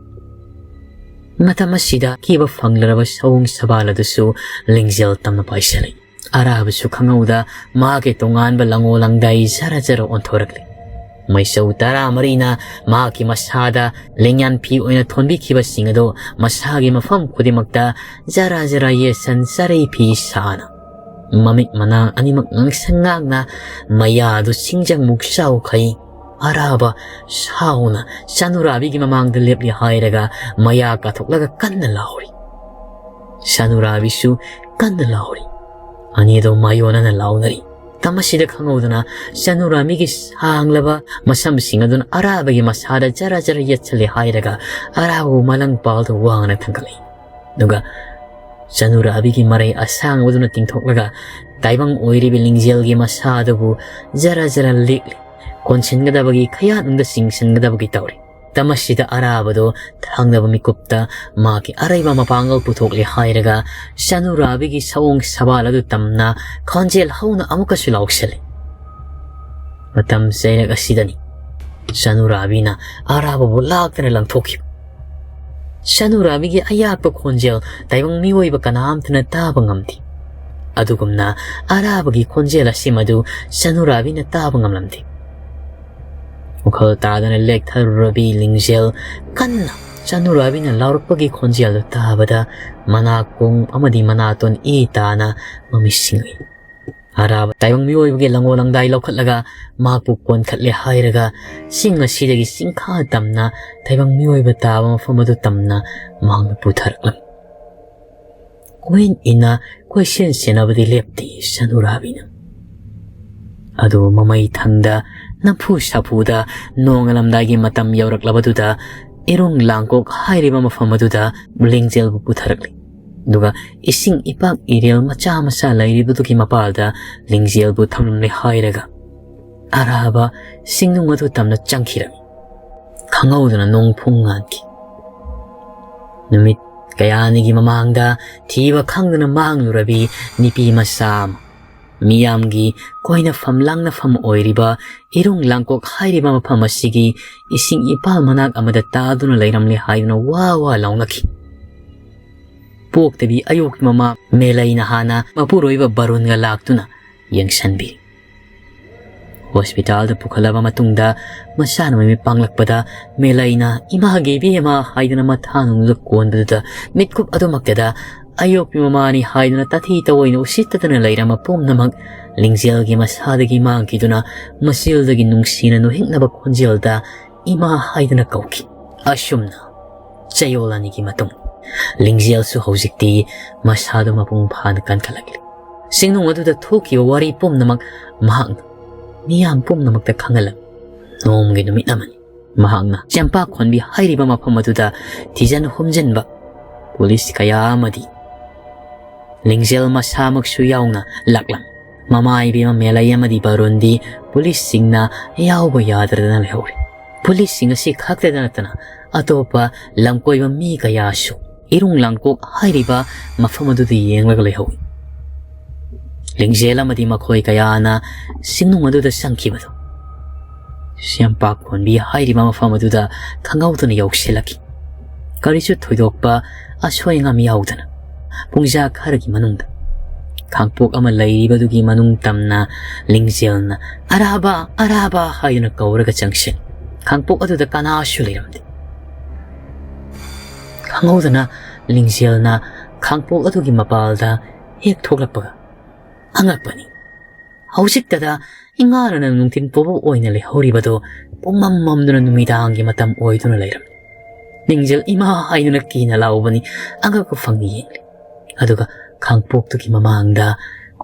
ꯃꯇꯝ ꯑꯁꯤꯗ ꯑꯀꯤꯕ ꯐꯪꯂꯔꯕ ꯁꯑꯣꯡ ꯁꯕꯥꯜ ꯑꯗꯨꯁꯨ ꯂꯤꯡꯖꯦꯜ ꯇꯝꯅ ꯄꯥꯏꯁꯤꯜꯂꯤ꯫ ꯑꯔꯥꯕꯁꯨ ꯈꯪꯍꯧꯗ ꯃꯍꯥꯛꯀꯤ ꯇꯣꯉꯥꯟꯕ ꯂꯪꯉꯣ ꯂꯪꯗꯥꯏ ꯖꯔ ꯖꯔ ꯑꯣꯟꯊꯣꯔꯛꯂꯤ꯫ ꯃꯩꯁꯧ ꯇꯔꯥꯃꯔꯤꯅ ꯃꯍꯥꯛꯀꯤ ꯃꯁꯥꯗ ꯂꯦꯡꯌꯥꯟ ꯐꯤ ꯑꯣꯏꯅ ꯊꯣꯟꯕꯤꯈꯤꯕꯁꯤꯡ ꯑꯗꯨ ꯃꯁꯥꯒꯤ ꯃꯐꯝ ꯈꯨꯗꯤꯡꯃꯛꯇ ꯖꯔ ꯖꯔ ꯌꯦꯠꯁꯟ ꯆꯔꯩ ꯐꯤ ꯁꯥꯅ ꯃꯃꯤꯠ ꯃꯅꯥ ꯑꯅꯤꯃꯛ ꯉꯥꯡꯁꯪ ꯉꯥꯡꯅ ꯃꯌꯥꯗꯨ ꯁꯤꯡꯖꯪꯃꯨꯛ ꯆꯥꯎꯈꯩ ꯑꯔꯥꯕ ꯁꯥꯎꯅ ꯆꯅꯨꯔꯥꯕꯤꯒꯤ ꯃꯃꯥꯡꯗ ꯂꯦꯞꯂꯤ ꯍꯥꯏꯔꯒ ꯃꯌꯥ ꯀꯥꯊꯣꯛꯂꯒ ꯀꯟꯅ ꯂꯥꯎꯔꯤ꯫ ꯆꯅꯨꯔꯥꯕꯤꯁꯨ ꯀꯟꯅ ꯂꯥꯎꯔꯤ꯫ ꯑꯅꯤꯗꯣ ꯃꯥꯌꯣꯟꯅꯅ ꯂꯥꯎꯅꯔꯤ꯫ ꯃꯇꯝ ꯑꯁꯤꯗ ꯈꯪꯍꯧꯗꯅ ꯆꯅꯨꯔꯥꯕꯤꯒꯤ ꯁꯥꯡꯂꯕ ꯃꯁꯝꯁꯤꯡ ꯑꯗꯨꯅ ꯑꯔꯥꯕꯒꯤ ꯃꯁꯥꯗ ꯖꯔ ꯖꯔ ꯌꯦꯠꯁꯜꯂꯦ ꯍꯥꯏꯔꯒ ꯑꯔꯥꯕꯕꯨ ꯃꯂꯪ ꯄꯥꯜꯗ ꯋꯥꯡꯅ ꯊꯥꯡꯒꯠꯂꯤ꯫ ꯑꯗꯨꯒ ꯆꯅꯨꯔꯥꯕꯤꯒꯤ ꯃꯔꯩ ꯑꯁꯥꯡꯕꯗꯨꯅ ꯇꯤꯡꯊꯣꯛꯂꯒ ꯇꯥꯏꯕꯪ ꯑꯣꯏꯔꯤꯕ ꯂꯤꯡꯖꯦꯜꯒꯤ ꯃꯁꯥ ꯑꯗꯨꯕꯨ ꯖꯔ ꯖꯔ ꯂꯦꯛꯂꯤ꯫ ꯀꯣꯟꯁꯤꯟꯒꯗꯕꯒꯤ ꯈꯌꯥꯠꯅꯨꯡꯗ ꯆꯤꯡꯁꯤꯟꯒꯗꯕꯒꯤ ꯇꯧꯔꯤ꯫ ꯃꯇꯝ ꯑꯁꯤꯗ ꯑꯔꯥꯕꯗꯣ ꯊꯪꯅꯕ ꯃꯤꯀꯨꯞꯇ ꯃꯥꯒꯤ ꯑꯔꯩꯕ ꯃꯄꯥꯡꯒꯜ ꯄꯨꯊꯣꯛꯂꯦ ꯍꯥꯏꯔꯒ ꯆꯅꯨꯔꯥꯕꯤꯒꯤ ꯁꯑꯣꯡ ꯁꯕꯥꯜ ꯑꯗꯨ ꯇꯝꯅ ꯈꯣꯟꯖꯦꯜ ꯍꯧꯅ ꯑꯃꯨꯛꯀꯁꯨ ꯂꯥꯎꯁꯤꯜꯂꯤ꯫ ꯃꯇꯝ ꯆꯩꯔꯛ ꯑꯁꯤꯗꯅꯤ ꯆꯅꯨꯔꯥꯕꯤꯅ ꯑꯔꯥꯕꯕꯨ ꯂꯥꯛꯇꯅ ꯂꯪꯊꯣꯛꯈꯤꯕ꯫ ꯆꯅꯨꯔꯥꯕꯤꯒꯤ ꯑꯌꯥꯛꯄ ꯈꯣꯟꯖꯦꯜ ꯇꯥꯏꯕꯪ ꯃꯤꯑꯣꯏꯕ ꯀꯅꯥꯝꯇꯅ ꯇꯥꯕ ꯉꯝꯗꯦ꯫ ꯑꯗꯨꯒꯨꯝꯅ ꯑꯔꯥꯕꯒꯤ ꯈꯣꯟꯖꯦꯜ ꯑꯁꯤꯃꯗꯨ ꯆꯅꯨꯔꯥꯕꯤꯅ ꯇꯥꯕ ꯉꯝꯂꯝꯗꯦ꯫ ꯋꯥꯈꯜ ꯇꯥꯗꯅ ꯂꯦꯛꯊꯔꯨꯔꯕꯤ ꯂꯤꯡꯖꯦꯜ ꯀꯟꯅ ꯆꯅꯨꯔꯥꯕꯤꯅ ꯂꯥꯎꯔꯛꯄꯒꯤ ꯈꯣꯟꯖꯦꯜꯗꯨ ꯇꯥꯕꯗ ꯃꯅꯥꯀꯣꯡ ꯑꯃꯗꯤ ꯃꯅꯥꯇꯣꯟ ꯏ ꯇꯥꯅ ꯃꯃꯤꯠ ꯁꯤꯡꯂꯤ꯫ ꯑꯔꯥꯕ ꯇꯥꯏꯕꯪ ꯃꯤꯑꯣꯏꯕꯒꯤ ꯂꯪꯒꯣꯜ ꯂꯪꯗꯥꯏ ꯂꯧꯈꯠꯂꯒ ꯃꯍꯥꯛꯄꯨ ꯀꯣꯟꯈꯠꯂꯦ ꯍꯥꯏꯔꯒ ꯆꯤꯡ ꯑꯁꯤꯗꯒꯤ ꯆꯤꯡꯈꯥ ꯇꯝꯅ ꯇꯥꯏꯕꯪ ꯃꯤꯑꯣꯏꯕ ꯇꯥꯕ ꯃꯐꯝ ꯑꯗꯨ ꯇꯝꯅ ꯃꯍꯥꯛꯅ ꯄꯨꯊꯔꯛꯂꯝꯃꯤ꯫ ꯀꯣꯏꯟ ꯏꯟꯅ ꯀꯣꯏꯁꯦꯟ ꯁꯦꯟꯅꯕꯗꯤ ꯂꯦꯞꯇꯦ ꯆꯅꯨꯔꯥꯕꯤꯅ꯫ ꯑꯗꯨ ꯃꯃꯩ ꯊꯪꯗ ꯅꯝꯐꯨ ꯁꯥꯐꯨꯗ ꯅꯣꯡꯉꯥꯜꯂꯝꯗꯥꯏꯒꯤ ꯃꯇꯝ ꯌꯧꯔꯛꯂꯕꯗꯨꯗ ꯏꯔꯨꯡ ꯂꯥꯡꯀꯣꯛ ꯍꯥꯏꯔꯤꯕ ꯃꯐꯝ ꯑꯗꯨꯗ ꯂꯤꯡꯖꯦꯜꯕꯨ ꯄꯨꯊꯔꯛꯂꯤ꯫ ꯑꯗꯨꯒ ꯏꯁꯤꯡ ꯏꯄꯥꯛ ꯏꯔꯦꯜ ꯃꯆꯥ ꯃꯆꯥ ꯂꯩꯔꯤꯕꯗꯨꯒꯤ ꯃꯄꯥꯜꯗ ꯂꯤꯡꯖꯦꯜꯕꯨ ꯊꯝꯂꯝꯂꯦ ꯍꯥꯏꯔꯒ ꯑꯔꯥꯕ ꯁꯤꯡꯅꯨꯡ ꯑꯗꯨ ꯇꯝꯅ ꯆꯪꯈꯤꯔꯝꯃꯤ꯫ ꯈꯪꯍꯧꯗꯅ ꯅꯣꯡ ꯐꯨꯡ ꯉꯥꯟꯈꯤ꯫ ꯅꯨꯃꯤꯠ ꯀꯌꯥꯅꯤꯒꯤ ꯃꯃꯥꯡꯗ ꯊꯤꯕ ꯈꯪꯗꯅ ꯃꯥꯡꯂꯨꯔꯕꯤ ꯅꯨꯄꯤ ꯃꯆꯥ ꯑꯃ, ꯃꯤꯌꯥꯝꯒꯤ ꯀꯣꯏꯅꯐꯝ ꯂꯥꯡꯅꯐꯝ ꯑꯣꯏꯔꯤꯕ ꯏꯔꯨꯡ ꯂꯥꯡꯀꯣꯛ ꯍꯥꯏꯔꯤꯕ ꯃꯐꯝ ꯑꯁꯤꯒꯤ ꯏꯁꯤꯡ ꯏꯄꯥꯜ ꯃꯅꯥꯛ ꯑꯃꯗ ꯇꯥꯗꯨꯅ ꯂꯩꯔꯝꯂꯦ ꯍꯥꯏꯗꯨꯅ ꯋꯥ ꯋꯥ ꯂꯥꯎꯅꯈꯤ꯫ ꯄꯣꯛꯇꯕꯤ ꯑꯌꯣꯛꯄꯤ ꯃꯃꯥ ꯃꯦꯂꯩꯅ ꯍꯥꯟꯅ ꯃꯄꯨꯔꯣꯏꯕ ꯕꯥꯔꯨꯟꯒ ꯂꯥꯛꯇꯨꯅ ꯌꯦꯡꯁꯤꯟꯕꯤ꯫ ꯍꯣꯁꯄꯤꯇꯥꯜꯗ ꯄꯨꯈꯠꯂꯕ ꯃꯇꯨꯡꯗ ꯃꯆꯥꯅ ꯃꯃꯤꯠ ꯄꯥꯡꯂꯛꯄꯗ ꯃꯦꯂꯩꯅ "ꯏꯃꯥꯒꯤ ꯏꯕꯦꯝꯃ" ꯍꯥꯏꯗꯨꯅ ꯃꯊꯥꯅꯨꯡꯗ ꯀꯣꯟꯕꯗꯨꯗ ꯃꯤꯠꯀꯨꯞ ꯑꯗꯨꯃꯛꯇꯗ ꯑꯌꯣꯛꯄꯤ ꯃꯃꯥꯅꯤ ꯍꯥꯏꯗꯨꯅ ꯇꯥꯊꯤ ꯇꯑꯣꯏꯅ ꯎꯁꯤꯠꯇꯗꯅ ꯂꯩꯔꯝꯕ ꯄꯨꯝꯅꯃꯛ ꯂꯤꯡꯖꯦꯜꯒꯤ ꯃꯁꯥꯗꯒꯤ ꯃꯥꯡꯈꯤꯗꯨꯅ ꯃꯆꯤꯜꯗꯒꯤ ꯅꯨꯡꯁꯤꯅ ꯅꯣꯛꯍꯤꯛꯅꯕ ꯈꯣꯟꯖꯦꯜꯗ "ꯏꯃꯥ" ꯍꯥꯏꯗꯨꯅ ꯀꯧꯈꯤ꯫ ꯑꯁꯨꯝꯅ ꯆꯌꯣꯜ ꯑꯅꯤꯒꯤ ꯃꯇꯨꯡ ꯂꯤꯡꯖꯦꯜꯁꯨ ꯍꯧꯖꯤꯛꯇꯤ ꯃꯁꯥꯗꯨ ꯃꯄꯨꯡ ꯐꯥꯅ ꯀꯟꯈꯠꯂꯛꯂꯤ꯫ ꯆꯤꯡꯅꯨꯡ ꯑꯗꯨꯗ ꯊꯣꯛꯈꯤꯕ ꯋꯥꯔꯤ ꯄꯨꯝꯅꯃꯛ ꯃꯍꯥꯛꯅ ꯃꯤꯌꯥꯝ ꯄꯨꯝꯅꯃꯛꯇ ꯈꯪꯍꯜꯂꯝꯃꯤ꯫ ꯅꯣꯡꯃꯒꯤ ꯅꯨꯃꯤꯠ ꯑꯃꯅꯤ ꯃꯍꯥꯛꯅ ꯆꯦꯝꯄꯥꯛ ꯈꯣꯟꯕꯤ ꯍꯥꯏꯔꯤꯕ ꯃꯐꯝ ꯑꯗꯨꯗ ꯊꯤꯖꯟ ꯍꯨꯝꯖꯟꯕ ꯄꯨꯂꯤꯁ ꯀꯌꯥ ꯑꯃꯗꯤ ꯂꯤꯡꯖꯦꯜ ꯃꯁꯥꯃꯛꯁꯨ ꯌꯥꯎꯅ ꯂꯥꯛꯂꯝꯃꯤ꯫ ꯃꯃꯥ ꯏꯕꯦꯝꯃ ꯃꯦꯂꯩ ꯑꯃꯗꯤ ꯕꯥꯔꯨꯟꯗꯤ ꯄꯨꯂꯤꯁꯁꯤꯡꯅ ꯌꯥꯎꯕ ꯌꯥꯗꯗꯅ ꯂꯩꯍꯧꯔꯤ꯫ ꯄꯨꯂꯤꯁꯁꯤꯡ ꯑꯁꯤ ꯈꯛꯇꯗ ꯅꯠꯇꯅ ꯑꯇꯣꯞꯄ ꯂꯝꯀꯣꯏꯕ ꯃꯤ ꯀꯌꯥꯁꯨ ꯏꯔꯨꯡ ꯂꯥꯡꯀꯣꯛ ꯍꯥꯏꯔꯤꯕ ꯃꯐꯝ ꯑꯗꯨꯗ ꯌꯦꯡꯂꯒ ꯂꯩꯍꯧꯏ꯫ ꯂꯤꯡꯖꯦꯜ ꯑꯃꯗꯤ ꯃꯈꯣꯏ ꯀꯌꯥꯅ ꯆꯤꯡꯅꯨꯡ ꯑꯗꯨꯗ ꯆꯪꯈꯤꯕꯗꯨ ꯁꯦꯝꯄꯥꯛ ꯈꯣꯟꯕꯤ ꯍꯥꯏꯔꯤꯕ ꯃꯐꯝ ꯑꯗꯨꯗ ꯈꯪꯍꯧꯗꯅ ꯌꯧꯁꯤꯜꯂꯛꯈꯤ꯫ ꯀꯔꯤꯁꯨ ꯊꯣꯏꯗꯣꯛꯄ ꯑꯁꯣꯏ ꯑꯉꯥꯝ ꯌꯥꯎꯗꯅ ꯄꯨꯡꯖꯥ ꯈꯔꯒꯤ ꯃꯅꯨꯡꯗ ꯈꯥꯡꯄꯣꯛ ꯑꯃ ꯂꯩꯔꯤꯕꯗꯨꯒꯤ ꯃꯅꯨꯡ ꯇꯝꯅ ꯂꯤꯡꯖꯦꯜꯅ "ꯑꯔꯥꯕ, ꯑꯔꯥꯕ" ꯍꯥꯏꯗꯨꯅ ꯀꯧꯔꯒ ꯆꯪꯁꯤꯜ ꯈꯥꯡꯄꯣꯛ ꯑꯗꯨꯗ ꯀꯅꯥꯁꯨ ꯂꯩꯔꯝꯗꯦ꯫ ꯈꯪꯍꯧꯗꯅ ꯂꯤꯡꯖꯦꯜꯅ ꯈꯥꯡꯄꯣꯛ ꯑꯗꯨꯒꯤ ꯃꯄꯥꯜꯗ ꯍꯦꯛ ꯊꯣꯛꯂꯛꯄꯒ ꯑꯉꯛꯄꯅꯤ꯫ ꯍꯧꯖꯤꯛꯇꯗ ꯏꯉꯥꯅꯅ ꯅꯨꯡꯊꯤꯟ ꯄꯣꯕ ꯑꯣꯏꯅ ꯂꯩꯍꯧꯔꯤꯕꯗꯨ ꯄꯨꯡꯃꯝ ꯃꯝꯗꯨꯅ ꯅꯨꯃꯤꯗꯥꯡꯒꯤ ꯃꯇꯝ ꯑꯣꯏꯗꯨꯅ ꯂꯩꯔꯝꯃꯤ꯫ ꯂꯤꯡꯖꯦꯜ "ꯏꯃꯥ" ꯍꯥꯏꯗꯨꯅ ꯀꯤꯅ ꯂꯥꯎꯕꯅꯤ꯫ ꯑꯉꯛꯄ ꯐꯪꯅ ꯌꯦꯡꯂꯤ꯫ ꯑꯗꯨꯒ ꯈꯥꯡꯄꯣꯛꯇꯨꯒꯤ ꯃꯃꯥꯡꯗ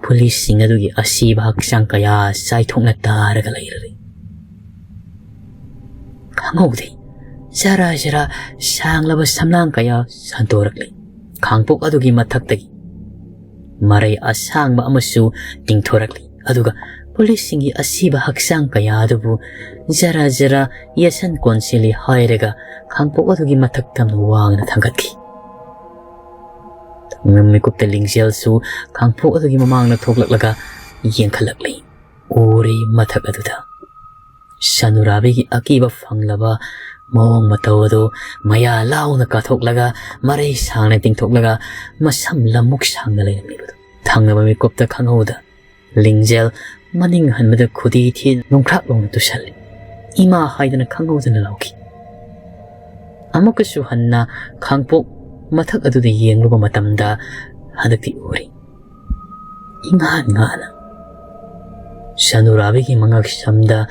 ꯄꯨꯂꯤꯁꯁꯤꯡ ꯑꯗꯨꯒꯤ ꯑꯁꯤꯕ ꯍꯛꯆꯥꯡ ꯀꯌꯥ ꯆꯥꯏꯊꯣꯛꯅ ꯇꯥꯔꯒ ꯂꯩꯔꯔꯦ꯫ ꯈꯪꯍꯧꯗꯦ꯫ ꯖꯔꯥ ꯖꯔꯥ ꯁꯥꯡꯂꯕ ꯁꯝꯂꯥꯡ ꯀꯌꯥ ꯁꯟꯗꯣꯔꯛꯂꯤ꯫ ꯈꯥꯡꯄꯣꯛ ꯑꯗꯨꯒꯤ ꯃꯊꯛꯇꯒꯤ ꯃꯔꯩ ꯑꯁꯥꯡꯕ ꯑꯃꯁꯨ ꯇꯤꯡꯊꯣꯔꯛꯂꯤ꯫ ꯑꯗꯨꯒ ꯄꯨꯂꯤꯁꯁꯤꯡꯒꯤ ꯑꯁꯤꯕ ꯍꯛꯆꯥꯡ ꯀꯌꯥ ꯑꯗꯨꯕꯨ ꯖꯔꯥ ꯖꯔꯥ ꯌꯦꯁꯟ ꯀꯣꯟꯁꯤꯜꯂꯤ ꯍꯥꯏꯔꯒ ꯈꯥꯡꯄꯣꯛ ꯑꯗꯨꯒꯤ ꯃꯊꯛ ꯇꯝꯅ ꯋꯥꯡꯅ ꯊꯥꯡꯒꯠꯈꯤ꯫ ꯊꯪꯅ ꯃꯤꯀꯨꯞꯇ ꯂꯤꯡꯖꯦꯜꯁꯨ ꯈꯥꯡꯄꯣꯛ ꯑꯗꯨꯒꯤ ꯃꯃꯥꯡꯗ ꯊꯣꯛꯂꯛꯂꯒ ꯌꯦꯡꯈꯠꯂꯛꯂꯤ꯫ ꯎꯔꯤ ꯃꯊꯛ ꯑꯗꯨꯗ ꯁꯅꯨꯔꯥꯕꯤꯒꯤ ꯑꯀꯤꯕ ꯐꯪꯂꯕ ꯃꯑꯣꯡ ꯃꯇꯧ ꯑꯗꯨ ꯃꯌꯥ ꯂꯥꯎꯅ ꯀꯥꯊꯣꯛꯂꯒ ꯃꯔꯩ ꯁꯥꯡꯅ ꯇꯤꯡꯊꯣꯛꯂꯒ ꯃꯁꯝ ꯂꯝꯃꯨꯛ ꯁꯥꯡꯅ ꯂꯩꯔꯝꯂꯤꯕꯗꯨ ꯊꯪꯅꯕ ꯃꯤꯀꯨꯞꯇ ꯈꯪꯍꯧꯗ ꯂꯤꯡꯖꯦꯜ ꯃꯅꯤꯡ ꯍꯟꯕꯗ ꯈꯨꯗꯤ ꯊꯤ ꯅꯣꯡꯈ꯭ꯔꯥꯛ ꯂꯥꯎꯅ ꯇꯨꯁꯜꯂꯤ꯫ "ꯏꯃꯥ" ꯍꯥꯏꯗꯅ ꯈꯪꯍꯧꯗꯅ ꯂꯥꯎꯈꯤ꯫ ꯑꯃꯨꯛꯀꯁꯨ ꯍꯟꯅ ꯈꯥꯡꯄꯣꯛ ꯃꯊꯛ ꯑꯗꯨꯗ ꯌꯦꯡꯂꯨꯕ ꯃꯇꯝꯗ ꯍꯟꯗꯛꯇꯤ ꯎꯔꯤ꯫ ꯏꯉꯥꯟ ꯉꯥꯅ ꯁꯅꯨꯔꯥꯕꯤꯒꯤ ꯃꯉꯛꯁꯝꯗ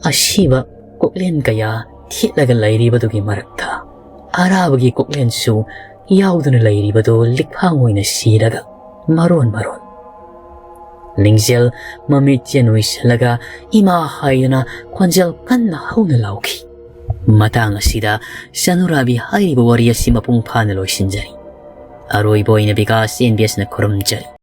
ꯑꯁꯤꯕ ꯀꯣꯛꯂꯦꯟ ꯀꯌꯥ ꯊꯦꯠꯂꯒ ꯂꯩꯔꯤꯕꯗꯨꯒꯤ ꯃꯔꯛꯇ ꯑꯔꯥꯕꯒꯤ ꯀꯣꯛꯂꯦꯟꯁꯨ ꯌꯥꯎꯗꯨꯅ ꯂꯩꯔꯤꯕꯗꯨ ꯂꯤꯛꯐꯥꯡ ꯑꯣꯏꯅ ꯁꯤꯔꯒ ꯃꯔꯣꯟ ꯃꯔꯣꯟ ꯂꯤꯡꯖꯦꯜ ꯃꯃꯤꯠ ꯆꯦꯟ ꯑꯣꯏꯁꯤꯜꯂꯒ "ꯏꯃꯥ" ꯍꯥꯏꯗꯨꯅ ꯈꯣꯟꯖꯦꯜ ꯀꯟꯅ ꯍꯧꯅ ꯂꯥꯎꯈꯤ꯫ ꯃꯇꯥꯡ ꯑꯁꯤꯗ ꯁꯅꯨꯔꯥꯕꯤ ꯍꯥꯏꯔꯤꯕ ꯋꯥꯔꯤ ꯑꯁꯤ ꯃꯄꯨꯡ ꯐꯥꯅ ꯂꯣꯏꯁꯤꯟꯖꯔꯤ꯫ ꯑꯔꯣꯏꯕ ꯑꯣꯏꯅ ꯕꯤꯀꯥꯁ ꯑꯦꯟ ꯕꯤ ꯑꯦꯁꯅ ꯈꯨꯔꯨꯝꯖꯔꯤ꯫